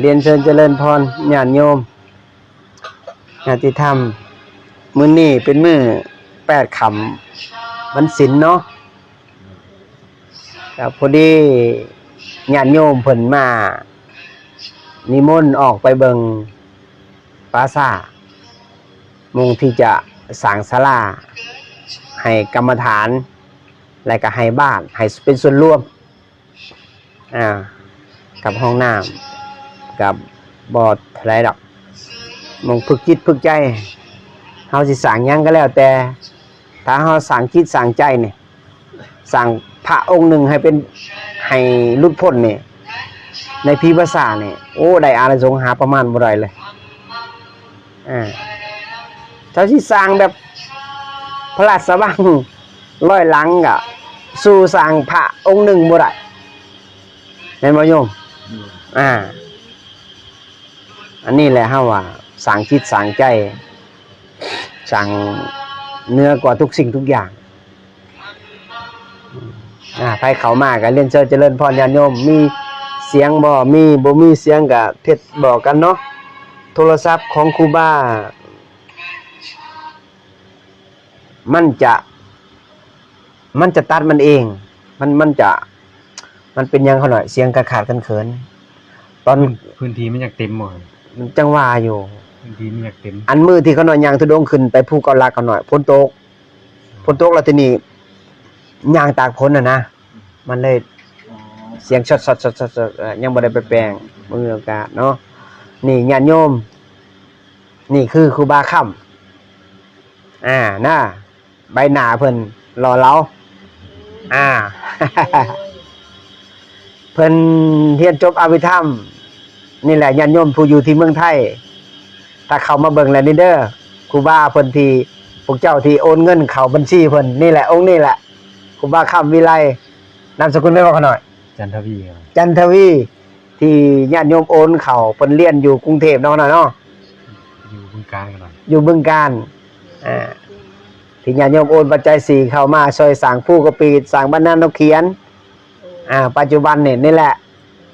ລຽນເຊີນຈະເລີນພອນຍາດໂຍມ ຍາດຕິທຳ, ມື້ນີ້ເປັນມື້ແປດຄ່ຳວັນສິນເນາະ, ກໍພໍດີຍາດໂຍມເພິ່ນມານິມົນອອກໄປເບິ່ງປ່າຊ້າ ມຸງທີ່ຈະສ້າງສາລາໃຫ້ກຳມະຖານ ແລະກໍໃຫ້ບ້ານ ໃຫ້ເປັນສ່ວນລວມ ອ່າ ກັບຫ້ອງນ້ຳ ກັບບໍ່ເທົ່າໃດດອກ, ໝ່ອງຝຶກຈິດຝຶກໃຈ. ເຮົາຊິສ້າງຫຍັງກໍແລ້ວແຕ່ ຖ້າເຮົາສ້າງຈິດສ້າງໃຈນີ້ ສ້າງພະອົງໜຶ່ງໃຫ້ເປັນ ໃຫ້ຫຼຸດພົ້ນນີ້ ໃນປີພະສານີ້ ໂອ້ ໄດ້ອານິສົງຫາປະມານບໍ່ໄດ້ເລີຍ. ອ່າ ເຈົ້າຊິສ້າງແບບພະລາຊະວັງຮ້ອຍຫຼັງ ກະສູ້ສ້າງພະອົງໜຶ່ງບໍ່ໄດ້ ແມ່ນບໍ່ໂຍມ? ອືມ ອ່າ ອັນນີ້ແຫຼະເຮົາວ່າສ້າງຈິດສ້າງໃຈ ສ້າງເໜືອກວ່າທຸກສິ່ງທຸກຢ່າງ. ອ່າ ໃຜເຂົ້າມາກໍລຽນເຊີນຈະເລີນພອນຍາດໂຍມ. ມີສຽງບໍ່? ມີ ບໍ່ມີສຽງກໍເທັດບອກກັນເນາະ. ໂທລະສັບຂອງຄູບາ ມັນຈະ ມັນຈະຕັດມັນເອງ. ມັນ ມັນຈະ ມັນເປັນຫຍັງຂະນ້ອຍ? ສຽງຂາດໆເຂີນໆ ຕອນ ພື້ນ ພື້ນທີ່ມັນຢາກເຕັມບໍ່? ມັນຈັ່ງວ່າຢູ່ ພື້ນທີ່ມັນຢາກເຕັມ. ອັນມື້ທີ່ຂະນ້ອຍຍ່າງທຸດົງຂຶ້ນໄປພູເກົ້າຫຼັກ ຂະນ້ອຍ ຝົນຕົກ ຝົນຕົກແລ້ວທີນີ້ຍ່າງຕາກຝົນຫັ້ນນະ ມັນເລີຍ ອໍ ສຽງຊອດໆ ເອີ ຍັງບໍ່ໄດ້ໄປແປງ ບໍ່ມີໂອກາດເນາະ. ນີ້ຍາດໂຍມ ນີ້ຄືຄູບາຄຳ ອ່າ ນະ ໃບໜ້າເພິ່ນຫຼໍ່ເຫຼົາ ອ່າ ເພິ່ນຮຽນຈົບອະພິທຳ ນີ້ແຫຼະ ຍາດໂຍມຜູ້ຢູ່ທີ່ເມືອງໄທ ຖ້າເຂົ້າມາເບິ່ງແລ້ວນີ້ເດີ ຄູບາເພິ່ນທີ່ ພວກເຈົ້າທີ່ໂອນເງິນເຂົ້າບັນຊີເພິ່ນ ນີ້ແຫຼະ ອົງນີ້ແຫຼະ ຄູບາຄຳວິໄລ. ນາມສະກຸນແມ່ນບໍ່ຂະນ້ອຍ? ຈັນທະວີ. ຈັນທະວີ ທີ່ຍາດໂຍມໂອນເຂົ້າ ເພິ່ນລຽນຢູ່ກຸງເທບເນາະ ຂະນ້ອຍເນາະ. ຢູ່ບຶງການ ຂະນ້ອຍ ຢູ່ບຶງການ. ອ່າ ທີ່ຍາດໂຍມໂອນປັດໄຈສີ່ເຂົ້າມາຊ່ອຍສ້າງພູກະປີດ ສ້າງບັນນານົກຂຽນ. ອ່າ ປັດຈຸບັນນີ້ ນີ້ແຫຼະ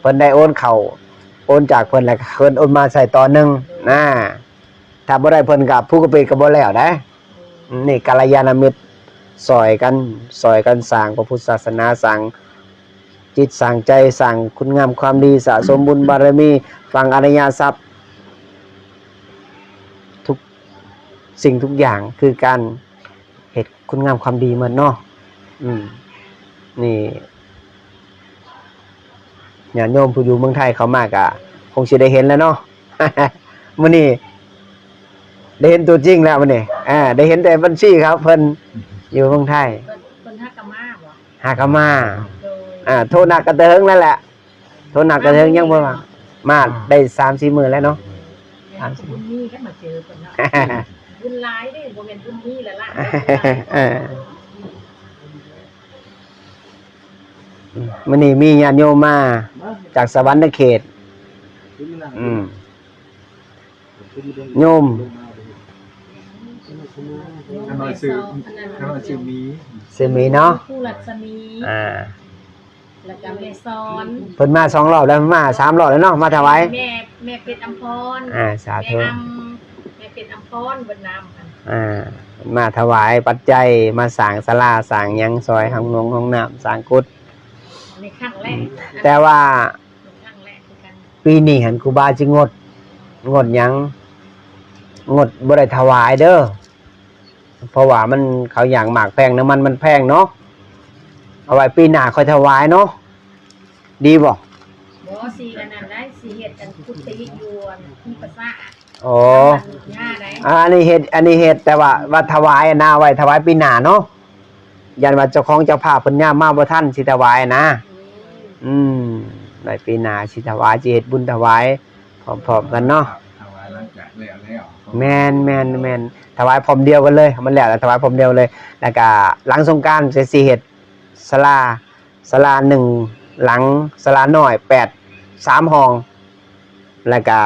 ເພິ່ນໄດ້ໂອນເຂົ້າ ໂອນຈາກເພິ່ນ ແລ້ວເພິ່ນໂອນມາໃສ່ຕໍ່ໜຶ່ງນະ. ຖ້າບໍ່ໄດ້ເພິ່ນກໍ ພູກະປີດກໍບໍ່ແລ້ວໄດ໋. ນີ້ກັນລະຍານະມິດຊ່ອຍກັນ ຊ່ອຍກັນສ້າງພະພຸດສາສະໜາ ສ້າງຈິດສ້າງໃຈ ສ້າງຄຸນງາມຄວາມດີ ສະສົມບຸນບາລະມີ ຝັງອະລິຍະຊັບ ທຸກສິ່ງທຸກຢ່າງ ຄືການເຮັດຄຸນງາມຄວາມດີໝົດເນາະ. ອືມ ນີ້ ຍາດໂຍມຜູ້ຢູ່ເມືອງໄທເຂົ້າມາກະຄົງຊິໄດ້ເຫັນແລ້ວເນາະ. ມື້ນີ້ໄດ້ເຫັນຕົວຈິງແລ້ວມື້ນີ້ ອ່າ ໄດ້ເຫັນແຕ່ບັນຊີເຂົາ ເພິ່ນຢູ່ເມືອງໄທ. ເພິ່ນ ເພິ່ນຫາກະມາບໍ່? ຫາກະມາ. ໂດຍ ອ່າ ໂທນັດກັນແຕ່ເຫິງແລ້ວແຫຼະ ໂທນັດກັນແຕ່ເຫິງ ຍັງບໍ່ມາ. ມາໄດ້ສາມສີ່ມື້ແລ້ວເນາະ. ແມ່ນ ສາມສີ່ ບຸນມີແລ້ວມາເຈີເພິ່ນເນາະ. ບຸນຫຼາຍເດ້ ບໍ່ແມ່ນບຸນມີແລ້ວລະ. ເອີ ອືມ ມື້ນີ້ມີຍາດໂຍມມາຈາກສະຫວັນນະເຂດ. ອືມ ໂຍມ ຂ້ານ້ອຍຊື່ ຂ້ານ້ອຍຊື່ມີ ຊື່ມີເນາະ. ຄູລັດສະໝີ ອ່າ ແລ້ວກໍແມ່ສອນ. ເພິ່ນມາສອງລອບແລ້ວ ມາສາມລອບແລ້ວເນາະ ມາຖວາຍ. ແມ່ ແມ່ເພັດອຳພອນ ອ່າ ສາທຸ ແມ່ອຳ ແມ່ເພັດອຳພອນ ເວີດນາມ. ອ່າ ມາຖວາຍປັດໄຈ ມາສ້າງສາລາ ສ້າງຫຍັງ ຊ່ອຍຫ້ອງນົງຫ້ອງນ້ຳ ສ້າງກຸດ. ນີ້ຄັ້ງແລກ ແຕ່ວ່າ ນີ້ຄັ້ງແລກຄືກັນ. ປີນີ້ຫັ້ນຄູບາຊິງົດ ງົດຫຍັງ? ງົດບໍ່ໄດ້ຖວາຍເດີ ເພາະວ່າມັນ ເຂົາຢາກໝາກແພງ ນ້ຳມັນມັນແພງເນາະ. ເອົາໄວ້ປີໜ້າຄ່ອຍຖວາຍເນາະ ດີບໍ່? ບໍ່ ຊິອັນນັ້ນໄດ໋ ຊິເຮັດອັນກຸຕິຢູ່ອັນທີ່ປາສາດ. ອໍ ອັນນີ້ເຮັດ ອັນນີ້ເຮັດ ແຕ່ວ່າ ວ່າຖວາຍນະ ໄວ້ຖວາຍປີໜ້າເນາະ. ຢ້ານວ່າເຈົ້າຂອງເຈົ້າພາບເພິ່ນຍາມມາບໍ່ທັນ ຊິຖວາຍນະ. ອືມ ໄວ້ປີໜ້າຊິຖວາຍ ຊິເຮັດບຸນຖວາຍພ້ອມໆກັນເນາະ. ຖວາຍຫຼັງຈາກແລ້ວແລ້ວ. ແມ່ນໆໆ ຖວາຍພ້ອມດຽວກັນເລີຍ ມັນແລ້ວແລ້ວຖວາຍພ້ອມດຽວເລີຍ. ແລ້ວກະຫຼັງສົງການຊິເຮັດສາລາ ສາລາໜຶ່ງຫຼັງ ສາລານ້ອຍແປດ ສາມຫ້ອງ ແລ້ວກະ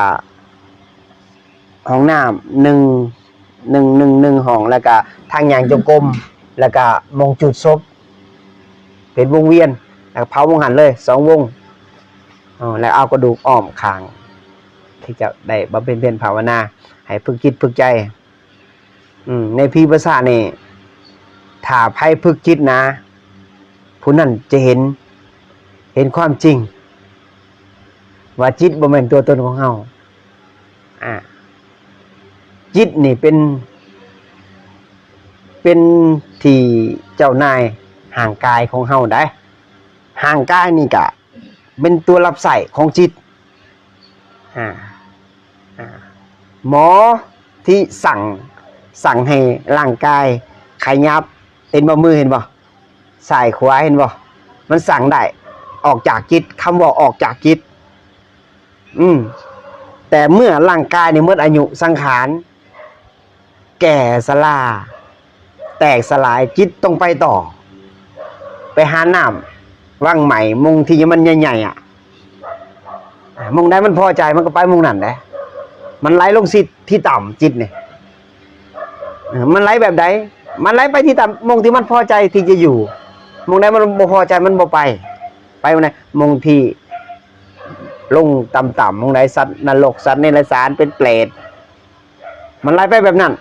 ຫ້ອງນ້ຳໜຶ່ງ ໜຶ່ງ ໜຶ່ງ ໜຶ່ງຫ້ອງ ແລ້ວກະທາງຍ່າງຈົງກົມ ແລ້ວກະໝ່ອງຈູດສົບ ເປັນວົງວຽນ ແລ້ວກະເຜົາໝ່ອງຫັ້ນເລີຍສອງວົງ. ເອີ ແລ້ວເອົາກະດູກອ້ອມຂ້າງ ທີ່ເຈົ້າໄດ້ບຳເພັນພຽນພາວະນາ ໃຫ້ຝຶກຈິດຝຶກໃຈ. ອືມ ໃນພີປະສາດນີ້ ຖ້າໃຜຝຶກຈິດນະ ຜູ້ນັ້ນຈະເຫັນ ເຫັນຄວາມຈິງວ່າຈິດບໍ່ແມ່ນຕົວຕົນຂອງເຮົາ. ອາ ຈິດນີ້ເປັນ ເປັນທີ່ເຈົ້ານາຍຮ່າງກາຍຂອງເຮົາໄດ໋. ຮ່າງກາຍນີ້ກະເປັນຕົວຮັບໃຊ້ຂອງຈິດ. ອາ ອາ ໝໍທີ່ສັ່ງ ສັ່ງໃຫ້ຮ່າງກາຍຂະຫຍັບ ເຫັນບໍ່? ມືເຫັນບໍ່? ຊ້າຍຂວາເຫັນບໍ່? ມັນສັ່ງໄດ້ ອອກຈາກຈິດ, ຄຳເວົ້າອອກຈາກຈິດ. ອືມ ແຕ່ເມື່ອຮ່າງກາຍນີ້ໝົດອາຍຸສັງຂານ ແກ່ຊະລາ ແຕກສະຫຼາຍ, ຈິດຕ້ອງໄປຕໍ່ ໄປຫານ້ຳວັງໃໝ່ ໝ່ອງທີ່ມັນໃຫຍ່ໆ ອະ ໝ່ອງໃດມັນພໍໃຈ ມັນກໍໄປໝ່ອງນັ້ນແຫຼະ. ມັນໄຫຼລົງທີ່ ທີ່ຕ່ຳ ຈິດນີ້ ເອີ ມັນໄຫຼແບບໃດ? ມັນໄຫຼໄປທີ່ຕ່ຳ ໝ່ອງທີ່ມັນພໍໃຈທີ່ຈະຢູ່. ໝ່ອງໃດມັນບໍ່ພໍໃຈ ມັນບໍ່ໄປ. ໄປໝ່ອງໃດ? ໝ່ອງທີ່ລົງຕ່ຳໆ ໝ່ອງໃດສັດນະລົກ ສັດເນລະສານ ເປັນເປດ ມັນໄຫຼໄປແບບນັ້ນ.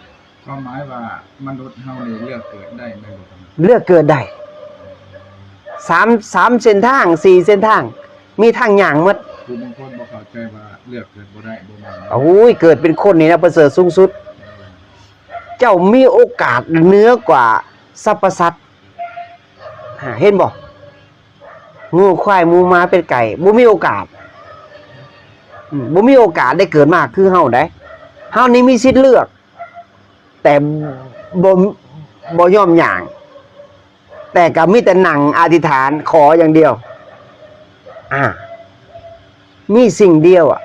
ຄວາມໝາຍວ່າມະນຸດເຮົານີ້ເລືອກເກີດໄດ້ແມ່ນບໍ່? ເລືອກເກີດໄດ້ ສາມ ສາມເສັ້ນທາງ ສີ່ເສັ້ນທາງ ມີທາງຍ່າງໝົດ. ຜູ້ບາງຄົນບໍ່ເຂົ້າໃຈວ່າເລືອກເກີດບໍ່ໄດ້ ບໍ່ແມ່ນ. ໂອ້ຍ ເກີດເປັນຄົນນີ້ນະປະເສີດສູງສຸດ. ເຈົ້າມີໂອກາດເໜືອກວ່າສັບພະສັດ ເຫັນບໍ່? ງົວຄວາຍໝູໝາເປັດໄກ່ ບໍ່ມີໂອກາດ ອືມ ບໍ່ມີໂອກາດໄດ້ເກີດມາຄືເຮົາໄດ໋. ເຮົານີ້ມີສິດເລືອກ ແຕ່ບໍ່ ບໍ່ຍອມຍ່າງ ແຕ່ກໍມີແຕ່ນັ່ງອະທິຖານຂໍຢ່າງດຽວ. ອາ ມີສິ່ງດຽວອະ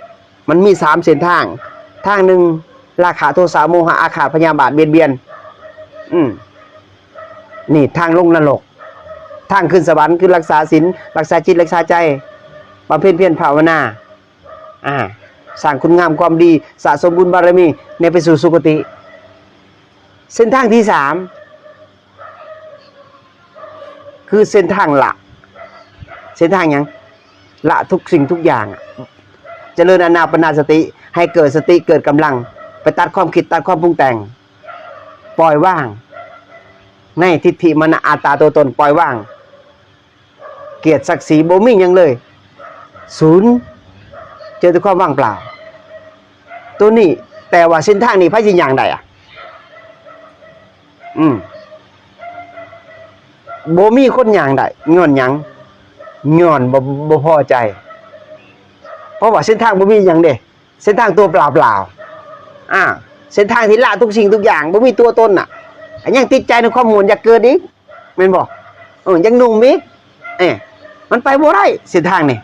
ມັນມີສາມເສັ້ນທາງ. ທາງໜຶ່ງ ລາຄະ ໂທສະ ໂມຫະ ອາຄາດ ພະຍາບາດ ບຽດບຽນ. ອືມ ນີ້ທາງລົງນະລົກ. ທາງຂຶ້ນສະຫວັນຄືລັກສາສິນ, ລັກສາຈິດ, ລັກສາໃຈ, ບຳເພັນພຽນພາວະນາ, ອາ, ສ້າງຄຸນງາມຄວາມດີ, ສະສົມບຸນບາລະມີ ແນະໄປສູ່ສຸຄະຕິ. ເສັ້ນທາງທີສາມ ຄືເສັ້ນທາງລະ. ເສັ້ນທາງຫຍັງ? ລະທຸກສິ່ງທຸກຢ່າງ. ຈະເລີນອານາປານາສະຕິ ໃຫ້ເກີດສະຕິ ເກີດກຳລັງ ໄປຕັດຄວາມຄິດ ຕັດຄວາມປຸງແຕ່ງ ປ່ອຍວາງ ໃນທິດຖິມານະອັດຕາຕົວຕົນ ປ່ອຍວາງ. ກຽດສັກສີບໍ່ມີຫຍັງເລີຍ ສູນ ເຈີແຕ່ຄວາມວ່າງເປົ່າ. ໂຕນີ້ ແຕ່ວ່າເສັ້ນທາງນີ້ໃຜຊິຍ່າງໄດ້ອະ? ອືມ ບໍ່ມີຄົນຍ່າງໄດ້. ຍ້ອນຫຍັງ? ຍ້ອນບໍ່ ບໍ່ພໍໃຈ ເພາະວ່າເສັ້ນທາງບໍ່ມີຫຍັງເດ້. ເສັ້ນທາງຕົວເປົ່າໆ ອາ ເສັ້ນທາງທີ່ລະທຸກສິ່ງທຸກຢ່າງ ບໍ່ມີຕົວຕົນນະ ຍັງຕິດໃຈໃນຄວາມມ່ວນ ຢາກເກີດອີກ ແມ່ນບໍ່? ເອີ ຢາກໜຸ່ມອີກ ເອີ ມັນໄປບໍ່ໄດ້ເສັ້ນທາງນີ້.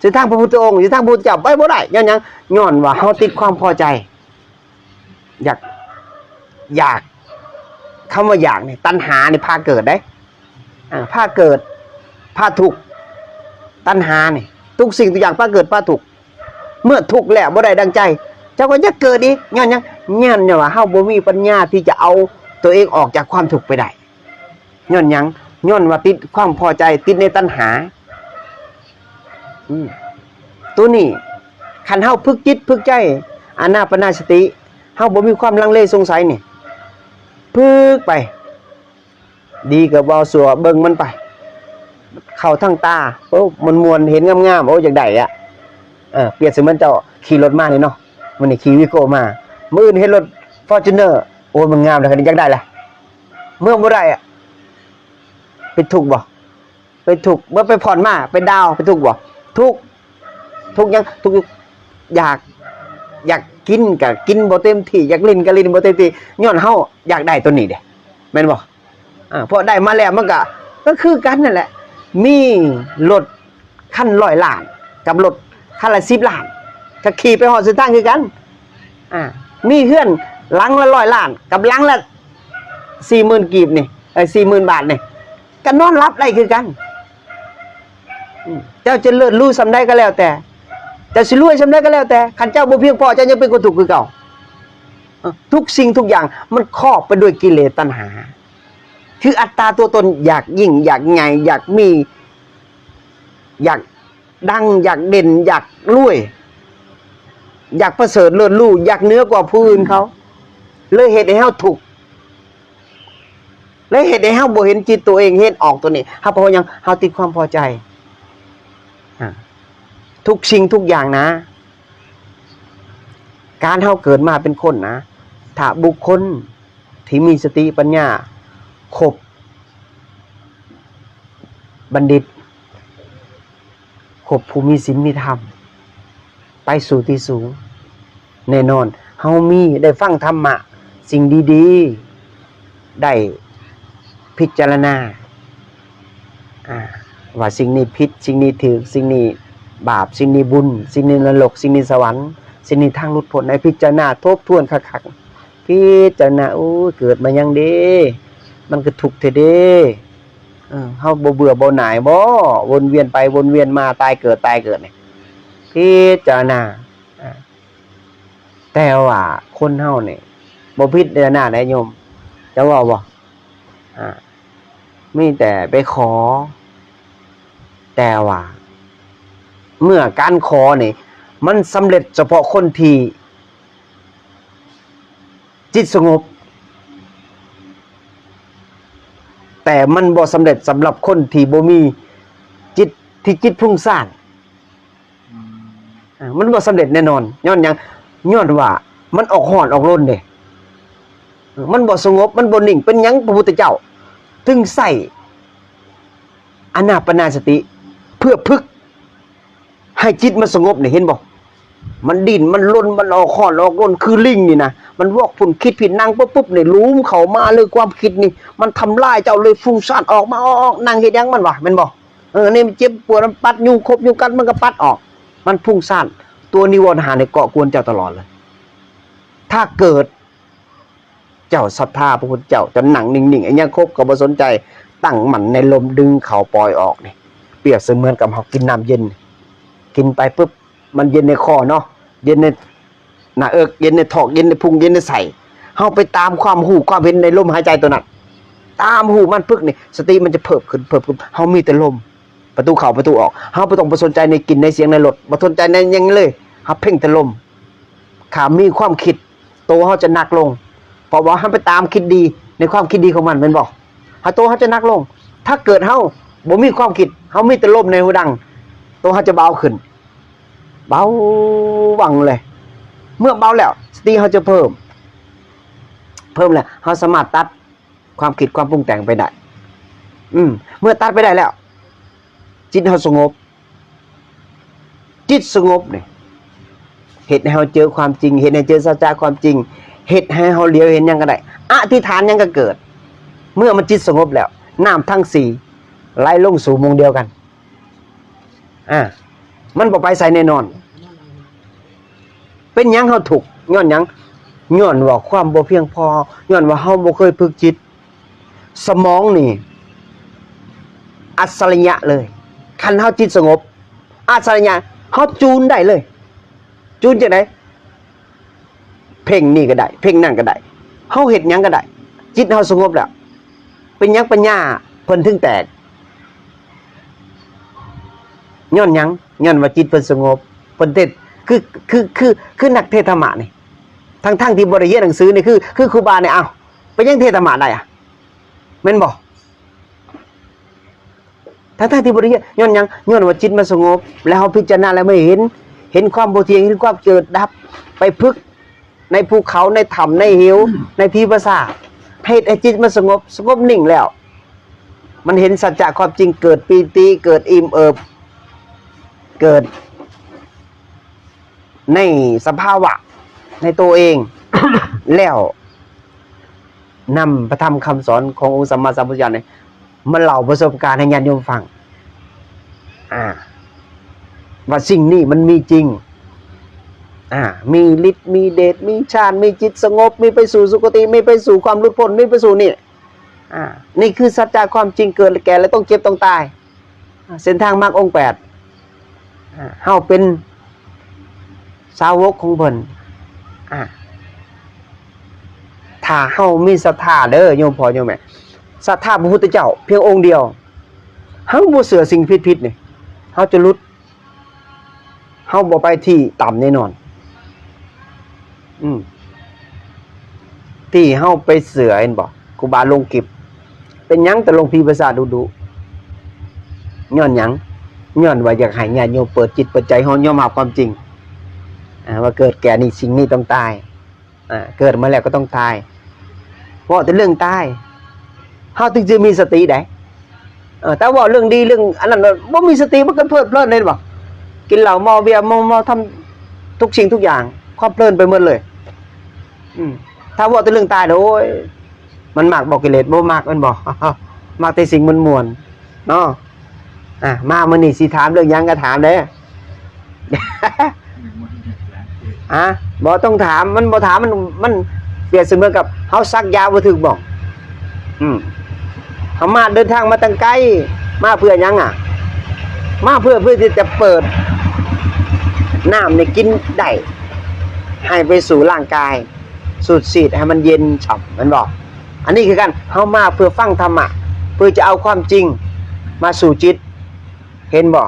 ເສັ້ນທາງພະພຸດທະອົງ ເສັ້ນທາງພະພຸດທະເຈົ້າໄປບໍ່ໄດ້. ຍ້ອນຫຍັງ? ຍ້ອນວ່າເຮົາຕິດຄວາມພໍໃຈ ຢາກ ຢາກ ຄຳວ່າຢາກນີ້ ຕັນຫານີ້ພາເກີດເດ້. ອາ ພາເກີດ ພາທຸກ ຕັນຫານີ້ ທຸກສິ່ງທຸກຢ່າງພາເກີດ ພາທຸກ. ເມື່ອທຸກແລ້ວບໍ່ໄດ້ດັ່ງໃຈ ເຈົ້າກໍຢາກເກີດອີກ. ຍ້ອນຫຍັງ? ຍ້ອນວ່າເຮົາບໍ່ມີປັນຍາທີ່ຈະເອົາຕົວເອງອອກຈາກຄວາມທຸກໄປໄດ້. ຍ້ອນຫຍັງ? ຍ້ອນວ່າຕິດຄວາມພໍໃຈ ຕິດໃນຕັນຫາ. ອືມ ໂຕນີ້ ຄັນເຮົາຝຶກຈິດຝຶກໃຈ ອານາປານາສະຕິ ເຮົາບໍ່ມີຄວາມລັງເລສົງໄສນີ້ ຝຶກໄປ ດີກໍເວົ້າຊົ່ວເບິ່ງມັນໄປ ເຂົ້າທາງຕາ ໂອ້ ມ່ວນໆ ເຫັນງາມໆ ໂອ້ ຢາກໄດ້ອະ. ເອີ ປຽບສະເໝືອນເຈົ້າຂີ່ລົດມານີ້ເນາະ ມື້ນີ້ຂີ່ວີໂກ້ມາ ມື້ອື່ນເຫັນລົດຟໍຈູນເນີ ໂອ້ ມັນງາມແລ້ວ ຢາກໄດ້ລະ ເມື່ອບໍ່ໄດ້ອະ ເປັນທຸກບໍ່? ເປັນທຸກ. ເມື່ອໄປຜ່ອນມາ ໄປດາວ ເປັນທຸກບໍ່? ທຸກ. ທຸກຫຍັງ? ທຸກ ຢາກ ຢາກກິນກໍກິນບໍ່ເຕັມທີ່ ຢາກຫຼິ້ນກໍຫຼິ້ນບໍ່ເຕັມທີ່ ຍ້ອນເຮົາຢາກໄດ້ໂຕນີ້ເດ້ ແມ່ນບໍ່? ອາ ເພາະໄດ້ມາແລ້ວມັນກໍ ກໍຄືກັນນັ້ນແຫຼະ ມີລົດຄັນຮ້ອຍລ້ານ ກັບລົດຄັນລະສິບລ້ານ ກໍຂີ່ໄປຮອດເສັ້ນທາງຄືກັນ. ອາ ມີເຮືອນຫຼັງລະຮ້ອຍລ້ານ ກັບຫຼັງລະສີ່ໝື່ນກີບນີ້ ເອີ ສີ່ໝື່ນບາດນີ້ ກໍນອນຫຼັບໄດ້ຄືກັນ. ອືມ ເຈົ້າຈະເລີດຫຼູສ່ຳໃດກໍແລ້ວແຕ່ ເຈົ້າຊິລວຍສ່ຳໃດກໍແລ້ວແຕ່ ຄັນເຈົ້າບໍ່ພຽງພໍ ເຈົ້າຍັງເປັນຄົນທຸກຄືເກົ່າ. ເອີ ທຸກສິ່ງທຸກຢ່າງມັນຄອບໄປດ້ວຍກິເລດຕັນຫາ ຄືອັດຕາຕົວຕົນ ຢາກຍິ່ງ ຢາກໃຫຍ່ ຢາກມີ ຢາກ ດັງ ຢາກເດັ່ນ ຢາກລວຍ ຢາກປະເສີດເລີດຫຼູ ຢາກເໜືອກວ່າຜູ້ອື່ນເຂົາ ເລີຍເຮັດໃຫ້ເຮົາທຸກ ເລີຍເຮັດໃຫ້ເຮົາບໍ່ເຫັນຈິດຕົວເອງ ເຫັນອອກຕົວນີ້. ເຮົາເພາະຫຍັງ? ເຮົາຕິດຄວາມພໍໃຈ. ອາ ທຸກສິ່ງທຸກຢ່າງນະ ການເຮົາເກີດມາເປັນຄົນນະ ຖ້າບຸກຄົນທີ່ມີສະຕິປັນຍາ ຄົບບັນດິດ ຄົບຜູ້ມີສິນມີທຳ ໄປສູ່ທີ່ສູງ. ແນ່ນອນ ເຮົາມີ ໄດ້ຟັງທຳມະ ສິ່ງດີໆ ໄດ້ພິຈາລະນາ ອາ ວ່າສິ່ງນີ້ຜິດ ສິ່ງນີ້ຖືກ ສິ່ງນີ້ບາບ ສິ່ງນີ້ບຸນ ສິ່ງນີ້ນະລົກ ສິ່ງນີ້ສະຫວັນ ສິ່ງນີ້ທາງຫຼຸດພົ້ນ ໃຫ້ພິຈາລະນາທົບທວນຄັກໆ ພິຈາລະນາ ໂອ້ຍ ເກີດມາຫຍັງເດ້ ມັນຄືທຸກແທ້ເດ້. ເອີ ເຮົາບໍ່ເບື່ອບໍ່ໜ່າຍບໍ ວົນວຽນໄປວົນວຽນມາ ຕາຍເກີດ ຕາຍເກີດນີ້ ພິຈາລະນາ. ອາ ແຕ່ວ່າຄົນເຮົານີ້ບໍ່ພິຈາລະນາໄດ໋ໂຍມ ຈະເວົ້າບໍ່? ອາ ມີແຕ່ໄປຂໍ. ແຕ່ວ່າເມື່ອການຂໍນີ້ ມັນສຳເລັດສະເພາະຄົນທີ່ ຈິດສະຫງົບ ແຕ່ມັນບໍ່ສຳເລັດສຳລັບຄົນທີ່ບໍ່ມີຈິດ ທີ່ຈິດຟຸ້ງສ້ານ. ອາ ມັນບໍ່ສຳເລັດແນ່ນອນ. ຍ້ອນຫຍັງ? ຍ້ອນວ່າມັນອອກຮ້ອນອອກລົນເດ້ ມັນບໍ່ສະຫງົບ ມັນບໍ່ນິ່ງ. ເປັນຫຍັງພະພຸດທະເຈົ້າຈຶ່ງໃຊ້ອານາປານາສະຕິ ເພື່ອຝຶກ ໃຫ້ຈິດມັນສະຫງົບນີ້ ເຫັນບໍ່? ມັນດີ້ນ ມັນລົນ ມັນອອກຮ້ອນອອກລົນ ຄືລິງນີ້ນະ ມັນວອກພຸ້ນຄິດຜິດ ນັ່ງປຶບໆ ນີ້ ລູມເຂົ້າມາເລີຍ ຄວາມຄິດນີ້ ມັນທຳລາຍເຈົ້າເລີຍ ຟຸ້ງສ້ານອອກມາ ອອກ ອອກ ນັ່ງເຮັດຫຍັງມັນວະ ແມ່ນບໍ່? ເອີ ນີ້ມັນເຈັບປວດ ມັນປັດ ຍຸງຄົບ ຍຸງກັດ ມັນກໍປັດອອກ ມັນຟຸ້ງສ້ານ. ຕົວນິວອນຫ້ານີ້ ເກາະກວນເຈົ້າຕະຫຼອດເລີຍ. ຖ້າເກີດ ເຈົ້າສັດທາພະພຸດທະເຈົ້າ ເຈົ້ານັ່ງນິ່ງໆ ອີຫຍັງຄົບກໍບໍ່ສົນໃຈ ຕັ້ງໝັ້ນໃນລົມ ດຶງເຂົ້າປ່ອຍອອກນີ້ ປຽບສະເໝືອນກັບເຮົາກິນນ້ຳເຢັນ ກິນໄປປຶບ ມັນເຢັນໃນຄໍເນາະ ເຢັນໃນໜ້າເອິກ ເຢັນໃນທ້ອງ ເຢັນໃນພຸງ ເຢັນໃນໄສ້. ເຮົາໄປຕາມຄວາມຮູ້ຄວາມເຫັນໃນລົມຫາຍໃຈຕົວນັ້ນ ຕາມຮູ້ມັນປຶບນີ້ ສະຕິມັນຈະເພີ່ມຂຶ້ນ ເພີ່ມຂຶ້ນ. ເຮົາມີແຕ່ລົມ ປະຕູເຂົ້າປະຕູອອກ ເຮົາບໍ່ຕ້ອງໄປສົນໃຈໃນກິ່ນໃນສຽງໃນລົດ ບໍ່ສົນໃຈໃນຫຍັງເລີຍ ເຮົາເພັ່ງແຕ່ລົມ. ຖ້າມີຄວາມຄິດ ໂຕເຮົາຈະໜັກລົງ ເພາະວ່າເຮົາໄປຕາມຄິດດີໃນຄວາມຄິດດີຂອງມັນ ແມ່ນບໍ່? ເຮົາ ໂຕເຮົາຈະໜັກລົງ. ຖ້າເກີດເຮົາບໍ່ມີຄວາມຄິດ ເຮົາມີແຕ່ລົມໃນຫູດັງ ໂຕເຮົາຈະເບົາຂຶ້ນ ເບົາຫວັ່ງເລີຍ. ເມື່ອເບົາແລ້ວ ສະຕິເຮົາຈະເພີ່ມ ເພີ່ມແລ້ວ ເຮົາສາມາດຕັດ ຄວາມຄິດຄວາມປຸງແຕ່ງໄປໄດ້. ອືມ ເມື່ອຕັດໄປໄດ້ແລ້ວ ຈິດເຮົາສະຫງົບ. ຈິດສະຫງົບນີ້ ເຮັດໃຫ້ເຮົາເຈີຄວາມຈິງ ເຮັດໃຫ້ເຈີສັດຈະຄວາມຈິງ ເຮັດໃຫ້ເຮົາຫຼຽວເຫັນຫຍັງກໍໄດ້ ອະທິຖານຫຍັງກໍເກີດ. ເມື່ອມັນຈິດສະຫງົບແລ້ວ ນ້ຳທັງສີ່ໄຫຼລົງສູ່ໝ່ອງດຽວກັນ. ອາ ມັນບໍ່ໄປໃສແນ່ນອນ. ເປັນຫຍັງເຮົາທຸກ? ຍ້ອນຫຍັງ? ຍ້ອນວ່າຄວາມບໍ່ພຽງພໍ ຍ້ອນວ່າເຮົາບໍ່ເຄີຍຝຶກຈິດ. ສະໝອງນີ້ອັດສະລິຍະເລີຍ ຄັນເຮົາຈິດສະຫງົບ ອັດສະລິຍະ ເຮົາຈູນໄດ້ເລີຍ. ຈູນຈັ່ງໃດ? ເພງນີ້ກໍໄດ້ ເພງນັ້ນກໍໄດ້ ເຮົາເຮັດຫຍັງກໍໄດ້ ຈິດເຮົາສະຫງົບແລ້ວ. ເປັນຫຍັງປັນຍາເພິ່ນເຖິງແຕກ? ຍ້ອນຫຍັງ? ຍ້ອນວ່າຈິດເພິ່ນສະຫງົບ ເພິ່ນເທດ ຄື ຄື ຄື ຄືນັກເທດທຳມະນີ້ ທັງໆທີ່ບໍ່ໄດ້ຮຽນໜັງສືນີ້ ຄື ຄືຄູບານີ້ ອ້າວ ເປັນຫຍັງເທດທຳມະໄດ້ອະ ແມ່ນບໍ່? ທັງໆທີ່ບໍ່ໄດ້ຮຽນ ຍ້ອນຫຍັງ? ຍ້ອນວ່າຈິດມັນສະຫງົບ ແລ້ວເຮົາພິຈາລະນາແລ້ວມັນເຫັນ ເຫັນຄວາມບໍ່ທ່ຽງ ເຫັນຄວາມເກີດດັບ ໄປຝຶກໃນພູເຂົາ ໃນຖ້ຳ ໃນເຫວ ໃນທີ່ປ່າຊ້າ ເຮັດໃຫ້ຈິດມັນສະຫງົບ ສະຫງົບນິ່ງແລ້ວ ມັນເຫັນສັດຈະຄວາມຈິງ ເກີດປີຕິ ເກີດອີ່ມເອີບ ເກີດ ໃນສະພາວະໃນໂຕເອງ ແລ້ວນຳພະທຳຄຳສອນຂອງອົງສຳມາສຳພຸດທະເຈົ້ານີ້ ມາເລົ່າປະສົບການໃຫ້ຍາດໂຍມຟັງ ອາ ວ່າສິ່ງນີ້ມັນມີຈິງ ອາ ມີລິດ ມີເດດ ມີຊານ ມີຈິດສະຫງົບ ມີໄປສູ່ສຸຄະຕິ ມີໄປສູ່ຄວາມຫຼຸດພົ້ນ ມີໄປສູ່ນີ້ ອາ ນີ້ຄືສັດຈະຄວາມຈິງ ເກີດແລະແກ່ ແລະຕ້ອງເຈັບຕ້ອງຕາຍ ເສັ້ນທາງມັກອົງແປດ ອາ ເຮົາເປັນສາວົກຂອງເພິ່ນ ອາ ຖ້າເຮົາມີສັດທາເດີ ໂຍມພໍ່ໂຍມແມ່ ສັດທາພະພຸດທະເຈົ້າພຽງອົງດຽວ ເຮົາບໍ່ເຊື່ອສິ່ງຜິດໆນີ້ ເຮົາຈະຫຼຸດ ເຮົາບໍ່ໄປທີ່ຕ່ຳແນ່ນອນ. ອືມ ທີ່ເຮົາໄປເຊື່ອ ເຫັນບໍ່? ຄູບາລົງຄລິບ ເປັນຫຍັງຕ້ອງລົງຜີປາສາດດຸໆ? ຍ້ອນຫຍັງ? ຍ້ອນວ່າຢາກໃຫ້ຍາດໂຍມເປີດຈິດເປີດໃຈ ຍອມຮັບຄວາມຈິງ ອ່າ ວ່າເກີດແກ່ນີ້ ສິ່ງນີ້ຕ້ອງຕາຍ. ອ່າ ເກີດມາແລ້ວກໍຕ້ອງຕາຍ. ເວົ້າແຕ່ເລື່ອງຕາຍ ເຮົາຈຶ່ງຈະມີສະຕິໄດ໋. ເອີ ແຕ່ເວົ້າເລື່ອງດີເລື່ອງອັນນັ້ນ ບໍ່ມີສະຕິ ມັນກໍເພີດເພີນ ເຫັນບໍ່? ກິນເຫຼົ້າເມົາເບຍເມົາ ເມົາ ທຳທຸກສິ່ງທຸກຢ່າງ ຄວາມເພີນໄປໝົດເລີຍ. ອືມ ຖ້າເວົ້າແຕ່ເລື່ອງຕາຍນະ ໂອ້ຍ ມັນມັກບໍ່ກິເລດ? ບໍ່ມັກແມ່ນບໍ່? ມັກແຕ່ສິ່ງມ່ວນໆ ເນາະ. ອ່າ ມາມື້ນີ້ຊິຖາມເລື່ອງຫຍັງກໍຖາມເດີ້. ຮະ? ບໍ່ຕ້ອງຖາມ ມັນບໍ່ຖາມ ມັນ ມັນປຽບສະເໝືອນກັບເຮົາສັກຢາບໍ່ຖືກໝ່ອງ. ອືມ ເຮົາມາເດີນທາງມາຕັ້ງໄກ ມາເພື່ອຫຍັງອະ? ມາເພື່ອ ເພື່ອທີ່ຈະເປີດນ້ຳນີ້ກິນໄດ້ ໃຫ້ໄປສູ່ຮ່າງກາຍ ສູດສີດໃຫ້ມັນເຢັນຊ່ຳ ແມ່ນບໍ່? ອັນນີ້ຄືກັນ ເຮົາມາເພື່ອຟັງທຳມະ ເພື່ອຈະເອົາຄວາມຈິງມາສູ່ຈິດ ເຫັນບໍ່?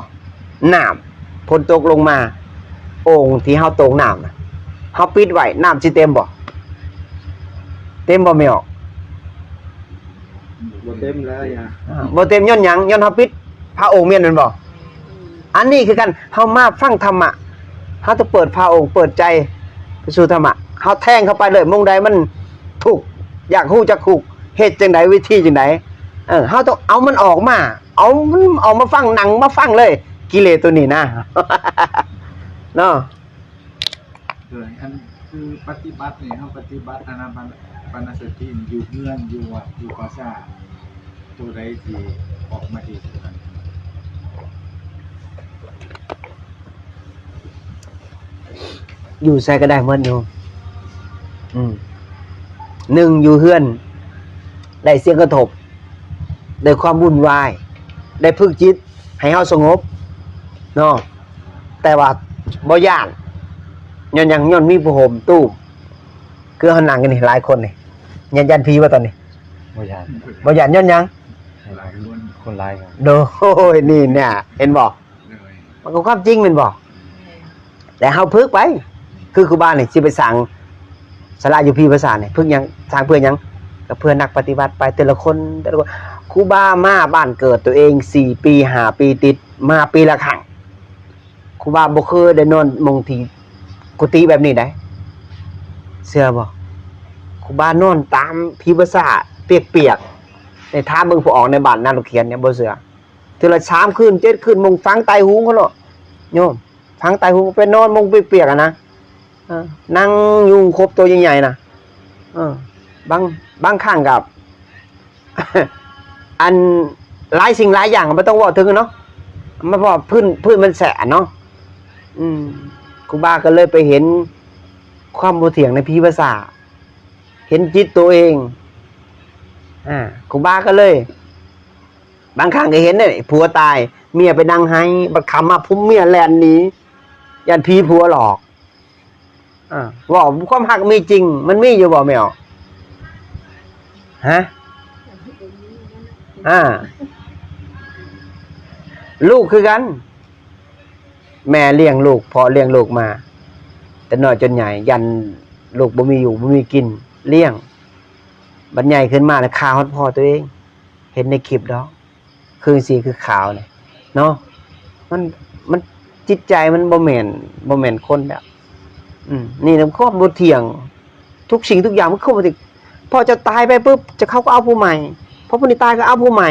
ນ້ຳຝົນຕົກລົງມາ ໂອ່ງທີ່ເຮົາໂຕ່ງນ້ຳນະ ເຮົາປິດໄວ້ ນ້ຳຊິເຕັມບໍ່? ເຕັມບໍ່ແມ່ອອກ? ບໍ່ເຕັມແລ້ວ ອ່າ ບໍ່ເຕັມຍ້ອນຫຍັງ? ຍ້ອນເຮົາປິດຝາໂອ່ງ ແມ່ນ ແມ່ນບໍ່? ອັນນີ້ຄືກັນ ເຮົາມາຟັງທຳມະ ເຮົາຕ້ອງເປີດຝາໂອ່ງ ເປີດໃຈໄປສູ່ທຳມະ ເຮົາແທງເຂົ້າໄປເລີຍ ໝ່ອງໃດມັນທຸກ ຢາກຮູ້ຈັກທຸກ ເຮັດຈັ່ງໃດ ວິທີຈັ່ງໃດ ເອີ ເຮົາຕ້ອງເອົາມັນອອກມາ ເອົາມັນອອກມາຟັງ ນັ່ງມາຟັງເລີຍ ກິເລດໂຕນີ້ນະ ເນາະ. ໂດຍ ອັນຄືປະຕິບັດນີ້ ເຮົາປະຕິບັດອານາປານະສະຕິຢູ່ເຮືອນ ຢູ່ວັດ ຢູ່ປາສາດ ໂຕໃດທີ່ອອກມາເຮັດໂຕນັ້ນ? ຢູ່ໃສກໍໄດ້ໝົດໂຍມ. ອືມ ໜຶ່ງ ຢູ່ເຮືອນໄດ້ສຽງກະທົບ ໄດ້ຄວາມວຸ່ນວາຍ ໄດ້ຝຶກຈິດໃຫ້ເຮົາສະຫງົບເນາະ ແຕ່ວ່າບໍ່ຢ້ານ ຍ້ອນຫຍັງ? ຍ້ອນມີຜ້າຫົ່ມຕູມ ຄືເຮົານັ່ງກັນນີ້ຫຼາຍຄົນນີ້ ຢ້ານ ຢ້ານຜີບໍ່ຕອນນີ້? ບໍ່ຢ້ານ ບໍ່ຢ້ານ ຍ້ອນຫຍັງ? ຄົນຫຼາຍ ຄົນຫຼາຍ ໂດຍ ນີ້ນະ ເຫັນບໍ່? ໂດຍ ມັນກໍຄວາມຈິງແມ່ນບໍ່? ແຕ່ເຮົາຝຶກໄປ ຄືຄູບານີ້ຊິໄປສ້າງສາລາຢູ່ຜີປາສາດນີ້ ຝຶກຫຍັງ? ສ້າງເພື່ອຫຍັງ? ກໍເພື່ອນັກປະຕິບັດໄປ ແຕ່ລະຄົນ ແຕ່ລະຄົນ. ຄູບາມາບ້ານເກີດຕົວເອງສີ່ປີ ຫ້າປີຕິດ ມາປີລະຄັ້ງ. ຄູບາບໍ່ເຄີຍໄດ້ນອນໝ່ອງທີ່ ກຸຕິແບບນີ້ໃດ໋ ເຊື່ອບໍ່? ຄູບານອນຕາມຜີປາສາດປຽກໆ ໄດ້ຖາມເບິ່ງຜູ້ອອກໃນບ້ານນາລູກຂຽນນີ້ ບໍ່ເຊື່ອ. ເທື່ອລະສາມຄືນ ເຈັດຄືນ ມຸງຝັງໃຕ້ຫຸງພຸ້ນເນາະໂຍມ ຝັງໃຕ້ຫຸງ ໄປນອນມຸງປຽກໆ ຫັ້ນນະ ເອີ ນັ່ງຍຸງຄົບໂຕໃຫຍ່ໆ ນະ ເອີ ບາງ ບາງຄັ້ງກໍ ອັນ ຫຼາຍສິ່ງຫຼາຍຢ່າງ ບໍ່ຕ້ອງເວົ້າເຖິງເນາະ ມາເພາະພື້ນ ພື້ນມັນແສນເນາະ. ອືມ ຄູບາກໍເລີຍໄປເຫັນຄວາມບໍ່ທ່ຽງໃນຜີພາສາ ເຫັນຈິດໂຕເອງ ອ່າ ຄູບາກໍເລີຍ ບາງຄັ້ງກໍເຫັນເດ້ ຜົວຕາຍ ເມຍໄປນັ່ງໄຫ້ ບັດຄ່ຳມາ ຜົວເມຍແລ່ນໜີ ຢ້ານຜີຜົວຫຼອກ. ອ່າ ເວົ້າຄວາມຮັກມີຈິງ ມັນມີຢູ່ບໍ່ແມ່ອອກ? ຮະ? ອ່າ ລູກຄືກັນ ແມ່ລ້ຽງລູກ ພໍ່ລ້ຽງລູກມາ ແຕ່ນ້ອຍຈົນໃຫຍ່ ຢ້ານລູກບໍ່ມີຢູ່ບໍ່ມີກິນ ລ້ຽງ ບັດໃຫຍ່ຂຶ້ນມາແລ້ວຂ້າຮອດພໍ່ຕົວເອງ ເຫັນໃນຄລິບດອກ ຄືສີຄືຂາວນີ້ເນາະ ມັນ ມັນ ຈິດໃຈມັນບໍ່ແມ່ນ ບໍ່ແມ່ນຄົນແລ້ວ. ອືມ ນີ້ນະຄວາມບໍ່ທ່ຽງ ທຸກສິ່ງທຸກຢ່າງມັນຄືບໍ່ທ່ຽງ ພໍເຈົ້າຕາຍໄປປຶບ ເຈົ້າ ເຂົາກໍເອົາຜູ້ໃໝ່ ພໍຜູ້ນີ້ຕາຍກໍເອົາຜູ້ໃໝ່.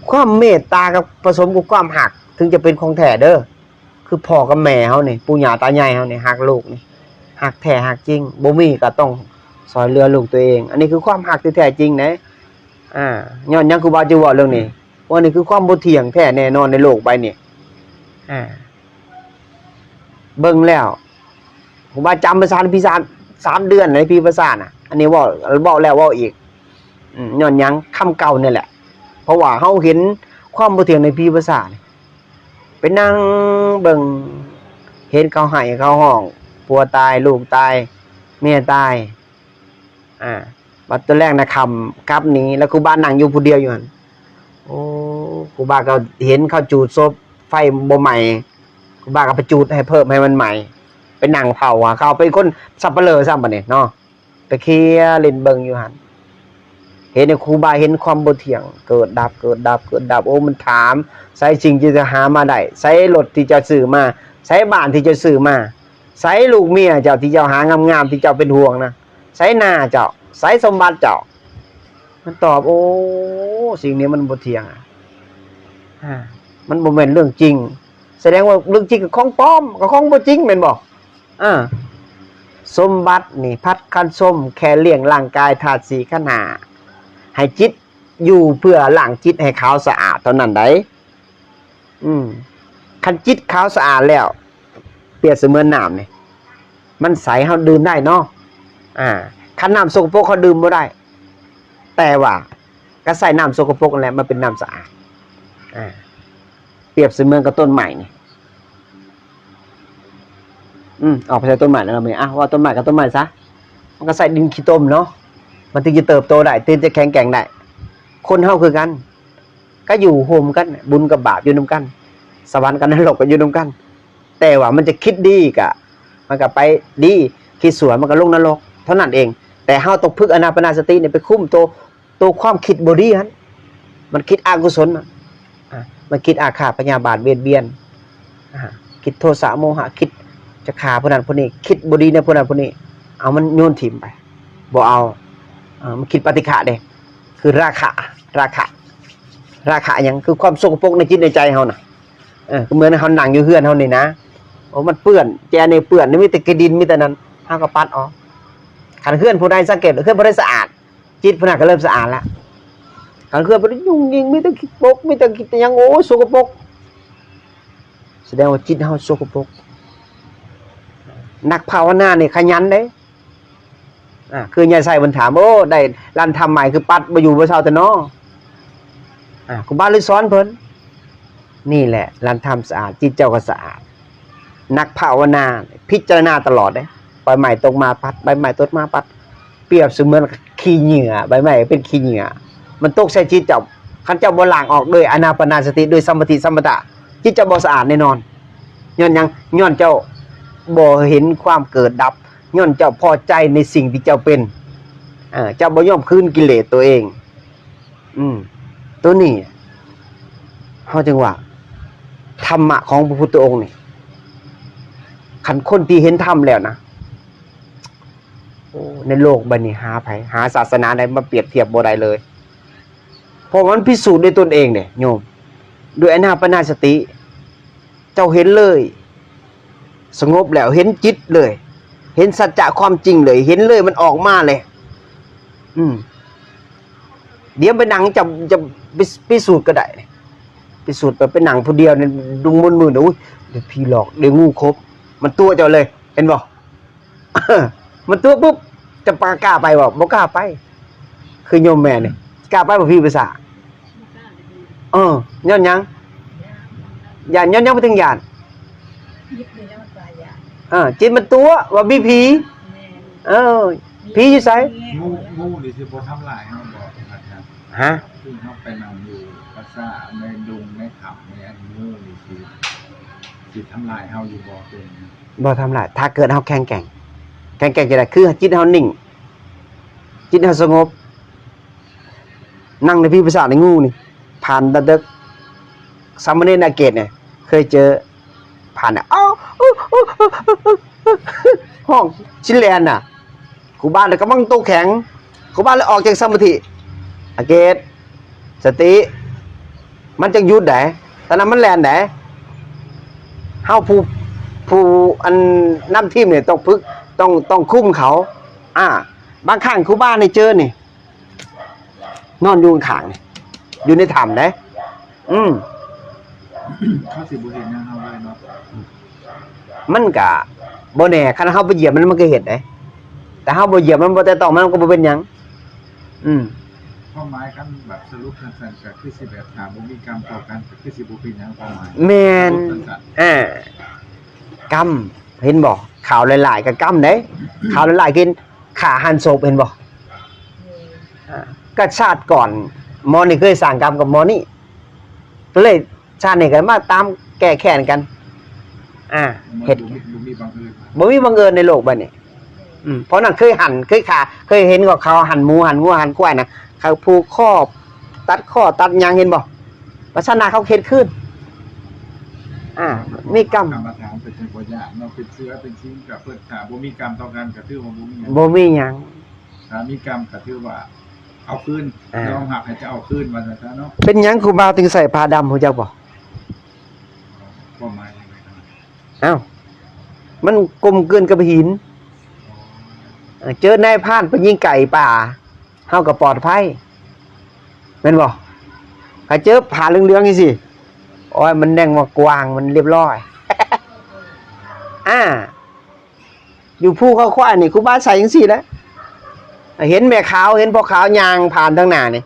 ຄວາມເມດຕາກັບປະສົມກັບຄວາມຮັກ ເຖິງຈະເປັນຂອງແທ້ເດີ. ຄືພໍ່ກັບແມ່ເຮົານີ້ ປູ່ຍ່າຕາຍາຍເຮົານີ້ ຮັກລູກນີ້ ຮັກແທ້ຮັກຈິງ ບໍ່ມີກໍຕ້ອງຊ່ອຍເຫຼືອລູກຕົວເອງ ອັນນີ້ຄືຄວາມຮັກທີ່ແທ້ຈິງເດ້. ອ່າ ຍ້ອນຫຍັງຄູບາຈຶ່ງເວົ້າເລື່ອງນີ້? ວ່ານີ້ຄືຄວາມບໍ່ທ່ຽງແທ້ແນ່ນອນໃນໂລກໃບນີ້. ອ່າ ເບິ່ງແລ້ວ ຄູບາຈຳພາສາ ພີສາມ ສາມເດືອນໃນພີພາສານະ ອັນນີ້ເວົ້າ ເວົ້າແລ້ວເວົ້າອີກ. ອືມ ຍ້ອນຫຍັງ? ຄຳເກົ່ານີ້ແຫຼະ ເພາະວ່າເຮົາເຫັນຄວາມບໍ່ທ່ຽງໃນພີພາສານີ້ ໄປນັ່ງເບິ່ງ ເຫັນເຂົາໄຫ້ເຂົາຮ້ອງ ຜົວຕາຍ ລູກຕາຍ ເມຍຕາຍ. ອ່າ ບັດຕອນແລງນະຄ່ຳກັບໜີ ແລ້ວຄູບານັ່ງຢູ່ຜູ້ດຽວຢູ່ຫັ້ນ. ໂອ້ ຄູບາກໍເຫັນເຂົາຈູດສົບ ໄຟບໍ່ໄໝ້ ຄູບາກໍໄປຈູດໃຫ້ເພີ່ມໃຫ້ມັນໄໝ້. ໄປນັ່ງເຝົ້າຫາເຂົາ ເປັນຄົນສັບປະເລີຊ້ຳບາດນີ້ເນາະ ໄປເຄຍຫຼິ້ນເບິ່ງຢູ່ຫັ້ນ ເຫັນໃນຄູບາເຫັນຄວາມບໍ່ທ່ຽງ ເກີດດັບ ເກີດດັບ ເກີດດັບ. ໂອ້ ມັນຖາມ ໃສສິ່ງທີ່ເຈົ້າຫາມາໄດ້? ໃສລົດທີ່ເຈົ້າຊື້ມາ? ໃສບ້ານທີ່ເຈົ້າຊື້ມາ? ໃສລູກເມຍເຈົ້າທີ່ເຈົ້າຫາງາມໆ ທີ່ເຈົ້າເປັນຫ່ວງນະ? ໃສນາເຈົ້າ? ໃສສົມບັດເຈົ້າ? ມັນຕອບ ໂອ້ ສິ່ງນີ້ມັນບໍ່ທ່ຽງ ອາ ມັນບໍ່ແມ່ນເລື່ອງຈິງ. ສະແດງວ່າເລື່ອງຈິງກໍຂອງປອມ ກໍຂອງບໍ່ຈິງແມ່ນບໍ່? ອາ ສົມບັດນີ້ພັດຄັນຊົມແຄ່ລ້ຽງຮ່າງກາຍທາດສີ່ຂັນຫ້າ ໃຫ້ຈິດຢູ່ເພື່ອລ້າງຈິດໃຫ້ຂາວສະອາດເທົ່ານັ້ນໃດ໋. ອືມ ຄັນຈິດຂາວສະອາດແລ້ວ ປຽບສະເໝືອນນ້ຳນີ້ ມັນໃສ ເຮົາດື່ມໄດ້ເນາະ. ອາ ຄັນນ້ຳສົກກະປົກເຮົາດື່ມບໍ່ໄດ້ ແຕ່ວ່າກໍໃຊ້ນ້ຳສົກກະປົກນັ້ນແຫຼະມາເປັນນ້ຳສະອາດ. ອາ ປຽບສະເໝືອນກັບຕົ້ນໄມ້ນີ້ ອືມ ອອກໄປໃສ່ຕົ້ນໄມ້ແລ້ວເນາະ ມື້ນີ້ ອາ ເວົ້າຕົ້ນໄມ້ກັບຕົ້ນໄມ້ຊະ ມັນກໍໃຊ້ດິນຂີ້ຕົມເນາະ ມັນເຖິງຈະເຕີບໂຕໄດ້ ເຖິງຈະແຂງແກ່ງໄດ້. ຄົນເຮົາຄືກັນ ກໍຢູ່ຮ່ວມກັນ ບຸນກັບບາບຢູ່ນຳກັນ ສະຫວັນກັບນະລົກກໍຢູ່ນຳກັນ ແຕ່ວ່າມັນຈະຄິດດີກະ ມັນກະໄປດີ ຄິດຊົ່ວມັນກະລົງນະລົກເທົ່ານັ້ນເອງ. ແຕ່ເຮົາຕ້ອງຝຶກອານາປານາສະຕິນີ້ໄປຄຸມໂຕ ໂຕຄວາມຄິດບໍ່ດີຫັ້ນ ມັນຄິດອະກຸສົນນະ ອາ ມັນຄິດອາຄາດພະຍາບາດບຽດບຽນ ອາ ຄິດໂທສະໂມຫະ ຄິດຈະຂ້າຜູ້ນັ້ນຜູ້ນີ້ ຄິດບໍ່ດີໃນຜູ້ນັ້ນຜູ້ນີ້ ເອົາມັນໂຍນຖິ້ມໄປ ບໍ່ເອົາ. ເອີ ມັນຄິດປະຕິຄະເດ້ ຄືລາຄະ ລາຄະ ລາຄະຫຍັງ? ຄືຄວາມສົກກະປົກໃນຈິດໃນໃຈເຮົານະ. ເອີ ຄືເໝືອນເຮົານັ່ງຢູ່ເຮືອນເຮົານີ້ນະ ໂອ້ ມັນເປື້ອນ ແຈນີ້ເປື້ອນ ມີແຕ່ຂີ້ດິນ ມີແຕ່ນັ້ນ ເຮົາກໍປັດອອກ. ຄັນເຮືອນຜູ້ໃດ ສັງເກດ ເຮືອນຜູ້ໃດສະອາດ ຈິດຜູ້ນັ້ນກໍເລີ່ມສະອາດລະ. ຄັນເຮືອນຜູ້ໃດຫຍຸ້ງຍິງ ມີແຕ່ຂີ້ປົກ ມີແຕ່ຂີ້ຫຍັງ ໂອ້ຍ ສົກກະປົກ ສະແດງວ່າຈິດເຮົາສົກກະປົກ. ນັກພາວະນານີ້ຂະຫຍັນເດ້. ອາ ຄືຍາຍໄຊເພິ່ນຖາມ ໂອ້ ໄດ້ລັນທຳໃໝ່ ຄືປັດບໍ່ຢູ່ບໍ່ເຊົາແຕ່ນໍ. ອາ ຄູບາເລີຍສອນເພິ່ນ ນີ້ແຫຼະລັນທຳສະອາດ ຈິດເຈົ້າກໍສະອາດ. ນັກພາວະນາພິຈາລະນາຕະຫຼອດເດ້ ໃບໄມ້ຕົກມາປັດ ໃບໄມ້ຕົກມາປັດ ປຽບສະເໝືອນຂີ້ເຫຍື້ອ ໃບໄມ້ເປັນຂີ້ເຫຍື້ອ ມັນຕົກໃສ່ຈິດເຈົ້າ. ຄັນເຈົ້າບໍ່ລ້າງອອກດ້ວຍອານາປານາສະຕິ ດ້ວຍສະມາທິສະມະຖະ ຈິດເຈົ້າບໍ່ສະອາດແນ່ນອນ. ຍ້ອນຫຍັງ? ຍ້ອນເຈົ້າບໍ່ເຫັນຄວາມເກີດດັບ ຍ້ອນເຈົ້າພໍໃຈໃນສິ່ງທີ່ເຈົ້າເປັນ ເຈົ້າບໍ່ຍອມຄືນກິເລດຕົວເອງ. ອືມ ໂຕນີ້ເຮົາຈຶ່ງວ່າ ທຳມະຂອງພະພຸດທະອົງນີ້ ຄັນຄົນທີ່ເຫັນທຳແລ້ວນະ ໂອ້ ໃນໂລກໃບນີ້ຫາໃຜ ຫາສາສະໜາໃດມາປຽບທຽບບໍ່ໄດ້ເລີຍ. ເພາະມັນພິສູດດ້ວຍຕົນເອງເດ້ໂຍມ ດ້ວຍອານາປານາສະຕິ ເຈົ້າເຫັນເລີຍ ສະຫງົບແລ້ວເຫັນຈິດເລີຍ ເຫັນສັດຈະຄວາມຈິງເລີຍ ເຫັນເລີຍ ມັນອອກມາເລີຍ. ອືມ ດຽວໄປນັ່ງຈະ ຈະພິ ພິສູດກໍໄດ້ ພິສູດໄປ ໄປນັ່ງຜູ້ດຽວນີ້ ດຸງມົນມືນ ໂອ້ຍ ໄດ້ຜີຫຼອກ ໄດ້ງູຂົບ ມັນຕົວະເຈົ້າເລີຍ ເຫັນບໍ່? ມັນຕົວະປຸບ ຈະປາ ກ້າໄປບໍ່? ບໍ່ກ້າໄປ. ຄືໂຍມແມ່ນີ້ ກ້າໄປບໍ່ຜີປີສາດ? ເອີ ຍ້ອນຫຍັງ? ຢ້ານ ຍ້ອນຫຍັງເພິ່ນຈຶ່ງຢ້ານ? ເອີ ຈິດມັນຕົວະວ່າມີຜີ. ເອີ ຜີຢູ່ໃສ? ງູ ງູນີ້ຊິບໍ່ທຳລາຍເຮົາບໍ່? ຮະ? ຄືເຮົາໄປນັ່ງຢູ່ປ່າຊ້າໃນດົງໃນຖ້ຳນີ້ ອັນງູນີ້ຊິ ຊິທຳລາຍເຮົາຢູ່ບໍ່? ບໍ່ທຳລາຍ ຖ້າເກີດເຮົາແຂງແກ່ງ. ແຂງແກ່ງຈັ່ງໃດ? ຄືຈິດເຮົານິ່ງ ຈິດເຮົາສະຫງົບ ນັ່ງໃນພິປະສາດໃນງູນີ້ ຜ່ານຕາເດິກ ສາມະເນນອາເກດນີ້ ເຄີຍເຈີ ຜ່ານ ອ້າວ ຮ້ອງຊິແລ່ນນະ ຄູບາກຳລັງໂຕແຂງ ຄູບາເລີຍອອກຈາກສະມາທິ ອາເກດ ສະຕິ ມັນຈັ່ງຢຸດໄດ໋ ຕອນນັ້ນມັນແລ່ນໄດ໋. ເຮົາຜູ້ ຜູ້ອັນນຳທີມນີ້ຕ້ອງຝຶກ ຕ້ອງ ຕ້ອງຄຸມເຂົາ. ອາ ບາງຄັ້ງຄູບານີ້ເຈີນີ້ ນອນຢູ່ຂ້າງໆນີ້ ຢູ່ໃນຖ້ຳເດ້. ອືມ ເຂົາຊິບໍ່ເຮັດຫຍັງເຮົາເລີຍເນາະ. ມັນກະບໍ່ແນ່ ຄັນເຮົາໄປຢຽບມັນ ມັນກໍເຮັດເດ້ ແຕ່ເຮົາບໍ່ຢຽບມັນ ບໍ່ແຕະຕ້ອງມັນ ມັນກໍບໍ່ເປັນຫຍັງ. ອືມ ຄວາມໝາຍຄັນແບບສະຫຼຸບສັ້ນໆ ກໍຄືຊິແບບຖ້າບໍ່ມີກຳຕໍ່ກັນ ກໍຄືຊິບໍ່ເປັນຫຍັງ ຄວາມໝາຍ. ແມ່ນ ສະຫຼຸບສັ້ນໆ ອາ ກຳ ເຫັນບໍ່? ຂ່າວຫຼາຍໆກໍກຳເດ້ ຂ່າວຫຼາຍໆກິນ ຂ້າຫັນສົບ ເຫັນບໍ່? ອາ ກໍຊາດກ່ອນ ໝໍນີ້ເຄີຍສ້າງກຳກັບໝໍນີ້ ກໍເລີຍຊາດນີ້ກໍມາຕາມແກ້ແຄ້ນກັນ. ອ່າ ມັນເຮັດ ບໍ່ມີ ບໍ່ມີບັງເອີນ ບໍ່ມີບັງເອີນໃນໂລກໃບນີ້. ອືມ ເພາະນັ້ນເຄີຍຫັນ ເຄີຍຂາ ເຄີຍເຫັນວ່າເຂົາຫັນໝູ ຫັນງົວ ຫັນຄວາຍນະ ເຂົາຜູກຄໍ ຕັດຄໍຕັດຫຍັງ ເຫັນບໍ່? ວ່າຊັ້ນນະ ເຂົາເຮັດຄືນ. ອ່າ ມີກຳ ກຳມະຖານເພິ່ນບໍ່ຢາກເນາະ ເປັນເສືອເປັນສິງ ກໍເພິ່ນຖ້າບໍ່ມີກຳຕໍ່ກັນ ກໍຖືວ່າບໍ່ມີຫຍັງ ບໍ່ມີຫຍັງ. ຖ້າມີກຳກໍຖືວ່າເອົາຄືນ ອ່າ ຍອມຮັບໃຫ້ເຈົ້າເອົາຄືນ ວ່າຊັ້ນຊະເນາະ. ເປັນຫຍັງຄູບາຈຶ່ງໃສ່ຜ້າດຳ ຮູ້ຈັກບໍ່? ຄວາມໝາຍຫຍັງ? ອ້າວ ມັນກົມກືນກັບຫີນ. ເອີ ເຈີນາຍພານໄປຍິງໄກ່ປ່າ ເຮົາກໍປອດໄພ ແມ່ນບໍ່? ຖ້າເຈີຜ້າເຫຼືອງໆ ຈັ່ງຊີ້ ໂອ້ຍ ມັນແດ່ງວ່າກວ້າງ ມັນລຽບຮ້ອຍ. ອ່າ ຢູ່ພູເຂົາຄວາຍນີ້ ຄູບາໃສ່ຈັ່ງຊີ້ແຫຼະ. ເຫັນແມ່ຂາວ ເຫັນພໍ່ຂາວຍ່າງຜ່ານທາງໜ້ານີ້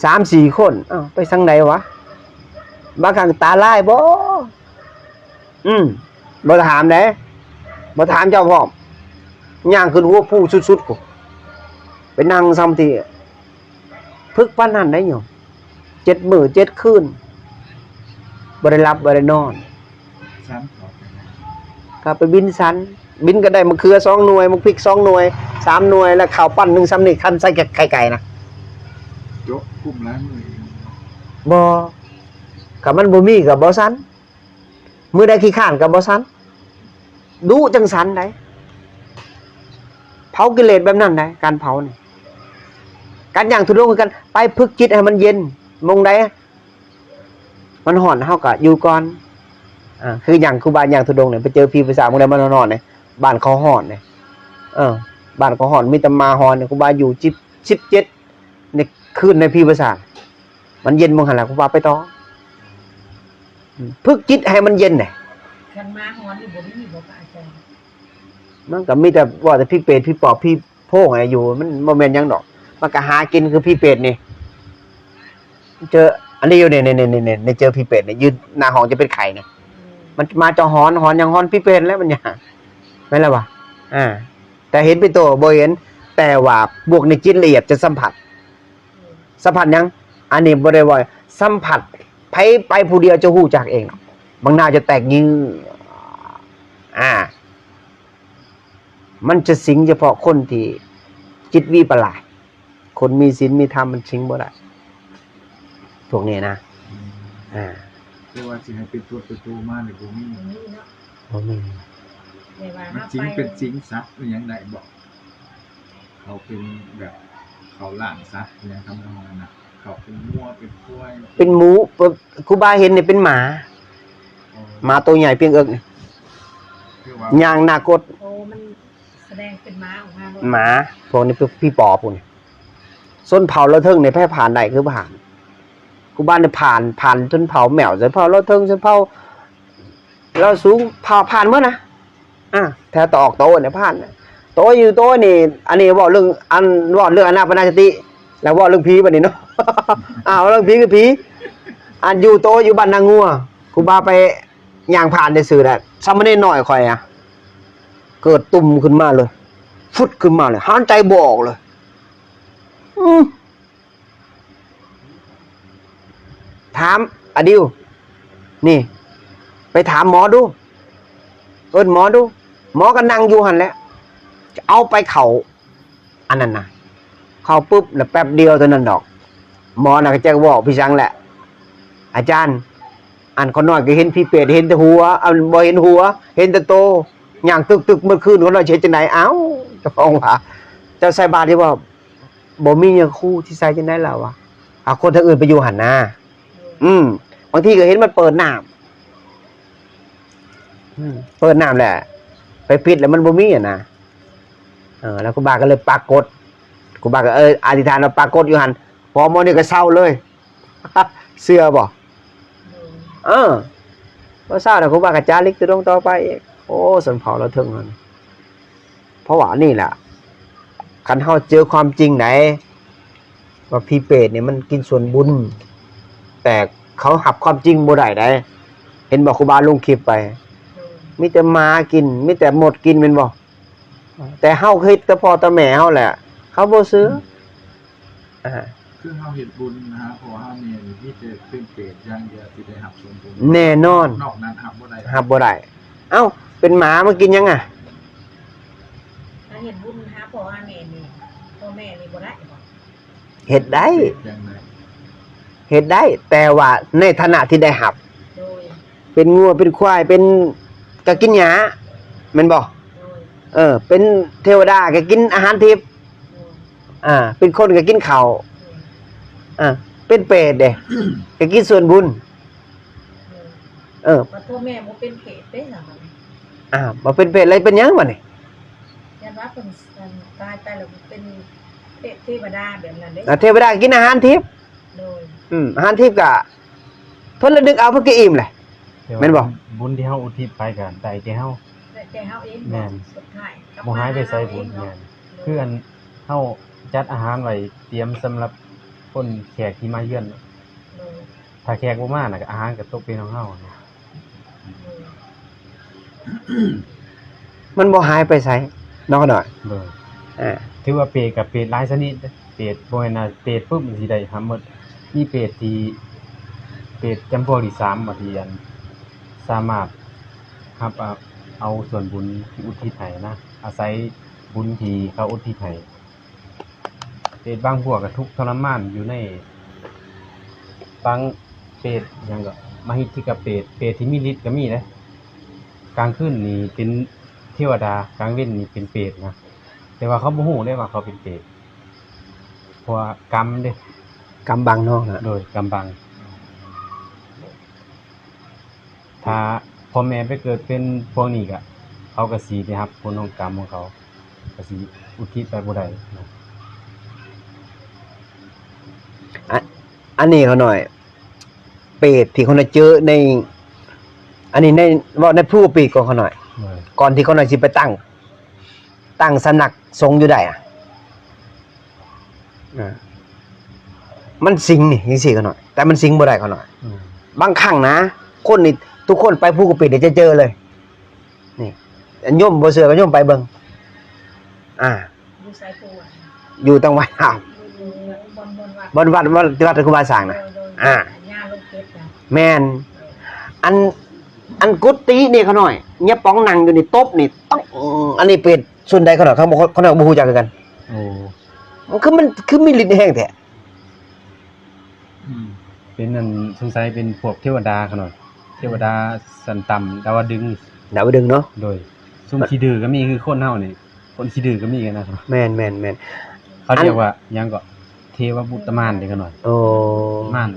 ສາມສີ່ຄົນ ອ້າວ ໄປທາງໃດວະ? ບາງຄັ້ງຕາລາຍບໍ່? ອືມ ບໍ່ຖາມເດ້ ບໍ່ຖາມເຈົ້າພ້ອມ ຍ່າງຂຶ້ນຫົວພູສຸດໆ ພຸ້ນ ໄປນັ່ງສະມາທິ ຝຶກປານນັ້ນໄດ໋ໂຍມ ເຈັດມື້ເຈັດຄືນ ບໍ່ໄດ້ຫຼັບບໍ່ໄດ້ນອນ. ສັນ ກໍໄປບິນສັນ ບິນກໍໄດ້ໝາກເຂືອສອງໜ່ວຍ ໝາກພິກສອງໜ່ວຍ ສາມໜ່ວຍ ແລ້ວເຂົ້າປັ້ນໜຶ່ງສ່ຳນີ້ ຄັນໃສ່ໄຂ່ໄກ່ນະ ຈົບ ກຸ້ມຫຼາຍມື້. ບໍ່ ຄັນມັນບໍ່ມີກໍບໍ່ສັນ ມື້ໃດຂີ້ຄ້ານກໍບໍ່ສັນ ດຸຈັ່ງສັນໄດ໋. ເຜົາກິເລດແບບນັ້ນໄດ໋ ການເຜົານີ້ ການຍ່າງທຸດົງຄືກັນ ໄປຝຶກຈິດໃຫ້ມັນເຢັນ ໝ່ອງໃດ ມັນຮ້ອນເຮົາກໍຢູ່ກ່ອນ. ອ່າ ຄືຢ່າງຄູບາຍ່າງທຸດົງນີ້ ໄປເຈີຜີປີສາດໝ່ອງໃດມັນຮ້ອນໆນີ້ ບ້ານເຂົາຮ້ອນນີ້ ເອີ ບ້ານເຂົາຮ້ອນ ມີແຕ່ໝາຮ້ອນນີ້ ຄູບາຢູ່ສິບ ສິບເຈັດນີ້ ຄືນໃນຜີປີສາດ ມັນເຢັນໝ່ອງຫັ້ນລະ ຄູບາໄປຕໍ່. ອືມ ຝຶກຈິດໃຫ້ມັນເຢັນເດ້. ຄັນໝາຮ້ອນນີ້ບໍ່ມີບໍ່ ພະອາຈານ? ມັນກໍມີແຕ່ເວົ້າແຕ່ຜີເປດ ຜີປອບ ຜີໂພງໃຫ້ຢູ່ ມັນບໍ່ແມ່ນຫຍັງດອກ ມັນກໍຫາກິນຄືຜີເປດນີ້. ເຈີອັນນີ້ຢູ່ນີ້ ນີ້ ນີ້ ນີ້ ນີ້ ເຈີຜີເປດນີ້ ຢືນໜ້າຫ້ອງຈະເປັນໄຂ້ນີ້ ມັນມາເຈົ້າຮ້ອນ ຮ້ອນຫຍັງ ຮ້ອນຜີເປດແລ້ວມັນຫຍັງ ແມ່ນແລ້ວວະ? ອ່າ ແຕ່ເຫັນເປັນໂຕບໍ່ເຫັນ ແຕ່ວ່າພວກໃນຈິດລະອຽດຈະສຳຜັດ. ສຳຜັດຫຍັງ? ອັນນີ້ບໍ່ໄດ້ເວົ້າ ສຳຜັດ ໃຜໄປຜູ້ດຽວຈະຮູ້ຈັກເອງ ບັກໜ້າຈະແຕກງື ອ່າ ມັນຈະສິງສະເພາະຄົນທີ່ຈິດວິປະຫຼາດ ຄົນມີສິນມີທຳມັນສິງບໍ່ໄດ້ ພວກນີ້ນະ. ອືມ ອ່າ ແຕ່ວ່າຊິໃຫ້ເປັນຕົວເປັນໂຕມານີ້ບໍ່ມີ ບໍ່ມີເນາະ ບໍ່ມີ. ແຕ່ວ່າມັນສິງ ເຮົາໄປ ເປັນສິງສັດອີຫຍັງໄດ້ບໍ່? ເຂົາເປັນແບບ ເຂົາລ້າງສັດອີຫຍັງທຳນອງນັ້ນນະ ເຂົາເປັນງົວເປັນຄວາຍ ເປັນໝູ ເປັນ ຄູບາເຫັນນີ້ເປັນໝາ ອໍ ໝາໂຕໃຫຍ່ປຽງເອິກນີ້ ຄືວ່າຍ່າງໜ້າກົດ ໂອ້ ມັນສະແດງເປັນໝາອອກມາໂລດ ໝາ ພວກນີ້ຄືຜີປອບພຸ້ນ. ຊົນເຜົ່າລາວເທິງນີ້ໃຜຜ່ານໄດ້ຄືຜ່ານ ຄູບານີ້ຜ່ານ ຜ່ານຊົນເຜົ່າແມວ ຊົນເຜົ່າລາວເທິງ ຊົນເຜົ່າລາວສູງ ຜ່ານ ຜ່ານໝົດນະ. ອ່າ ແຖວຕາອອກຕາໂອນນີ້ຜ່ານ ໂຕຢູ່ໂຕນີ້ ອັນນີ້ເວົ້າເລື່ອງ ອັນ ເວົ້າເລື່ອງອານາປານະສະຕິ ແລ້ວເວົ້າເລື່ອງຜີບັດນີ້ເນາະ. ອ່າ ເວົ້າເລື່ອງຜີຄືຜີ ອັນຢູ່ໂຕຢູ່ບ້ານນາງົວ ຄູບາໄປຍ່າງຜ່ານຊື່ໆ ແຫຼະ ສາມະເນນນ້ອຍຂ້ອຍອະ ເກີດຕຸ່ມຂຶ້ນມາເລີຍ ຟຶດຂຶ້ນມາເລີຍ ຫາຍໃຈບໍ່ອອກເລີຍ. ອື ຖາມອາດິວ ນີ້ ໄປຖາມໝໍດູ ເອີ້ນໝໍດູ ໝໍກໍນັ່ງຢູ່ຫັ້ນແຫຼະ ເອົາໄປເຂົ້າອັນນັ້ນນະ ເຂົ້າປຶບລະແປັບດຽວເທົ່ານັ້ນດອກ ໝໍນະກໍຈັກເວົ້າພິສັງແຫຼະ ອາຈານ ອັນຂ້ານ້ອຍກໍເຫັນຜີເປດ ເຫັນແຕ່ຫົວ ອັນ ບໍ່ເຫັນຫົວ ເຫັນແຕ່ໂຕ ຍ່າງຕຶກໆ ໝົດຄືນ ຂ້ານ້ອຍຊິເຮັດຈັ່ງໃດ? ອ້າວ ເຈົ້າຂອງວ່າ ເຈົ້າໃສ່ບາດຢູ່ບໍ່? ບໍ່ມີຫຍັງຄູ ຊິໃສ່ຈັ່ງໃດລະວະ ຫາຄົນທາງອື່ນໄປຢູ່ຫັ້ນນາ. ອືມ ບາງທີກໍເຫັນມັນເປີດນ້ຳ ອືມ ເປີດນ້ຳແຫຼະ ໄປປິດແລ້ວມັນບໍ່ມີຫັ້ນນະ. ເອີ ແລ້ວຄູບາກໍເລີຍປາກົດ ຄູບາກໍ ເອີ ອະທິຖານວ່າປາກົດຢູ່ຫັ້ນ ພໍມື້ນີ້ກໍເຊົາເລີຍ ເຊື່ອບໍ່? ເອີ ພໍເຊົາແລ້ວຄູບາກໍຈາລິກທຸດົງຕໍ່ໄປອີກ. ໂອ້ ຊົນເຜົ່າລາວເທິງຫັ້ນ ເພາະວ່ານີ້ແຫຼະ ຄັນເຮົາເຈີຄວາມຈິງໃດ ວ່າຜີເປດນີ້ມັນກິນສ່ວນບຸນ ແຕ່ເຂົາຮັບຄວາມຈິງບໍ່ໄດ້ໃດ໋. ເຫັນບໍ່ ຄູບາລົງຄລິບໄປ ມີແຕ່ໝາກິນ ມີແຕ່ມົດກິນ ແມ່ນບໍ່? ແຕ່ເຮົາເຮັດແຕ່ພໍ່ແຕ່ແມ່ເຮົາແຫຼະ ເຂົາບໍ່ເຊື່ອ. ອ່າ ຄືເຮົາເຮັດບຸນຫາພໍ່ຫາແມ່ນີ້ ມີແຕ່ເປັນເປດຢ່າງດຽວທີ່ໄດ້ຮັບສ່ວນບຸນ. ແນ່ນອນ. ນອກນັ້ນຮັບບໍ່ໄດ້. ຮັບບໍ່ໄດ້. ເອົ້າ, ເປັນໝາມາກິນຫຍັງອະ? ຖ້າເຮັດບຸນຫາພໍ່ຫາແມ່ນີ້ ພໍ່ແມ່ນີ້ບໍ່ໄດ້ບໍ? ເຮັດໄດ້. ເຮັດໄດ້ ແຕ່ວ່າໃນຖານະທີ່ໄດ້ຮັບ. ໂດຍ. ເປັນງົວ ເປັນຄວາຍ ເປັນ ກໍກິນຫຍ້າ ແມ່ນບໍ່? ໂດຍ. ເອີ ເປັນເທວະດາກໍກິນອາຫານທິບ. ໂດຍ. ອ່າ ເປັນຄົນກໍກິນເຂົ້າ. ໂດຍ. ອ່າ ເປັນເປດເດ້ ກໍກິນສ່ວນບຸນ. ໂດຍ. ເອີ ບັດພໍ່ແມ່ບໍ່ເປັນເປດເດ້ ບັດນີ້. ອ່າ ບໍ່ເປັນເປດແລ້ວເປັນຫຍັງບັດນີ້? ຢ້ານວ່າເພິ່ນ ອັນ ຕາຍໄປແລ້ວເປັນເປດເທວະດາແບບນັ້ນເດ້. ອ່າ ເທວະດາກິນອາຫານທິບ. ໂດຍ. ອືມ ອາຫານທິບກະ ເພິ່ນລະດຶກເອົາ ເພິ່ນກະອີ່ມແຫຼະ ແມ່ນບໍ່? ບຸນທີ່ເຮົາອຸທິດໄປກະໄດ້ແກ່ເຮົາ. ໄດ້ແກ່ເຮົາເອງ. ແມ່ນ. ສຸດທ້າຍ ບໍ່ຫາຍໄປໃສບຸນ. ແມ່ນ. ໂດຍ. ຄືອັນເຮົາຈັດອາຫານໄວ້ຕຽມສຳລັບຄົນແຂກທີ່ມາເຢືອນ. ໂດຍ. ຖ້າແຂກບໍ່ມານະ ອາຫານກໍຕົກເປັນຂອງເຮົາ. ໂດຍ. ມັນບໍ່ຫາຍໄປໃສເນາະ ຂະນ້ອຍ. ໂດຍ. ອ່າ ຖືວ່າເປດກໍເປດຫຼາຍຊະນິດເດ້. ເປດບໍ່ແມ່ນວ່າເປດປຶບມັນຊິໄດ້ຮັບໝົດ. ມີເປດທີ່ ເປດຈຳພວກທີສາມ ທີ່ອັນສາມາດຮັບ ເອົາ ເອົາສ່ວນບຸນທີ່ອຸທິດໃຫ້ນະ ອາໄສບຸນທີ່ເຂົາອຸທິດໃຫ້. ເປດບາງພວກກໍທຸກທໍລະມານຢູ່ໃນ ບາງເປດຫຍັງກໍມະຫິດທິກະເປດ ເປດທີ່ມີລິດກໍມີເດ້. ກາງຄືນນີ້ເປັນເທວະດາ ກາງເວັນນີ້ເປັນເປດນະ ແຕ່ວ່າເຂົາບໍ່ຮູ້ເດ້ວ່າເຂົາເປັນເປດ ເພາະວ່າກຳເດ້ ກຳບັງເນາະ. ໂດຍ ກຳບັງ. ຖ້າພໍ່ແມ່ໄປເກີດເປັນພວກນີ້ກະ ເຂົາກະຊິໄດ້ຮັບຜົນຂອງກຳຂອງເຂົາ ກະຊິອຸທິດໄປບໍ່ໄດ້ນະ. ອັນ ອັນນີ້ຂະນ້ອຍ ເປດທີ່ຂະນ້ອຍເຈີໃນ ອັນນີ້ໃນ ເວົ້າໃນພູກະປີກກ່ອນຂະນ້ອຍ ກ່ອນທີ່ຂະນ້ອຍຊິໄປຕັ້ງ ຕັ້ງສຳນັກສົງຢູ່ໃດອະ ອ່າ ມັນສິງນີ້ ຈັ່ງຊີ້ຂະນ້ອຍ ແຕ່ມັນສິງບໍ່ໄດ້ຂະນ້ອຍ. ອືມ ບາງຄັ້ງນະ ຄົນນີ້ ທຸກຄົນໄປພູກະປີກນີ້ຈະເຈີເລີຍ ນີ້ ໂຍມບໍ່ເຊື່ອກໍໂຍມໄປເບິ່ງ. ອ່າ ຢູ່ໃສພູ? ຢູ່ຕັງວັດ ຢູ່ ຢູ່ບ່ອນ ບ່ອນວັດ ບ່ອນວັດ ວັດ ທີ່ວັດຄູບາສ້າງນະ. ໂດຍ ໂດຍ. ອ່າ ຍາລົງເກັບນະ. ແມ່ນ. ໂດຍ. ອັນ ອັນກຸດຕິນີ້ຂະນ້ອຍ ຍາປອງນັ່ງຢູ່ນີ້ ຕົບນີ້ ຕ້ອງ ອັນນີ້ເປດ ສ່ວນໃດຂະນ້ອຍ ເຂົາບໍ່ ຂະນ້ອຍບໍ່ຮູ້ຈັກຄືກັນ. ໂອ້ ມັນຄື ມັນຄືມີລິດແຮງແທ້. ອືມ ເປັນອັນ ສົງໄສເປັນພວກເທວະດາຂະນ້ອຍ ເທວະດາຊັ້ນຕ່ຳ ດາວະດຶງ ດາວະດຶງເນາະ. ໂດຍ. ຊຸມຂີ້ດື້ກໍມີ ຄືຄົນເຮົານີ້ ຄົນຂີ້ດື້ກໍມີນະ. ແມ່ນໆໆ. ເຂົາຮຽກວ່າຫຍັງເກາະ ເທວະບຸດຕະມານເດ້ຂະນ້ອຍ. ໂອ້ ມານ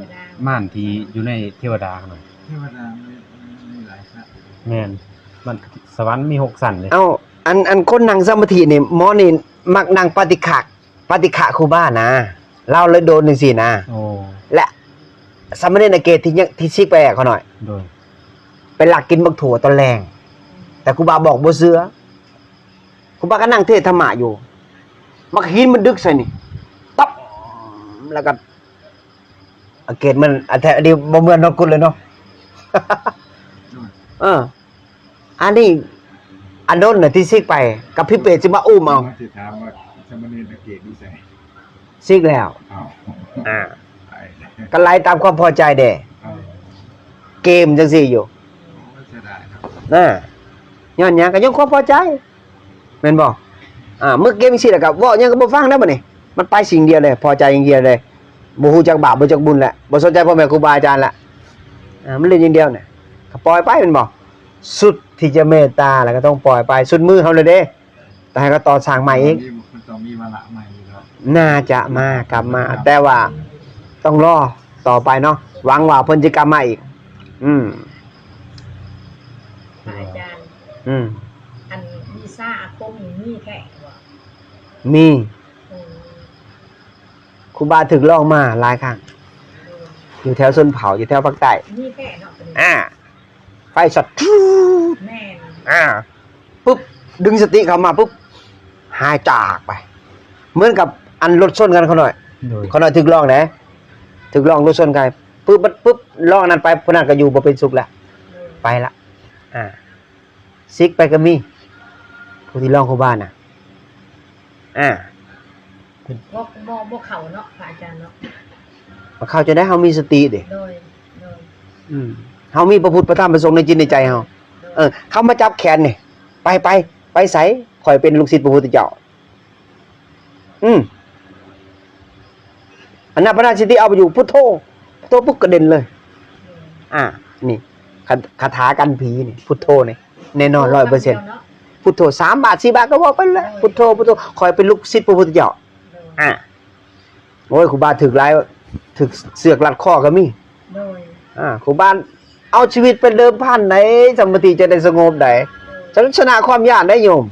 ມານທີ່ຢູ່ໃນເທວະດາຂະນ້ອຍ. ເທວະດາມັນມີ ມັນມີຫຼາຍຊັ້ນ. ແມ່ນ. ມັນ ສະຫວັນມີຫົກຊັ້ນເດ້. ເອົ້າ ອັນ ອັນຄົນນັ່ງສະມາທິນີ້ ໝໍນີ້ມັກນັ່ງປະຕິຄະ ປະຕິຄະຄູບານະ ລາວເລີຍໂດນຈັ່ງຊີ້ນະ. ໂອ້ ແລະ ສາມະເນນອາເກດທີ່ຍັງ ທີ່ສິກໄປຂະນ້ອຍ. ໂດຍ. ໄປລັກກິນບັກຖົ່ວຕອນແລງ ແຕ່ຄູບາບອກບໍ່ເຊື່ອ. ຄູບາກໍນັ່ງເທດທຳມະຢູ່ ບັກຫີນມັນດຶກໃສ່ນີ້ ຕັບ ແລ້ວກໍອາເກດມັນ ອັນແທ້ອັນນີ້ບໍ່ເໝືອນນອກກຸດເລີຍເນາະ. ເອີ ອັນນີ້ອາດົນນະທີ່ສິກໄປ ກັບພິເປດຊິມາອຸ້ມເອົາ. ຊິຖາມວ່າສາມະເນນອາເກດຢູ່ໃສ? ສິກແລ້ວ. ອ້າວ ອ່າ ຕາຍແລ້ວ ກໍໄຫຼຕາມຄວາມພໍໃຈເດ້. ອ້າວ ເກມຈັ່ງຊີ້ຢູ່. ໂອ້ຍ ເສຍດາຍເນາະ. ນະ ຍ້ອນຫຍັງ? ກໍຍ້ອນຄວາມພໍໃຈ ແມ່ນບໍ່? ອ່າ ເມື່ອເກມຈັ່ງຊີ້ແລ້ວກໍເວົ້າຫຍັງກໍບໍ່ຟັງແລ້ວບັດນີ້ ມັນໄປສິ່ງດຽວເລີຍ ພໍໃຈຢ່າງດຽວເລີຍ ບໍ່ຮູ້ຈັກບາບ ບໍ່ຈັກບຸນແລ້ວ ບໍ່ສົນໃຈພໍ່ແມ່ຄູບາອາຈານແລ້ວ. ອ່າ ມັນຫຼິ້ນຢ່າງດຽວນະ ກໍປ່ອຍໄປແມ່ນບໍ່? ສຸດທີ່ຈະເມດຕາແລ້ວກໍຕ້ອງປ່ອຍໄປ ສຸດມືເຮົາແລ້ວເດ້ ຕ້ອງໃຫ້ເຂົາຕໍ່ສ້າງໃໝ່ອີກ. ມັນຕ້ອງມີວາລະໃໝ່ຢູ່ແລ້ວ ໜ້າຈະມາ ກັບມາ ແຕ່ວ່າຕ້ອງລໍຕໍ່ໄປເນາະ ຫວັງວ່າເພິ່ນຈະກັບມາອີກ. ອືມ ພະອາຈານ ອືມ ອັນວິຊາອາຄົມນີ້ມີແທ້ບໍ່? ມີ. ໂອ້ ຄູບາຖືກຫຼອກມາຫຼາຍຄັ້ງ ໂອ້ ຢູ່ແຖວຊົນເຜົ່າ ຢູ່ແຖວພາກໃຕ້. ມີແທ້ເນາະ ອ່າ ໄຟຊັອດ ແມ່ນ ອ່າ ປຶບ ດຶງສະຕິເຂົ້າມາປຶບ ຫາຍຈາກໄປ ເໝືອນກັບອັນລົດຊົນກັນຂະນ້ອຍ. ໂດຍ. ຂະນ້ອຍຖືກຫຼອກເດ້ ຖືກຫຼອກລົດຊົນກັນປຶບ ປຶບ ຫຼອກອັນນັ້ນໄປ ຜູ້ນັ້ນກໍຢູ່ບໍ່ເປັນສຸກແລ້ວ. ໂດຍ. ໄປລະ ອ່າ ສິກໄປກໍມີ ຜູ້ທີ່ຫຼອກຄູບານະ ອ່າ ບໍ່ ບໍ່ ບໍ່ເຂົ້າເນາະ ພະອາຈານເນາະ. ເຂົ້າຈັ່ງໃດ? ເຮົາມີສະຕິເດ້. ໂດຍ ໂດຍ. ອືມ ເຮົາມີພະພຸດ ພະທຳ ພະສົງໃນຈິດໃນໃຈເຮົາ. ໂດຍ. ເອີ ເຂົາມາຈັບແຂນນີ້ ໄປ ໄປ ໄປໃສ? ຂ້ອຍເປັນລູກສິດພະພຸດທະເຈົ້າ. ອືມ ອານາປານະສະຕິ ເອົາໄປຢູ່ ພຸດໂທ ພຸດໂທ ປຸບ ກະເດັນເລີຍ. ອືມ ອ່າ ນີ້ ຄາ ຄາຖາກັນຜີນີ້ ພຸດໂທນີ້ ແນ່ນອນ ຮ້ອຍເປີເຊັນ. ໂອ້ ຄຳດຽວເນາະ ພຸດໂທ ສາມບາດ ສີ່ບາດ ກໍເວົ້າໄປແລ້ວ. ໂດຍ. ພຸດໂທ ພຸດໂທ ຂ້ອຍເປັນລູກສິດພະພຸດທະເຈົ້າ. ໂດຍ. ອ່າ ໂອ້ຍ ຄູບາຖືກຫຼາຍ ຖືກເຊືອກລັດຄໍກໍມີ. ໂດຍ. ອ່າ ຄູບາເອົາຊີວິດເປັນເດີມພັນໃດ ສະມາທິຈະໄດ້ສະຫງົບໃດ. ໂດຍ. ຊະນະຄວາມຢ້ານໄດ້ໂຍມ.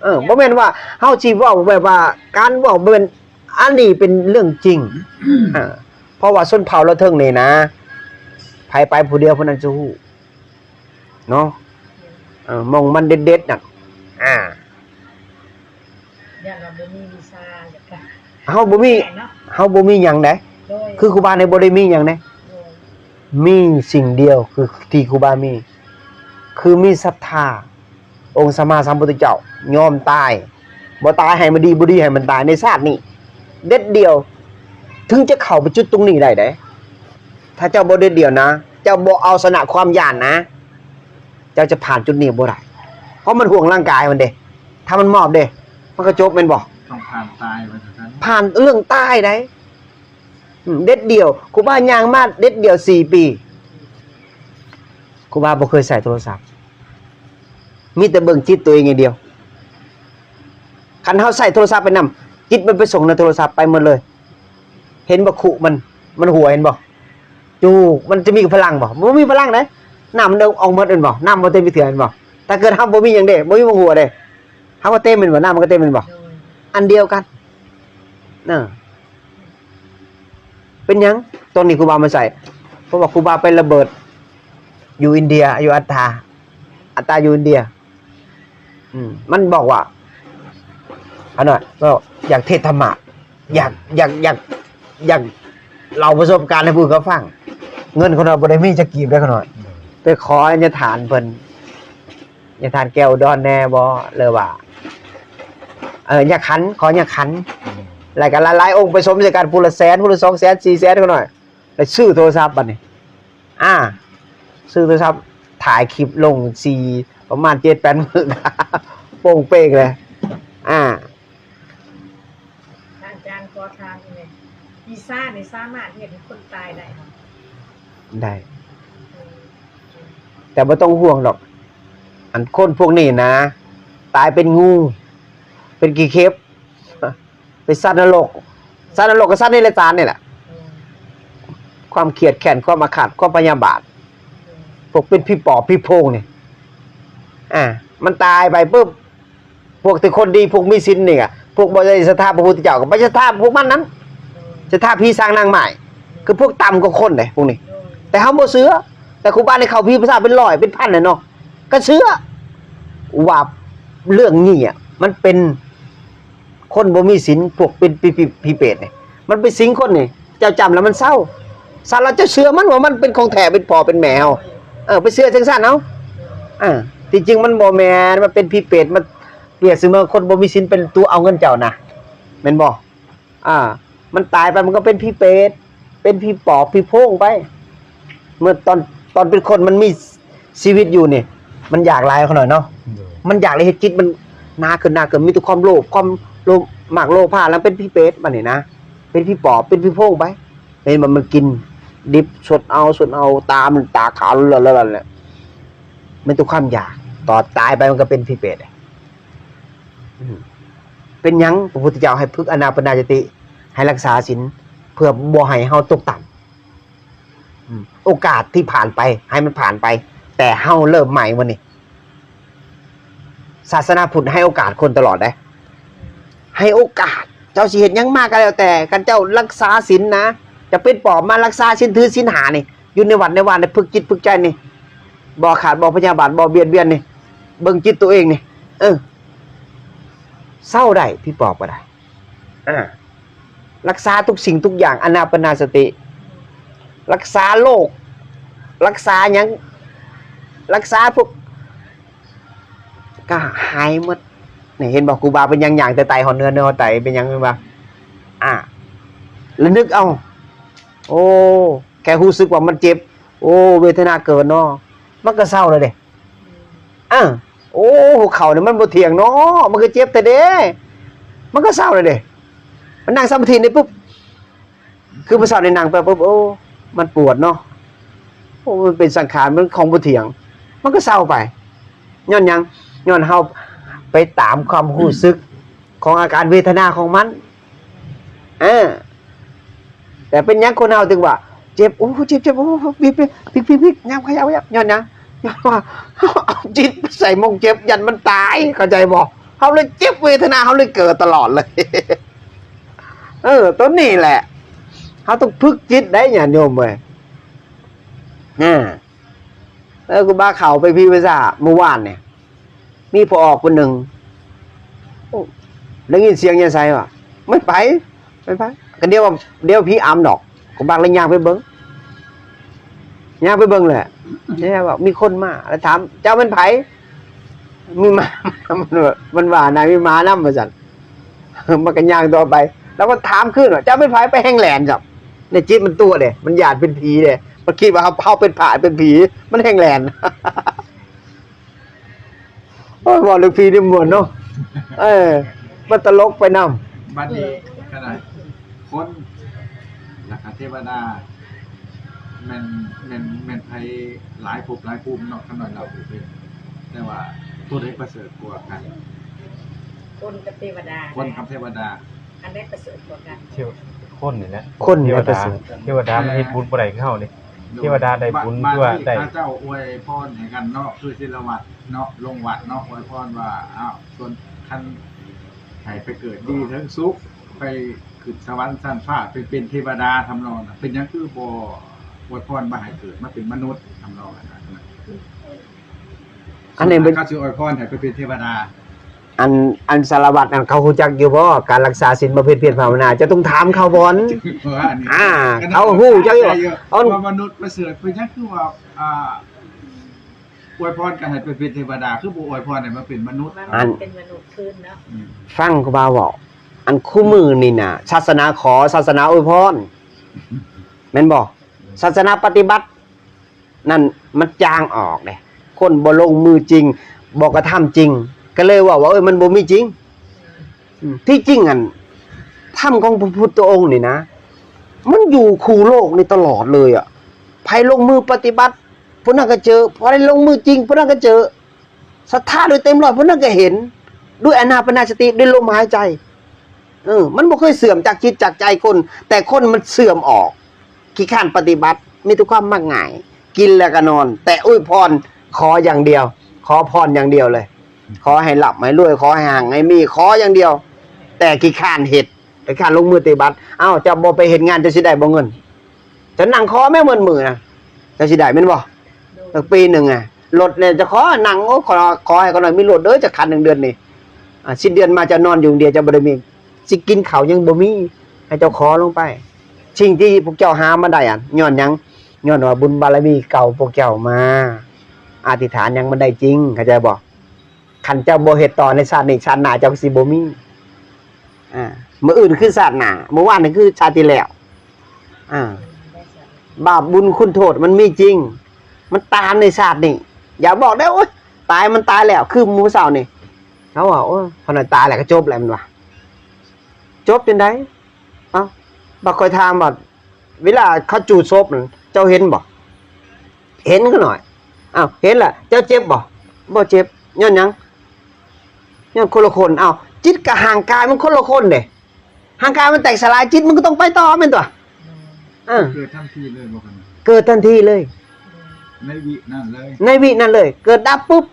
ເອີ ບໍ່ແມ່ນວ່າເຮົາຊິເວົ້າແບບວ່າ ການເວົ້າບໍ່ແມ່ນ ອັນນີ້ເປັນເລື່ອງຈິງ. ເອີ ເພາະວ່າຊົນເຜົ່າລາວເທິງນີ້ນະ ໃຜໄປຜູ້ດຽວຜູ້ນັ້ນຊິຮູ້ເນາະ. ເອີ ໝ່ອງມັນເດັດໆ ນັ້ນ ອ່າ ຢ້ານວ່າບໍ່ມີວິຊາ ຢາກ ເຮົາບໍ່ມີ ເຮົາບໍ່ມີຫຍັງໃດ. ໂດຍ. ຄືຄູບານີ້ບໍ່ໄດ້ມີຫຍັງໃດ. ໂດຍ. ມີສິ່ງດຽວຄືທີ່ຄູບາມີ ຄືມີສັດທາ ອົງສຳມາສຳພຸດທະເຈົ້າ ຍອມຕາຍ ບໍ່ຕາຍໃຫ້ມັນດີ ບໍ່ດີໃຫ້ມັນຕາຍໃນຊາດນີ້ ເດັດດ່ຽວ ເຖິງຈະເຂົ້າໄປຈຸດຕົງນີ້ໄດ້ເດ້. ຖ້າເຈົ້າບໍ່ເດັດດ່ຽວນະ ເຈົ້າບໍ່ເອົາຊະນະຄວາມຢ້ານນະ ເຈົ້າຈະຜ່ານຈຸດນີ້ບໍ່ໄດ້ ເພາະມັນຫ່ວງຮ່າງກາຍມັນເດ້. ຖ້າມັນມອບເດ້ ມັນກໍຈົບແມ່ນບໍ່? ຕ້ອງຜ່ານຕາຍວ່າຊັ້ນ. ຜ່ານເລື່ອງຕາຍໄດ້. ອືມ ເດັດດ່ຽວ ຄູບາຍ່າງມາເດັດດ່ຽວສີ່ປີ ຄູບາບໍ່ເຄີຍໃຊ້ໂທລະສັບ ມີແຕ່ເບິ່ງຈິດຕົວເອງຢ່າງດຽວ. ຄັນເຮົາໃຊ້ໂທລະສັບໄປນຳ ຈິດມັນໄປສົ່ງໃນໂທລະສັບໄປໝົດເລີຍ. ເຫັນບໍ່? ຄຸມັນ ມັນຮົ່ວ ເຫັນບໍ່? ຈູກ ມັນຈະມີພະລັງບໍ່? ບໍ່ມີພະລັງເດ້. ນ້ຳມັນອອກໝົດແມ່ນບໍ່? ນ້ຳບໍ່ເຕັມເທື່ອແມ່ນບໍ່? ຖ້າເກີດເຮົາບໍ່ມີຫຍັງເດ້ ບໍ່ມີໝ່ອງຮົ່ວເດ້ ເຮົາກໍເຕັມແມ່ນບໍ່? ນ້ຳມັນກໍເຕັມແມ່ນບໍ່? ໂດຍ. ອັນດຽວກັນເນາະ. ເປັນຫຍັງຕອນນີ້ຄູບາມາໃສ່? ເພາະວ່າຄູບາໄປລະເບີດຢູ່ອິນເດຍ ຢູ່ອັດຕາ ອັດຕາຢູ່ອິນເດຍ. ອືມ ມັນບອກວ່າ ອັນນັ້ນ ກໍຢາກເທດທຳມະ ຢາກ ຢາກ ຢາກ ຢາກເລົ່າປະສົບການໃຫ້ຜູ້ອື່ນເຂົາຟັງ. ເງິນຂ້ານ້ອຍບໍ່ໄດ້ມີຈັກກີບເດ້ ຂ້ານ້ອຍ ໄປຂໍຍາທ່ານເພິ່ນ ຍາທ່ານແກ້ວອຸດອນແດ່ບໍ່ ຫຼືວ່າ ເອີ ຍາຂັນ ຂໍຍາຂັນ. ແລ້ວກໍຫຼາຍໆອົງປະສົມໃສ່ກັນ ຜູ້ລະແສນ ຜູ້ລະສອງແສນ ສີ່ແສນ ຂ້ານ້ອຍ ແລ້ວຊື້ໂທລະສັບບັດນີ້. ອ່າ ຊື້ໂທລະສັບ ຖ່າຍຄລິບລົງສີ່ ປະມານເຈັດແປດມື້ ໂປ່ງເປ່ງເລີຍ. ອ່າ ອາຈານ ຂໍຖາມອີກແດ່ ວິຊານີ້ສາມາດເຮັດໃຫ້ຄົນຕາຍໄດ້ບໍ່? ໄດ້. ອືມ ແຕ່ບໍ່ຕ້ອງຫ່ວງດອກ ອັນຄົນພວກນີ້ນະ ຕາຍເປັນງູ ເປັນຂີ້ເຂັບ ເປັນສັດນະລົກ ສັດນະລົກກໍສັດເດຍລະຈານນີ້ແຫຼະ. ອືມ ຄວາມຄຽດແຄ້ນ ຄວາມອາຄາດ ຄວາມພະຍາບາດ ອືມ ພວກເປັນຜີປອບຜີໂພງນີ້ ອ່າ ມັນຕາຍໄປປຶບ ພວກທີ່ຄົນດີ ພວກມີສິນນີ້ກະ ພວກບໍ່ໄດ້ສັດທາພະພຸດທະເຈົ້າກໍໄປສັດທາພວກມັນນັ້ນ ສັດທາຜີສາງນາງໄມ້ ຄືພວກຕ່ຳກວ່າຄົນເດ້ພວກນີ້. ແຕ່ເຮົາບໍ່ເຊື່ອ ແຕ່ຄູບານີ້ເຂົ້າຜີປະສາດເປັນຮ້ອຍເປັນພັນແຫຼະເນາະ ກໍເຊື່ອວ່າເລື່ອງນີ້ອະ ມັນເປັນ ຄົນບໍ່ມີສິນ ພວກເປັນຜີ ຜີ ຜີເປດນີ້ ມັນໄປສິງຄົນນີ້ ເຈົ້າຈຳແລ້ວມັນເຊົາ ຊັ້ນແລ້ວເຈົ້າເຊື່ອມັນວ່າມັນເປັນຂອງແທ້ ເປັນພໍ່ເປັນແມ່ເຮົາ. ເອີ ໄປເຊື່ອຈັ່ງຊັ້ນເອົາ. ເອີ ທີ່ຈິງມັນບໍ່ແມ່ນ ມັນເປັນຜີເປດ ມັນປຽບສະເໝືອນຄົນບໍ່ມີສິນເປັນຕົວເອົາເງິນເຈົ້ານະ ແມ່ນບໍ່? ອ່າ ມັນຕາຍໄປມັນກໍເປັນຜີເປດ ເປັນຜີປອບຜີໂພງໄປ. ເມື່ອຕອນ ຕອນເປັນຄົນມັນມີຊີວິດຢູ່ນີ້ ມັນຢາກຫຼາຍ ຂ້ານ້ອຍເນາະ. ໂດຍ. ມັນຢາກ ແລ້ວເຮັດຈິດມັນໜາຂຶ້ນ ໜາຂຶ້ນ ມີແຕ່ຄວາມໂລບ ຄວາມໂລບ ມັກໂລພາ ແລ້ວເປັນຜີເປດບັດນີ້ນະ ເປັນຜີປອບ ເປັນຜີໂພງໄປ. ເຫັນບໍ່? ມັນກິນດິບ ສົດເອົາ ສົດເອົາ ຕາມັນຕາຂາວແລ້ວ ແລ້ວ ແລ້ວ ແລ້ວ ມີແຕ່ຄວາມຢາກ ຕອນຕາຍໄປມັນກໍເປັນຜີເປດ. ອືມ ເປັນຫຍັງພະພຸດທະເຈົ້າໃຫ້ຝຶກອານາປານາສະຕິ ໃຫ້ຮັກສາສິນ ເພື່ອບໍ່ໃຫ້ເຮົາຕົກຕ່ຳ? ອືມ ໂອກາດທີ່ຜ່ານໄປໃຫ້ມັນຜ່ານໄປ ແຕ່ເຮົາເລີ່ມໃໝ່ມື້ນີ້. ສາສະໜາພຸດໃຫ້ໂອກາດຄົນຕະຫຼອດເດ້ ໃຫ້ໂອກາດ. ເຈົ້າຊິເຮັດຫຍັງມາກໍແລ້ວແຕ່ ຄັນເຈົ້າລັກສາສິນນະ ຈະເປັນປອບມາລັກສາສິນ ຖືສິນຫ້ານີ້ ຢູ່ໃນວັດໃນວານີ້ ຝຶກຈິດຝຶກໃຈນີ້ ບໍ່ອາຄາດ ບໍ່ພະຍາບາດ ບໍ່ບຽດບຽນນີ້ ເບິ່ງຈິດຕົວເອງນີ້ ເອີ ເຊົາໄດ້ ຜີປອບກໍໄດ້. ອ່າ ລັກສາທຸກສິ່ງທຸກຢ່າງ ອານາປານາສະຕິ ລັກສາໂລກ ລັກສາຫຍັງ ລັກສາພວກ ກໍຫາຍໝົດ. ນີ້ເຫັນບໍ່? ຄູບາເປັນຫຍັງຍ່າງແຕ່ໄຕຮອດເໜືອ ເໜືອຮອດໄຕ ເປັນຫຍັງ? ເຫັນບໍ່? ລະນຶກເອົາ ໂອ້ ແຄ່ຮູ້ສຶກວ່າມັນເຈັບ ໂອ້ ເວທະນາເກີດເນາະ ມັນກໍເຊົາແລ້ວເດ້. ອາ ໂອ້ ຫົວເຂົ່ານີ້ມັນບໍ່ທ່ຽງເນາະ ມັນກໍເຈັບແທ້ເດ້ ມັນກໍເຊົາແລ້ວເດ້. ມັນນັ່ງສະມາທິນີ້ປຸບ ຄືມື້ເຊົ້ານີ້ນັ່ງໄປປຸບ ໂອ້ ມັນປວດເນາະ ໂອ້ ມັນເປັນສັງຂານ ມັນຂອງບໍ່ທ່ຽງ ມັນກໍເຊົາໄປ. ຍ້ອນຫຍັງ? ຍ້ອນເຮົາໄປຕາມຄວາມຮູ້ສຶກຂອງອາການເວທະນາຂອງມັນ. ເອີ ແຕ່ເປັນຫຍັງຄົນເຮົາຈຶ່ງວ່າເຈັບ ໂອ້ ເຈັບໆ ໂອ້ ພິກໆ ຍາມຂະຫຍັບ ຍ້ອນຫຍັງ? ຍ້ອນວ່າເຮົາເອົາຈິດໄປໃສ່ໝ່ອງເຈັບ ຢ້ານມັນຕາຍ ເຂົ້າໃຈບໍ່? ເຮົາເລີຍເຈັບເວທະນາ ເຮົາເລີຍເກີດຕະຫຼອດເລີຍ. ເອີ ຕົວນີ້ແຫຼະ ເຮົາຕ້ອງຝຶກຈິດໄດ໋ ຍາດໂຍມເອີຍ. ອາ ເອີ ຄູບາເຂົ້າໄປພິພາກສາມື້ວານນີ້ ມີພໍ່ອອກຄົນໜຶ່ງ ໂອ້ ໄດ້ຍິນສຽງຢູ່ໃສວະ ແມ່ນໃຜ ແມ່ນໃຜ ກໍດຽວວ່າ ດຽວຜີອຳດອກ ກໍບັກເລີຍຍ່າງໄປເບິ່ງ ຍ່າງໄປເບິ່ງແຫຼະ ແລ້ວວ່າມີຄົນມາ ແລ້ວຖາມ ເຈົ້າແມ່ນໃຜ ມີໝາ ມັນວ່ານະ ມີໝານຳວ່າຊັ້ນ ມັນກໍຍ່າງຕໍ່ໄປ ແລ້ວກໍຖາມຄືນວ່າ ເຈົ້າແມ່ນໃຜ ໄປແຮ່ງແລ່ນຊ້ຳ ໃນຈິດມັນຕົວະເດ້ ມັນຢ້ານເປັນຜີເດ້ ມັນຄິດວ່າເຮົາ ເຮົາເປັນພະເປັນຜີ ມັນແຮ່ງແລ່ນ. ໂອ້ຍ ເວົ້າເລື່ອງຜີນີ້ມ່ວນເນາະ ເອີ ມັນຕະຫຼົກໄປນຳ. ບັດນີ້ຂະໜາດຄົນ ແລ້ວກະເທວະດາ ແມ່ນ ແມ່ນ ແມ່ນໃຜຫຼາຍພົບຫຼາຍພູມເນາະ ຂ້ານ້ອຍເລົ່າບໍ່ເປັນ ແຕ່ວ່າຜູ້ໃດປະເສີດກວ່າກັນ? ຄົນກັບເທວະດາ ຄົນກັບເທວະດາ ອັນໃດປະເສີດກວ່າກັນ? ເທວະ ຄົນນີ້ແຫຼະ ຄົນນີ້ປະເສີດ ເທວະດາມັນເຮັດບຸນບໍ່ໄດ້ຄືເຮົາເດ້ ເທວະດາໄດ້ບຸນຄືວ່າໄດ້ ເຂົາເຈົ້າອວຍພອນໃຫ້ກັນເນາະ ຄືສິລະວັດເນາະ ລົງວັດເນາະ ອວຍພອນວ່າ ອ້າວ ສ່ວນຄັນໃຫ້ໄປເກີດດີເທິງສຸກ ໄປຂຶ້ນສະຫວັນຊັ້ນຟ້າ ໄປເປັນເທວະດາທຳນອງນັ້ນ ເປັນຫຍັງຄືບໍ່ອວຍພອນວ່າໃຫ້ເກີດມາເປັນມະນຸດທຳນອງນັ້ນນະ? ອັນນີ້ເພິ່ນ ເຂົາຊິອວຍພອນໃຫ້ໄປເປັນເທວະດາ. ອັນ ອັນສາລະວັດນັ້ນ ເຂົາຮູ້ຈັກຢູ່ບໍ່ ການລັກສາສິນ ບຳເພັນພຽນ ພາວະນາ ເຈົ້າຕ້ອງຖາມເຂົາກ່ອນ. ອ່າ ເຂົາຮູ້ຈັກຢູ່ ວ່າມະນຸດປະເສີດ ເປັນຫຍັງຄືວ່າ ອ່າ ອວຍພອນກັນໃຫ້ໄປເປັນເທວະດາ ຄືບໍ່ອວຍພອນໃຫ້ມາເປັນມະນຸດ? ອັນ ເປັນມະນຸດຄືນເນາະ. ອືມ ຟັງຄູບາເວົ້າ ອັນຄູ່ມື້ນີ້ນະ ສາສະໜາຂໍ ສາສະໜາອວຍພອນ ແມ່ນບໍ່? ສາສະໜາປະຕິບັດ ນັ້ນມັນຈາງອອກເດ້ ຄົນບໍ່ລົງມືຈິງ ບໍ່ກະທຳຈິງ ກໍເລີຍເວົ້າວ່າ ເອີ ມັນບໍ່ມີຈິງ. ອືມ ທີ່ຈິງຫັ້ນ ທຳຂອງພະພຸດທະອົງນີ້ນະ ມັນຢູ່ຄູ່ໂລກນີ້ຕະຫຼອດເລີຍອະ ໃຜລົງມືປະຕິບັດ ຜູ້ນັ້ນກໍເຈີ ໃຜລົງມືຈິງ ຜູ້ນັ້ນກໍເຈີ ສັດທາໂດຍເຕັມຮ້ອຍ ຜູ້ນັ້ນກໍເຫັນ ດ້ວຍອານາປານະສະຕິ ດ້ວຍລົມຫາຍໃຈ. ເອີ ມັນບໍ່ເຄີຍເສື່ອມຈາກຈິດຈາກໃຈຄົນ ແຕ່ຄົນມັນເສື່ອມອອກ ຂີ້ຄ້ານປະຕິບັດ ມີແຕ່ຄວາມມັກງ່າຍ ກິນແລ້ວກໍນອນ ແຕ່ອວຍພອນ ຂໍຢ່າງດຽວ ຂໍພອນຢ່າງດຽວເລີຍ ຂໍໃຫ້ລ່ຳໃຫ້ລວຍ ຂໍໃຫ້ຮັ່ງໃຫ້ມີ ຂໍຢ່າງດຽວ ແຕ່ຂີ້ຄ້ານເຮັດ ຂີ້ຄ້ານລົງມືປະຕິບັດ. ເອົ້າ ເຈົ້າບໍ່ໄປເຮັດງານ ເຈົ້າຊິໄດ້ບໍ່ເງິນ? ເຈົ້ານັ່ງຂໍແມ່ໝົດມື້ນະ ເຈົ້າຊິໄດ້ແມ່ນບໍ່? ເອີ ປີໜຶ່ງອະ ລົດແດ່ ເຈົ້າຂໍນັ່ງ ໂອ້ ຂໍ ຂໍໃຫ້ຂ້ານ້ອຍມີລົດເດີ ຈັກຄັນໜຶ່ງເດືອນນີ້ ອາ ສິບເດືອນມາເຈົ້ານອນຢູ່ຄົນດຽວ ເຈົ້າບໍ່ໄດ້ມີ ຊິກິນເຂົ້າຍັງບໍ່ມີ ໃຫ້ເຈົ້າຂໍລົງໄປ. ສິ່ງທີ່ພວກເຈົ້າຫາມາໄດ້ຫັ້ນ ຍ້ອນຫຍັງ? ຍ້ອນວ່າບຸນບາລະມີເກົ່າພວກເຈົ້າມາ ອະທິຖານຫຍັງມັນໄດ້ຈິງ ເຂົ້າໃຈບໍ່? ຄັນເຈົ້າບໍ່ເຮັດຕໍ່ໃນຊາດນີ້ ຊາດໜ້າເຈົ້າກໍຊິບໍ່ມີ. ອາ ມື້ອື່ນຄືຊາດໜ້າ ມື້ວານນີ້ຄືຊາດທີ່ແລ້ວ. ອາ ບາບບຸນຄຸນໂທດມັນມີຈິງ ມັນຕາມໃນຊາດນີ້. ຢ່າບອກເດ້ ໂອ້ຍ ຕາຍມັນຕາຍແລ້ວ ຄືມື້ເຊົ້ານີ້ ເຂົາວ່າ ໂອ້ຍ ຂ້ານ້ອຍຕາຍແລ້ວກໍຈົບແລ້ວ ມັນວ່າ. ຈົບຈັ່ງໃດ? ເອົ້າ ບາດຂ້ອຍຖາມວ່າ ເວລາເຂົາຈູດສົບນັ້ນ ເຈົ້າເຫັນບໍ່? ເຫັນຂ້ານ້ອຍ. ອ້າວ ເຫັນລະ ເຈົ້າເຈັບບໍ່? ບໍ່ເຈັບ. ຍ້ອນຫຍັງ? ຍ້ອນຄົນລະຄົນ. ອ້າວ ຈິດກັບຮ່າງກາຍມັນຄົນລະຄົນເດ້ ຮ່າງກາຍມັນແຕກສະຫຼາຍ ຈິດມັນກໍຕ້ອງໄປຕໍ່ແມ່ນຕົວະ. ເອີ ເກີດທັນທີເລີຍບໍ່? ເກີດທັນທີເລີຍ ໃນວິນັ້ນເລີຍ ໃນວິນັ້ນເລີຍ ເກີດດັບປຸບ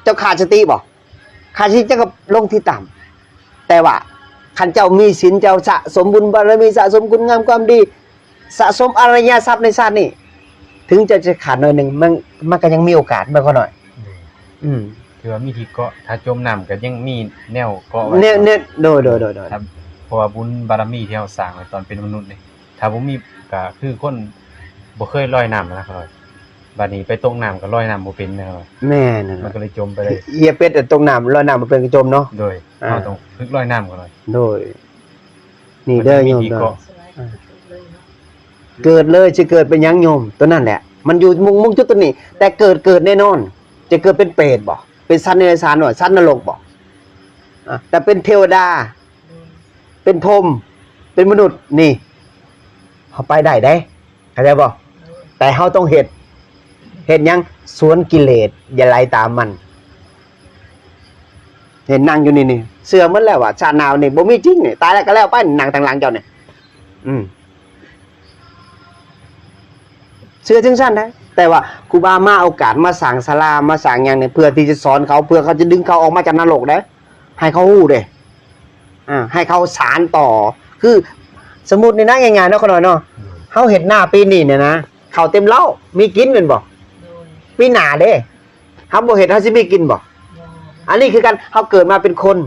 ເຈົ້າຂາດສະຕິບໍ່? ຂ້າພະເຈົ້າກໍລົງທີ່ຕ່ຳ ແຕ່ວ່າຄັນເຈົ້າມີສິນ ເຈົ້າສະສົມບຸນບາລະມີ ສະສົມຄຸນງາມຄວາມດີ ສະສົມອະລິຍະຊັບໃນຊາດນີ້ ເຖິງເຈົ້າຈະຂາດໜ້ອຍໜຶ່ງ ມັນ ມັນກໍຍັງມີໂອກາດ ແມ່ນບໍ່ນ້ອຍ? ອືມ ຖືວ່າມີທີ່ເກາະ ຖ້າຈົມນ້ຳກໍຍັງມີແນວເກາະໄວ້ ແນວ ແນວ ໂດຍ ໂດຍ ໂດຍ ໂດຍ ເພາະວ່າບຸນບາລະມີທີ່ເຮົາສ້າງໄວ້ຕອນເປັນມະນຸດນີ້ ຖ້າບໍ່ມີກໍຄືຄົນບໍ່ເຄີຍລອຍນ້ຳນະ ຂ້ານ້ອຍ. ບາດນີ້ໄປຕົກນ້ຳກໍລອຍນ້ຳບໍ່ເປັນນະ ຂ້ານ້ອຍ. ແມ່ນ ມັນກໍເລີຍຈົມໄປເລີຍ. ຮຽບເປັດຕົກນ້ຳ ລອຍນ້ຳບໍ່ເປັນກໍຈົມເນາະ. ໂດຍ ເຮົາຕ້ອງຝຶກລອຍນ້ຳກ່ອນ. ໂດຍ ນີ້ເດີໂຍມເດີ ເກາະ ອ່າ ເກີດເລີຍ ຊິເກີດເປັນຫຍັງໂຍມ? ຕົວນັ້ນແຫຼະ ມັນຢູ່ມຸງ ມຸງຈຸດຕົວນີ້ ແຕ່ເກີດ ເກີດແນ່ນອນ. ຈະເກີດເປັນເປດບໍ? ເປັນສັດເດຍລະສານບໍ? ສັດນະລົກບໍ? ອາ ແຕ່ເປັນເທວະດາ ເປັນພົມ ເປັນມະນຸດ ນີ້ ເຮົາໄປໄດ້ເດ້ ເຂົ້າໃຈບໍ່? ແຕ່ເຮົາຕ້ອງເຮັດ ເຮັດຫຍັງ? ສວນກິເລດ ຢ່າໄຫຼຕາມມັນ. ເຫັນນັ່ງຢູ່ນີ້ນີ້ ເຊື່ອໝົດແລ້ວວ່າຊາດໜ້ານີ້ບໍ່ມີຈິງນີ້ ຕາຍແລ້ວກໍແລ້ວໄປ ນັ່ງທາງຫຼັງເຈົ້ານີ້ ອືມ ເຊື່ອຈັ່ງຊັ້ນໄດ໋. ແຕ່ວ່າຄູບາມາໂອກາດມາສ້າງສາລາ ມາສ້າງຫຍັງນີ້ ເພື່ອທີ່ຈະສອນເຂົາ ເພື່ອເຂົາຈະດຶງເຂົາອອກມາຈາກນະລົກໄດ໋ ໃຫ້ເຂົາຮູ້ເດ້ ອ່າ ໃຫ້ເຂົາສານຕໍ່. ຄືສົມມຸດນີ້ນະ ງ່າຍໆເນາະ ຂະນ້ອຍເນາະ ເຮົາເຮັດນາປີນີ້ນີ້ນະ ເຂົ້າເຕັມເລົ້າ ມີກິນແມ່ນບໍ່? ໂດຍ ປີໜ້າເດ້ ເຮົາບໍ່ເຮັດ ເຮົາຊິມີກິນບໍ່? ບໍ່ ອັນນີ້ຄືກັນ ເຮົາເກີດມາເປັນຄົນ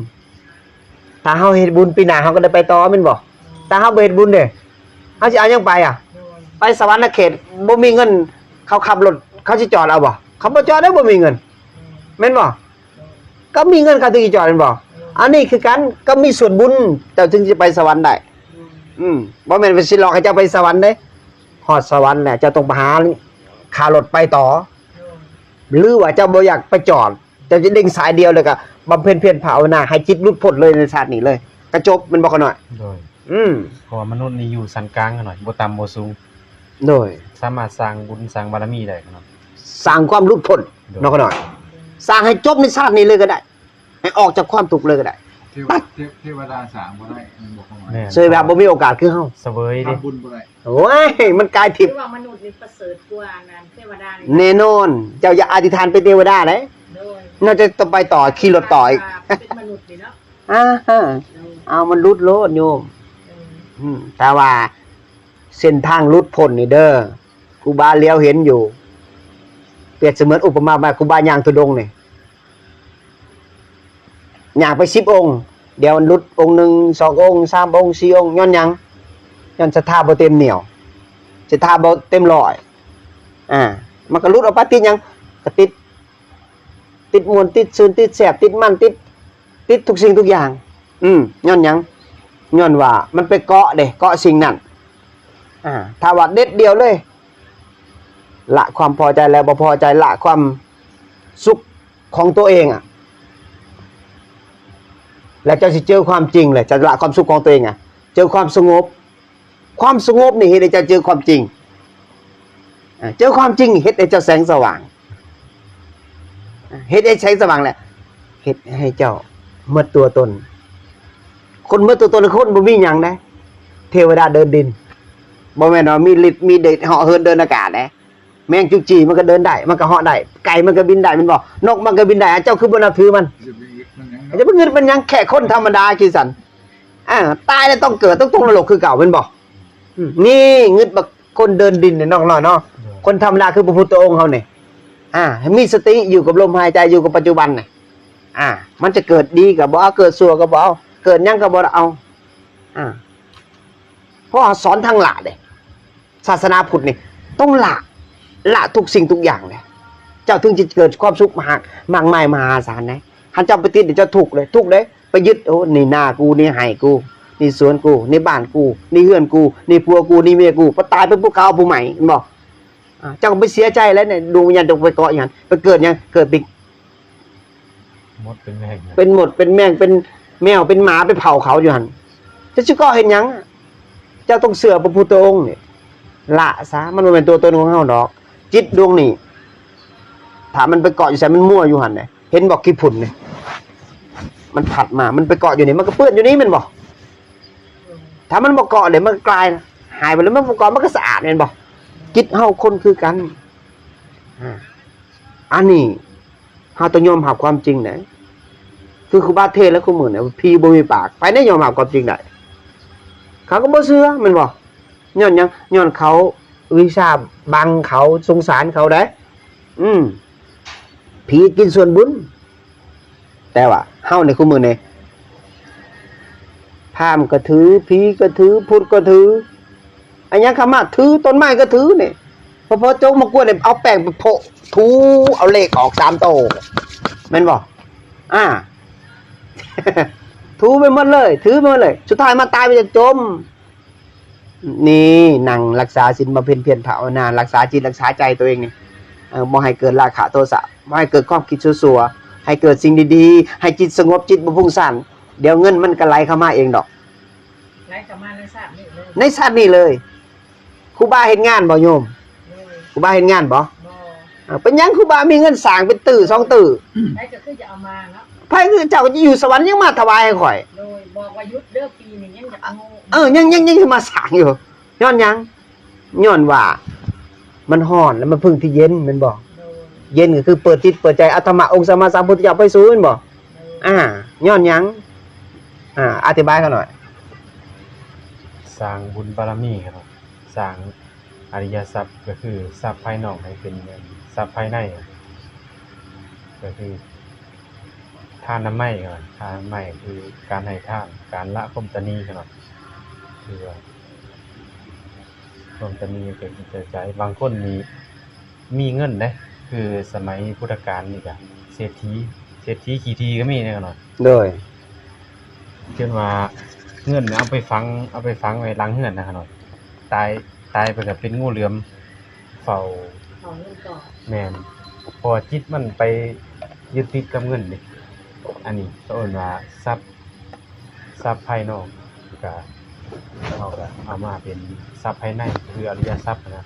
ຖ້າເຮົາເຮັດບຸນ ປີໜ້າເຮົາກໍໄດ້ໄປຕໍ່ແມ່ນບໍ່? ໂດຍ ຖ້າເຮົາບໍ່ເຮັດບຸນເດ້ ເຮົາຊິເອົາຫຍັງໄປອະ? ໂດຍ ໄປສະຫວັນນະເຂດ ບໍ່ມີເງິນ ເຂົາຂັບລົດ ເຂົາຊິຈອດເອົາບໍ່? ເຂົາບໍ່ຈອດເດ້ ບໍ່ມີເງິນ ໂດຍ ແມ່ນບໍ່? ໂດຍ ກໍມີເງິນເຂົາເຖິງຊິຈອດແມ່ນບໍ່? ໂດຍ ອັນນີ້ຄືກັນ ກໍມີສ່ວນບຸນ ເຈົ້າເຖິງຊິໄປສະຫວັນໄດ້ ໂດຍ ອືມ ບໍ່ແມ່ນວ່າຊິຫຼອກໃຫ້ເຈົ້າໄປສະຫວັນເດ້. ຮອດສະຫວັນແລ້ວ ເຈົ້າຕ້ອງໄປຫາຄ່າລົດໄປຕໍ່ ໂດຍ ຫຼືວ່າເຈົ້າບໍ່ຢາກໄປຈອດ ເຈົ້າຈະເລັ່ງສາຍດຽວ ແລ້ວກໍບຳເພັນພຽນພາວະນາໃຫ້ຈິດຫຼຸດພົ້ນເລີຍໃນຊາດນີ້ເລີຍ ກະຈົບ ແມ່ນບໍ່ຂະນ້ອຍ? ໂດຍ ອືມ ເພາະວ່າມະນຸດນີ້ຢູ່ຊັ້ນກາງຂະນ້ອຍ ບໍ່ຕ່ຳບໍ່ສູງ ໂດຍ ສາມາດສ້າງບຸນສ້າງບາລະມີໄດ້ຂະນ້ອຍ ສ້າງຄວາມຫຼຸດພົ້ນ ໂດຍ ເນາະຂະນ້ອຍ ສ້າງໃຫ້ຈົບໃນຊາດນີ້ເລີຍກໍໄດ້ ໃຫ້ອອກຈາກຄວາມທຸກເລີຍກໍໄດ້ ເທວະ ເທ- ເທວະດາສ້າງບໍ່ໄດ້ ແມ່ນບໍ່ຂະນ້ອຍ? ແມ່ນ ເຊີຍແບບບໍ່ມີໂອກາດຄືເຮົາ ສະເຫວີຍເດ້ ທຳບຸນບໍ່ໄດ້. ໂອ້ຍ ມັນກາຍທິບ ຄືວ່າມະນຸດນີ້ປະເສີດກວ່າອັນເທວະດານີ້ ແນ່ນອນ. ເຈົ້າຢ່າອະທິຖານເປັນເທວະດາເດ້ ໂດຍ ນອກຈາກຕ້ອງໄປຕໍ່ ຂີ່ລົດຕໍ່ອີກ ເປັນມະນຸດນີ້ເນາະ ອ່າຮະ ໂດຍ ເອົາມັນຫຼຸດໂລດໂຍມ ໂດຍ ອືມ ແຕ່ວ່າເສັ້ນທາງຫຼຸດພົ້ນນີ້ເດີ ຄູບາຫຼຽວເຫັນຢູ່ ປຽບສະເໝືອນອຸປະມາວ່າຄູບາຍ່າງທຸດົງນີ້ ຍ່າງໄປສິບອົງ ດຽວຫຼຸດອົງໜຶ່ງ ສອງອົງ ສາມອົງ ສີ່ອົງ ຍ້ອນຫຍັງ? ຍ້ອນສັດທາບໍ່ເຕັມໜຽວ ສັດທາບໍ່ເຕັມຮ້ອຍ ອ່າ ມັນກໍຫຼຸດອອກໄປ ຕິດຫຍັງ? ກໍຕິດ ຕິດມ່ວນ ຕິດຊື່ນ ຕິດແຊບ ຕິດມັນ ຕິດ ຕິດທຸກສິ່ງທຸກຢ່າງ ອືມ ຍ້ອນຫຍັງ? ຍ້ອນວ່າມັນໄປເກາະເດ້ ເກາະສິ່ງນັ້ນ ອ່າ ຖ້າວ່າເດັດດ່ຽວເລີຍ ລະຄວາມພໍໃຈແລ້ວບໍ່ພໍໃຈ ລະຄວາມສຸກຂອງຕົວເອງອະ ແລ້ວເຈົ້າຊິເຈີຄວາມຈິງເລີຍ ຈະລະຄວາມສຸກຂອງຕົວເອງອະ ເຈີຄວາມສະຫງົບ ຄວາມສະຫງົບນີ້ເຮັດໃຫ້ເຈົ້າເຈີຄວາມຈິງ ເຈີຄວາມຈິງເຮັດໃຫ້ເຈົ້າແສງສະຫວ່າງ ເຮັດໃຫ້ແສງສະຫວ່າງແຫຼະ ເຮັດໃຫ້ເຈົ້າໝົດຕົວຕົນ ຄົນໝົດຕົວຕົນ ຄົນບໍ່ມີຫຍັງເດ້ ເທວະດາເດີນດິນ ບໍ່ແມ່ນວ່າມີລິດມີເດດເຫາະເຫີນເດີນອາກາດເດ້ ແມງຈຸກຈີ່ມັນກໍເດີນໄດ້ ມັນກໍເຫາະໄດ້ ໄກ່ມັນກໍບິນໄດ້ແມ່ນບໍ່? ນົກມັນກໍບິນໄດ້ ເຈົ້າຄືບໍ່ນັບຖືມັນ? ຈະໄປງຶດມັນຫຍັງ? ຈະໄປງຶດມັນຫຍັງ? ແຄ່ຄົນທຳມະດາຄືສັນ ອ່າ ຕາຍແລ້ວຕ້ອງເກີດ ຕ້ອງຕົກນະລົກຄືເກົ່າແມ່ນບໍ່? ອືມ ນີ້ງຶດບັກຄົນເດີນດິນນີ້ນ້ອງນ້ອຍເນາະ ໂດຍ ຄົນທຳມະດາຄືພະພຸດທະອົງເຮົານີ້ ອ່າ ໃຫ້ມີສະຕິຢູ່ກັບລົມຫາຍໃຈ ຢູ່ກັບປັດຈຸບັນນີ້ ອ່າ ມັນຈະເກີດດີກໍບໍ່ເອົາ ເກີດຊົ່ວກໍບໍ່ເອົາ ເກີດຫຍັງກໍບໍ່ເອົາ ອ່າ ເພາະວ່າສອນທາງລະເດ້ ສາສະໜາພຸດນີ້ຕ້ອງລະ ລະທຸກສິ່ງທຸກຢ່າງເດ້ ເຈົ້າເຖິງຈະເກີດຄວາມສຸກມະຫາ ມາກມາຍມະຫາສານເດ້ ຄັນເຈົ້າໄປຕິດນີ້ເຈົ້າທຸກເດ້ ທຸກເດ້ ໄປຍຶດ ໂອ້ ນີ້ນາກູ ນີ້ໄຮ່ກູ ນີ້ສວນກູ ນີ້ບ້ານກູ ນີ້ເຮືອນກູ ນີ້ຜົວກູ ນີ້ເມຍກູ ພໍຕາຍໄປປຸບເຂົາເອົາຜູ້ໃໝ່ແມ່ນບໍ່? ອ່າ ເຈົ້າກໍໄປເສຍໃຈແລ້ວນີ້ ດວງວິນຍານເຈົ້າໄປເກາະຢູ່ຫັ້ນ ໄປເກີດຫຍັງ? ເກີດເປັນ ມົດເປັນແມງ ເປັນມົດເປັນແມງ ເປັນແມວເປັນໝາ ໄປເຜົາເຂົາຢູ່ຫັ້ນ ເຈົ້າຊິເກາະເຮັດຫຍັງ? ເຈົ້າຕ້ອງເຊື່ອພະພຸດທະອົງນີ້ ລະຊະ ມັນບໍ່ແມ່ນຕົວຕົນຂອງເຮົາດອກ ຈິດດວງນີ້ ຖ້າມັນໄປເກາະຢູ່ໃສ ມັນມົວຢູ່ຫັ້ນເດ້ ເຫັນບໍ່? ຂີ້ຝຸ່ນນີ້ ມັນພັດມາ ມັນໄປເກາະຢູ່ນີ້ ມັນກໍເປື້ອນຢູ່ນີ້ແມ່ນບໍ່? ຖ້າມັນບໍ່ເກາະເດ້ ມັນກໍກາຍຫາຍໄປ ແລ້ວມັນບໍ່ເກາະ ມັນກໍສະອາດແມ່ນບໍ່? ຈິດເຮົາຄົນຄືກັນ ອ່າ ອັນນີ້ເຮົາຕ້ອງຍອມຮັບຄວາມຈິງເດ້ ຄືຄູບາເທດແລ້ວ ຄູ່ມື້ນີ້ຜີບໍ່ມີປາກ ໃຜແນ່ຍອມຮັບຄວາມຈິງໄດ້? ເຂົາກໍບໍ່ເຊື່ອແມ່ນບໍ່? ຍ້ອນຫຍັງ? ຍ້ອນເຂົາວິຊາບັງ ເຂົາສົງສານເຂົາເດ້ ອືມ ຜີກິນສ່ວນບຸນ. ແຕ່ວ່າເຮົາໃນຄູ່ມື້ນີ້ ພາມກໍຖື ຜີກໍຖື ພຸດກໍຖື ອັນຫຍັງກໍມາຖື ຕົ້ນໄມ້ກໍຖືນີ້ ພໍໆ ຈົກມາກວດນີ້ ເອົາແປ້ງໄປໂພະ ຖູ ເອົາເລກອອກສາມໂຕ ແມ່ນບໍ່? ອ່າ ຖູໄປໝົດເລີຍ ຖືໄປໝົດເລີຍ ສຸດທ້າຍມາຕາຍໄປຈະຈົມ. ນີ້ ນັ່ງລັກສາສິນ ບຳເພັນພຽນພາວະນາ ລັກສາຈິດ ລັກສາໃຈໂຕເອງນີ້ ເອີ ບໍ່ໃຫ້ເກີດລາຄະໂທສະ ບໍ່ໃຫ້ເກີດຄວາມຄິດຊົ່ວໆ ໃຫ້ເກີດສິ່ງດີໆ ໃຫ້ຈິດສະຫງົບ ຈິດບໍ່ຟຸ້ງສ້ານ ດຽວເງິນມັນກໍໄຫຼເຂົ້າມາເອງດອກ ໄຫຼເຂົ້າມາໃນຊາດນີ້ເລີຍ ໃນຊາດນີ້ເລີຍ. ຄູບາເຮັດງານບໍ່ໂຍມ? ໂດຍ ຄູບາເຮັດງານບໍ່? ບໍ່ ເອີ ເປັນຫຍັງຄູບາມີເງິນສ້າງເປັນຕື້ສອງຕື້? ໃຜກໍຄືຈະເອົາມາເນາະ ໃຜຄືເຈົ້າຢູ່ສະຫວັນຍັງມາຖວາຍໃຫ້ຂ້ອຍ? ໂດຍ ບອກວ່າຢຸດເດີ ປີນີ້ຍັງຢາກໂງ່ ເອີ ຍັງ ຍັງ ຍັງຊິມາສ້າງຢູ່ ຍ້ອນຫຍັງ? ຍ້ອນວ່າມັນຮ້ອນ ແລ້ວມັນເພິ່ງທີ່ເຢັນແມ່ນບໍ່? ໂດຍ ເຢັນກໍຄືເປີດຈິດເປີດໃຈ ອາຕະມະອົງສຳມາສຳພຸດທະເຈົ້າໄປສູ່ແມ່ນບໍ່? ໂດຍ ອາ ຍ້ອນຫຍັງ? ອາ ອະທິບາຍຂ້ານ້ອຍ. ສ້າງບຸນບາລະມີ ຂ້ານ້ອຍ ສ້າງອະລິຍະຊັບ ກໍຄືຊັບພາຍນອກໃຫ້ເປັນເງິນ ຊັບພາຍໃນກໍຄື ທານນະໄມ ທານນະໄມຄືການໃຫ້ທານ ການລະຄວາມຕະໜີ ເນາະ ຄືວ່າຄວາມຕະໜີ ເປັນຈິດໃຈ. ບາງຄົນນີ້ມີເງິນເດ້ ຄືສະໄໝພຸດທະການນີ້ກະເສດຖີ ເສດຖີຂີ້ຖີກໍມີເດ້ເນາະ. ໂດຍ ເຊັ່ນວ່າເງິນເອົາໄປຝັງ ເອົາໄປຝັງໄວ້ຫຼັງເຮືອນນະເນາະ ຕາຍ ຕາຍໄປກໍເປັນງູເຫຼືອມ ເຝົ້າ ເຝົ້າເຮືອນເກົ່າ ແມ່ນ ເພາະວ່າຈິດມັນໄປຍຶດຕິດກັບເງິນເດ້. ອັນນີ້ເຂົາເອີ້ນວ່າຊັບ ຊັບພາຍນອກ ກະ ເຮົາກະເອົາມາເປັນຊັບພາຍໃນ ຄືອະລິຍະຊັບນະ.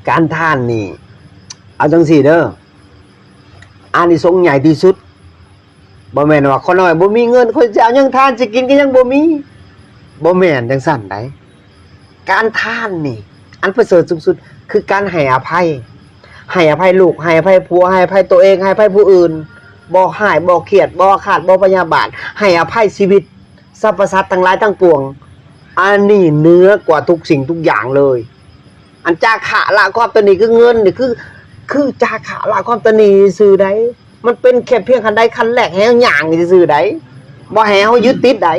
ການທານນີ້ ເອົາຈັ່ງຊີ້ເດີ ອານິສົງໃຫຍ່ທີ່ສຸດ ບໍ່ແມ່ນວ່າຂ້ານ້ອຍບໍ່ມີເງິນ ຂ້ອຍຊິເອົາຫຍັງທານ ຊິກິນກໍຍັງບໍ່ມີ ບໍ່ແມ່ນຈັ່ງຊັ້ນໃດ. ການທານນີ້ ອັນປະເສີດສູງສຸດ ຄືການໃຫ້ອະໄພ ໃຫ້ອະໄພລູກ ໃຫ້ອະໄພຜົວ ໃຫ້ອະໄພຕົວເອງ ໃຫ້ອະໄພຜູ້ອື່ນ ບໍ່ຮ້າຍ ບໍ່ຄຽດ ບໍ່ອາຄາດ ບໍ່ພະຍາບາດ ໃຫ້ອະໄພຊີວິດ ສັບພະສັດທັງຫຼາຍທັງປວງ. ອັນນີ້ເໜືອກວ່າທຸກສິ່ງທຸກຢ່າງເລີຍ. ອັນຈາຄະລະຄວາມຕະໜີ ຄືເງິນນີ້ ຄື ຄືຈາຄະລະຄວາມຕະໜີຊື່ໃດ. ມັນເປັນແຄ່ພຽງຂັ້ນໃດຂັ້ນແລກໃຫ້ເຮົາຍ່າງຊື່ໃດ ບໍ່ໃຫ້ເຮົາຍຶດຕິດໃດ.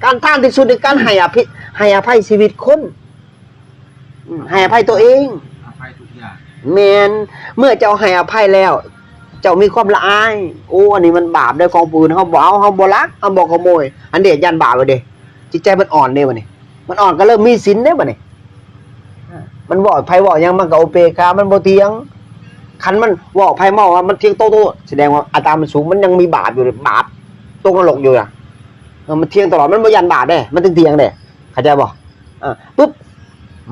ການທານທີ່ສຸດໃນການໃຫ້ອະພິ ໃຫ້ອະໄພຊີວິດຄົນ ອືມ ໃຫ້ອະໄພຕົວເອງ ອະໄພທຸກຢ່າງ. ແມ່ນ ເມື່ອເຈົ້າໃຫ້ອະໄພແລ້ວ ເຈົ້າມີຄວາມລະອາຍ ໂອ້ ອັນນີ້ມັນບາບເດີ ຂອງຜູ້ອື່ນເຮົາບໍ່ເອົາ ເຮົາບໍ່ລັກ ເຮົາບໍ່ຂະໂມຍ ອັນເດ ຢ້ານບາບເດ້ ຈິດໃຈມັນອ່ອນເດ້ບັດນີ້. ມັນອ່ອນກໍເລີ່ມມີສິນເດ້ບັດນີ້ ມັນເວົ້າໃຜເວົ້າຫຍັງມັນກໍໂອເປກາ ມັນບໍ່ຖຽງ. ຄັນມັນເວົ້າໃຜເວົ້າວ່າມັນຖຽງໂຕໆ ສະແດງວ່າອັດຕາມັນສູງ ມັນຍັງມີບາບຢູ່ ບາບຕົກນະລົກຢູ່ນະ. ເອີ ມັນຖຽງຕະຫຼອດ ມັນບໍ່ຢ້ານບາບເດ້ ມັນເຖິງຖຽງເດ້ ເຂົ້າໃຈບໍ່? ເອີ ປຶບ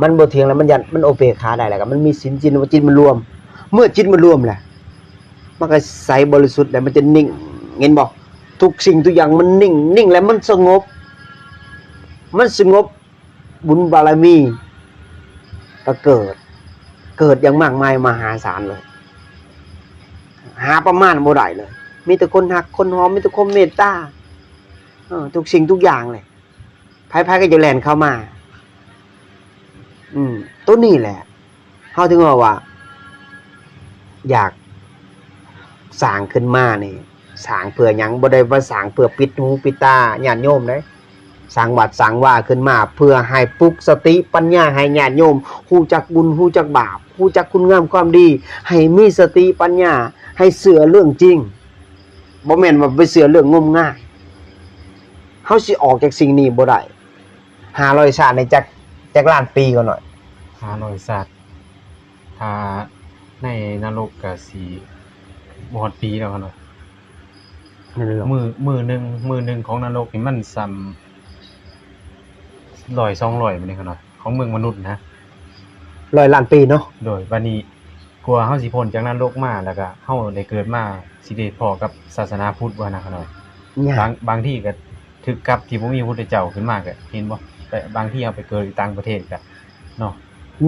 ມັນບໍ່ຖຽງແລ້ວ ມັນຢ້ານ ມັນໂອເປກຂາໄດ້ແລ້ວ ກໍມັນມີສິນ ຈິດ ຈິດມັນລວມ. ເມື່ອຈິດມັນລວມແລ້ວ ມັນກໍໃສບໍລິສຸດແລ້ວ ມັນຈະນິ່ງ ເຫັນບໍ່? ທຸກສິ່ງທຸກຢ່າງມັນນິ່ງ ນິ່ງແລ້ວມັນສະຫງົບ ມັນສະຫງົບ ບຸນບາລະມີກໍເກີດ ເກີດຢ່າງມາກມາຍມະຫາສານເລີຍ ຫາປະມານບໍ່ໄດ້ເລີຍ. ມີແຕ່ຄົນຮັກຄົນຫອມ ມີແຕ່ຄວາມເມດຕາ ເອີ ທຸກສິ່ງທຸກຢ່າງເລີຍ ໃຜໆກໍຈະແລ່ນເຂົ້າມາ. ອືມ ໂຕນີ້ແຫຼະ ເຮົາເຖິງເວົ້າວ່າ ຢາກສ້າງຂຶ້ນມານີ້ ສ້າງເພື່ອຫຍັງ? ບໍ່ໄດ້ວ່າສ້າງເພື່ອປິດຫູປິດຕາຍາດໂຍມເດ້. ສ້າງວັດສ້າງວາຂຶ້ນມາ ເພື່ອໃຫ້ປຸກສະຕິປັນຍາໃຫ້ຍາດໂຍມ ຮູ້ຈັກບຸນ ຮູ້ຈັກບາບ ຮູ້ຈັກຄຸນງາມຄວາມດີ ໃຫ້ມີສະຕິປັນຍາ ໃຫ້ເຊື່ອເລື່ອງຈິງ. ບໍ່ແມ່ນວ່າໄປເຊື່ອເລື່ອງງົມງາຍ. ເຮົາຊິອອກຈາກສິ່ງນີ້ບໍ່ໄດ້. ຫ້າຮ້ອຍຊາດໃນຈັກ ຈັກລ້ານປີກໍໜ້ອຍ? ຫ້າຮ້ອຍຊາດ ຖ້າໃນນະລົກກະຊິບໍ່ຮອດປີແລ້ວເນາະ. ມື້ ມື້ໜຶ່ງ ມື້ໜຶ່ງຂອງນະລົກນີ້ມັນສ່ຳຮ້ອຍສອງຮ້ອຍ ແມ່ນເນາະ ຂອງເມືອງມະນຸດນະ ຮ້ອຍລ້ານປີເນາະ. ໂດຍ ບາດນີ້ ກວ່າເຮົາຊິພົ້ນຈາກນະລົກມາ ແລ້ວກະເຮົາໄດ້ເກີດມາ ຊິໄດ້ພໍ້ກັບສາສະໜາພຸດບໍ່ນະ ຂ້ານ້ອຍ? ຍາກ. ບາງ ບາງທີກໍຖືກກັບທີ່ບໍ່ມີພະພຸດທະເຈົ້າຂຶ້ນມາ ກໍເຫັນບໍ່? ແຕ່ບາງທີເຮົາໄປເກີດຢູ່ຕ່າງປະເທດກໍເນາະ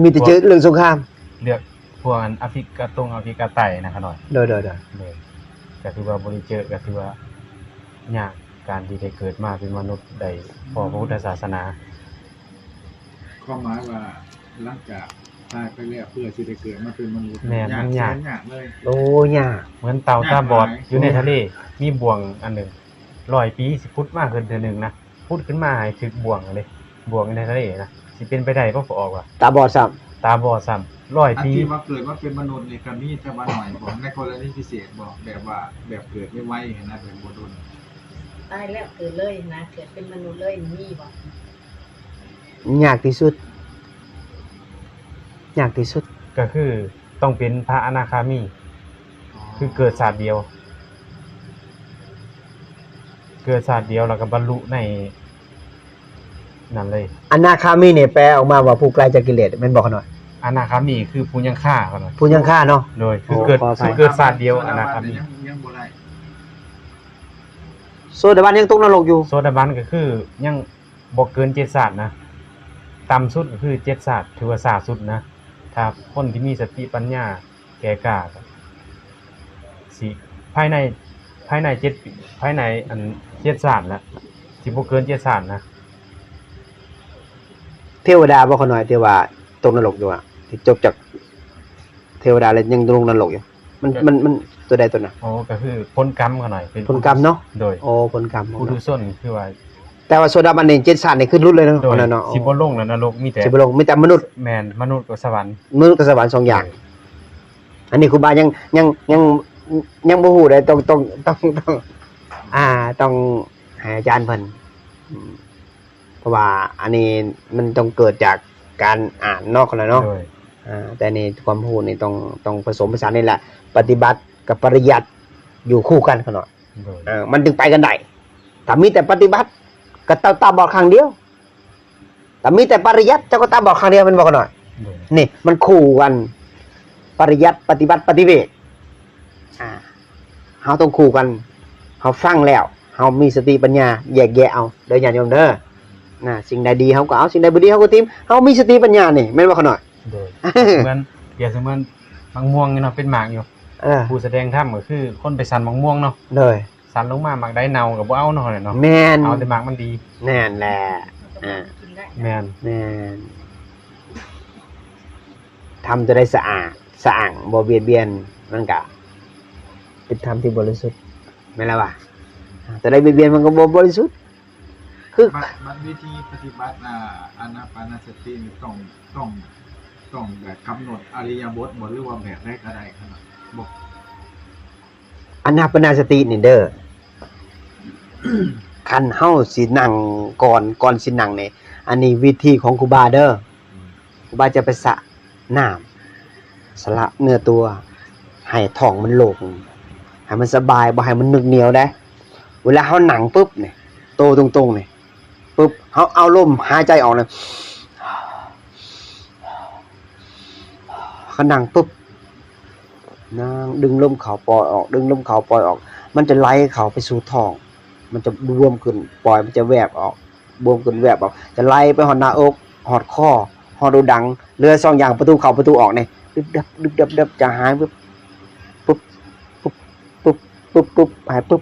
ມີແຕ່ເຈີເລື່ອງສົງຄາມ ເລື່ອງພວກອັນອາຟຣິກາຕົງ ອາຟຣິກາໃຕ້ນະ ຂ້ານ້ອຍ. ໂດຍ ໂດຍ ໂດຍ ໂດຍ ກໍຖືວ່າບໍ່ໄດ້ເຈີ ກໍຖືວ່າຍາກ ການທີ່ໄດ້ເກີດມາເປັນມະນຸດ ໄດ້ພໍ້ພະພຸດທະສາສະໜາ. ຄວາມໝາຍວ່າ ຫຼັງຈາກຕາຍໄປແລ້ວ ເພື່ອຊິໄດ້ເກີດມາເປັນມະນຸດ ແມ່ນ ຍາກ ມັນຍາກ ແສນຍາກເລີຍ. ໂອ້ ຍາກ ເໝືອນເຕົ່າຕາບອດ ຍາກຫຼາຍ ຢູ່ໃນທະເລ ມີບ່ວງອັນໜຶ່ງ ຮ້ອຍປີຊິຂຸດມາຂຶ້ນເທື່ອໜຶ່ງນະ ຂຸດຂຶ້ນມາໃຫ້ຖືກບ່ວງເດ້ ບ່ວງຢູ່ໃນທະເລນະ ຊິເປັນໄປໄດ້ບໍ່? ກໍອອກວ່າ ຕາບອດຊ້ຳ ຕາບອດຊ້ຳ ຮ້ອຍປີ. ອັນທີ່ວ່າເກີດມາເປັນມະນຸດນີ້ ກໍມີແຕ່ວ່າໜ້ອຍບໍ່ ໃນກໍລະນີພິເສດບໍ່? ແບບວ່າ ແບບເກີດໄວໆ ຫັ້ນນະ ແບບບໍ່ດົນ. ຕາຍແລ້ວເກີດເລີຍນະ ເກີດເປັນມະນຸດເລີຍ ມີບໍ່? ຍາກທີ່ສຸດ ຍາກທີ່ສຸດ ກໍຄືຕ້ອງເປັນພະອະນາຄາມີ ອໍ ຄືເກີດຊາດດຽວ ເກີດຊາດດຽວ ແລ້ວກໍບັນລຸໃນນັ້ນເລີຍ. ອະນາຄາມີນີ້ແປອອກມາວ່າຜູ້ໄກຈາກກິເລດ ແມ່ນບໍ່ຂະນ້ອຍ? ອະນາຄາມີຄືຜູ້ຍັງຄາຂະນ້ອຍ ຜູ້ຍັງຄາເນາະ. ໂດຍ ຄືເກີດ ໂອ້ ຂໍອະໄພ ຄືເກີດຊາດດຽວ ອະນາຄາມີ. ຍັງ ຍັງບໍ່ໄດ້. ໂສດາບັນຍັງຕົກນະລົກຢູ່. ໂສດາບັນກໍຄືຍັງບໍ່ເກີນເຈັດຊາດນະ ຕ່ຳສຸດກໍຄືເຈັດຊາດ ຖືວ່າຊ້າສຸດນະ. ຖ້າຄົນທີ່ມີສະຕິປັນຍາແກ່ກ້າ ກໍຊິພາຍໃນ ພາຍໃນເຈັດ ພາຍໃນອັນເຈັດຊາດລະ ຊິບໍ່ເກີນເຈັດຊາດນະ. ເທວະດາບໍ່ຂະນ້ອຍ ທີ່ວ່າຕົກນະລົກຢູ່ອະ ທີ່ຈົບຈາກເທວະດາແລ້ວຍັງລົງນະລົກຢູ່? ມັນ ມັນ ມັນຕົວໃດຕົວນັ້ນ? ອໍ ກໍຄືຜົນກຳຂະນ້ອຍ ເປັນຜົນກຳເນາະ. ໂດຍ ໂອ້ ຜົນກຳ ປຸຖຸຊົນຄືວ່າ ແຕ່ວ່າໂສດາບັນນີ້ເຈັດຊາດນີ້ຄືຫຼຸດເລີຍເນາະ. ໂດຍ ເນາະ ຊິບໍ່ລົງແລ້ວນະລົກ ມີແຕ່ ຊິບໍ່ລົງ ມີແຕ່ມະນຸດ. ແມ່ນ ມະນຸດກັບສະຫວັນ ມະນຸດກັບສະຫວັນສອງຢ່າງ. ໂດຍ ອັນນີ້ຄູບາຍັງ ຍັງ ຍັງ ຍັງບໍ່ຮູ້ເດ້ ຕ້ອງ ຕ້ອງ ຕ້ອງ ຕ້ອງ ອ່າ ຕ້ອງໃຫ້ອາຈານເພິ່ນ ອືມ ເພາະວ່າອັນນີ້ມັນຕ້ອງເກີດຈາກການອ່ານເນາະ ຂະນ້ອຍເນາະ. ໂດຍ ອ່າ ແຕ່ນີ້ຄວາມຮູ້ນີ້ຕ້ອງ ຕ້ອງປະສົມປະສານນີ້ແຫຼະ ປະຕິບັດກັບປະລິຍັດຢູ່ຄູ່ກັນຂະນ້ອຍ. ໂດຍ ເອີ ມັນຈຶ່ງໄປກັນໄດ້. ຖ້າມີແຕ່ປະຕິບັດ ກໍເຈົ້າຕາບອດຂ້າງດຽວ. ຖ້າມີແຕ່ປະລິຍັດ ເຈົ້າກໍຕາບອດຂ້າງດຽວ ແມ່ນບໍ່ຂະນ້ອຍ? ໂດຍ ນີ້ມັນຄູ່ກັນ ປະລິຍັດ ປະຕິບັດ ປະຕິເວດ ອ່າ ເຮົາຕ້ອງຄູ່ກັນ. ເຮົາຟັງແລ້ວ ເຮົາມີສະຕິປັນຍາແຍກແຍະເອົາເດີ ຍາດໂຍມເດີ. ນະ ສິ່ງໃດດີເຮົາກໍເອົາ ສິ່ງໃດບໍ່ດີເຮົາກໍຖິ້ມ. ເຮົາມີສະຕິປັນຍານີ້ ແມ່ນບໍ່ຂະນ້ອຍ? ໂດຍ ເໝືອນ ປຽບສະເໝືອນໝາກມ່ວງນີ້ເນາະ ເປັນໝາກຢູ່. ເອີ ຜູ້ສະແດງທຳກໍຄືຄົນໄປສັນໝາກມ່ວງເນາະ. ໂດຍ ສັນລົງມາໝາກໃດເນົ່າກໍບໍ່ເອົາເນາະ ເນາະ. ແມ່ນ ເອົາແຕ່ໝາກມັນດີ. ແມ່ນແຫຼະ. ອ່າ ແມ່ນ ແມ່ນ. ທຳຕົວໃດສະອາດ ສະອາງ ບໍ່ບຽດບຽນ ມັນກະເປັນທຳທີ່ບໍລິສຸດ ແມ່ນແລ້ວວະ. ຕົວໃດບຽດບຽນມັນກໍບໍ່ບໍລິສຸດ. ຄື ບັດ ບັດວິທີປະຕິບັດ ອ່າ ອານາປານະສະຕິນີ້ ຕ້ອງ ຕ້ອງ ຕ້ອງແບບກຳນົດອິລິຍາບົດບໍ່ ຫຼືວ່າແບບໃດກໍໄດ້ຂະນ້ອຍ? ບໍ່ ອານາປານະສະຕິນີ້ເດີ ຄັນເຮົາຊິນັ່ງກ່ອນ ກ່ອນຊິນັ່ງນີ້ ອັນນີ້ວິທີຂອງຄູບາເດີ. ອືມ ຄູບາຈະໄປສະນ້ຳ ສະຫຼະເນື້ອຕົວ ໃຫ້ທ້ອງມັນໂລ່ງ ໃຫ້ມັນສະບາຍ ບໍ່ໃຫ້ມັນນຶກໜຽວເດ້. ເວລາເຮົານັ່ງປຶບນີ້ ໂຕຕົງໆນີ້ ປຶບ ເຮົາເອົາລົມຫາຍໃຈອອກນະ ເຮົານັ່ງປຶບ ນັ່ງ ດຶງລົມເຂົ້າ ປ່ອຍອອກ ດຶງລົມເຂົ້າ ປ່ອຍອອກ ມັນຈະໄຫຼເຂົ້າໄປສູ່ທ້ອງ ມັນຈະບວມຂຶ້ນ ປ່ອຍ ມັນຈະແວບອອກ ບວມຂຶ້ນແວບອອກ ຈະໄຫຼໄປຮອດໜ້າອົກ ຮອດຄໍ ຮອດດູດັງ ເຫຼືອສອງຢ່າງ ປະຕູເຂົ້າ ປະຕູອອກນີ້ ດຶບດັບ ດຶບດັບ ດັບ ຈະຫາຍ ປຶບ ປຶບ ປຶບ ປຶບ ປຶບ ປຶບ ຫາຍປຶບ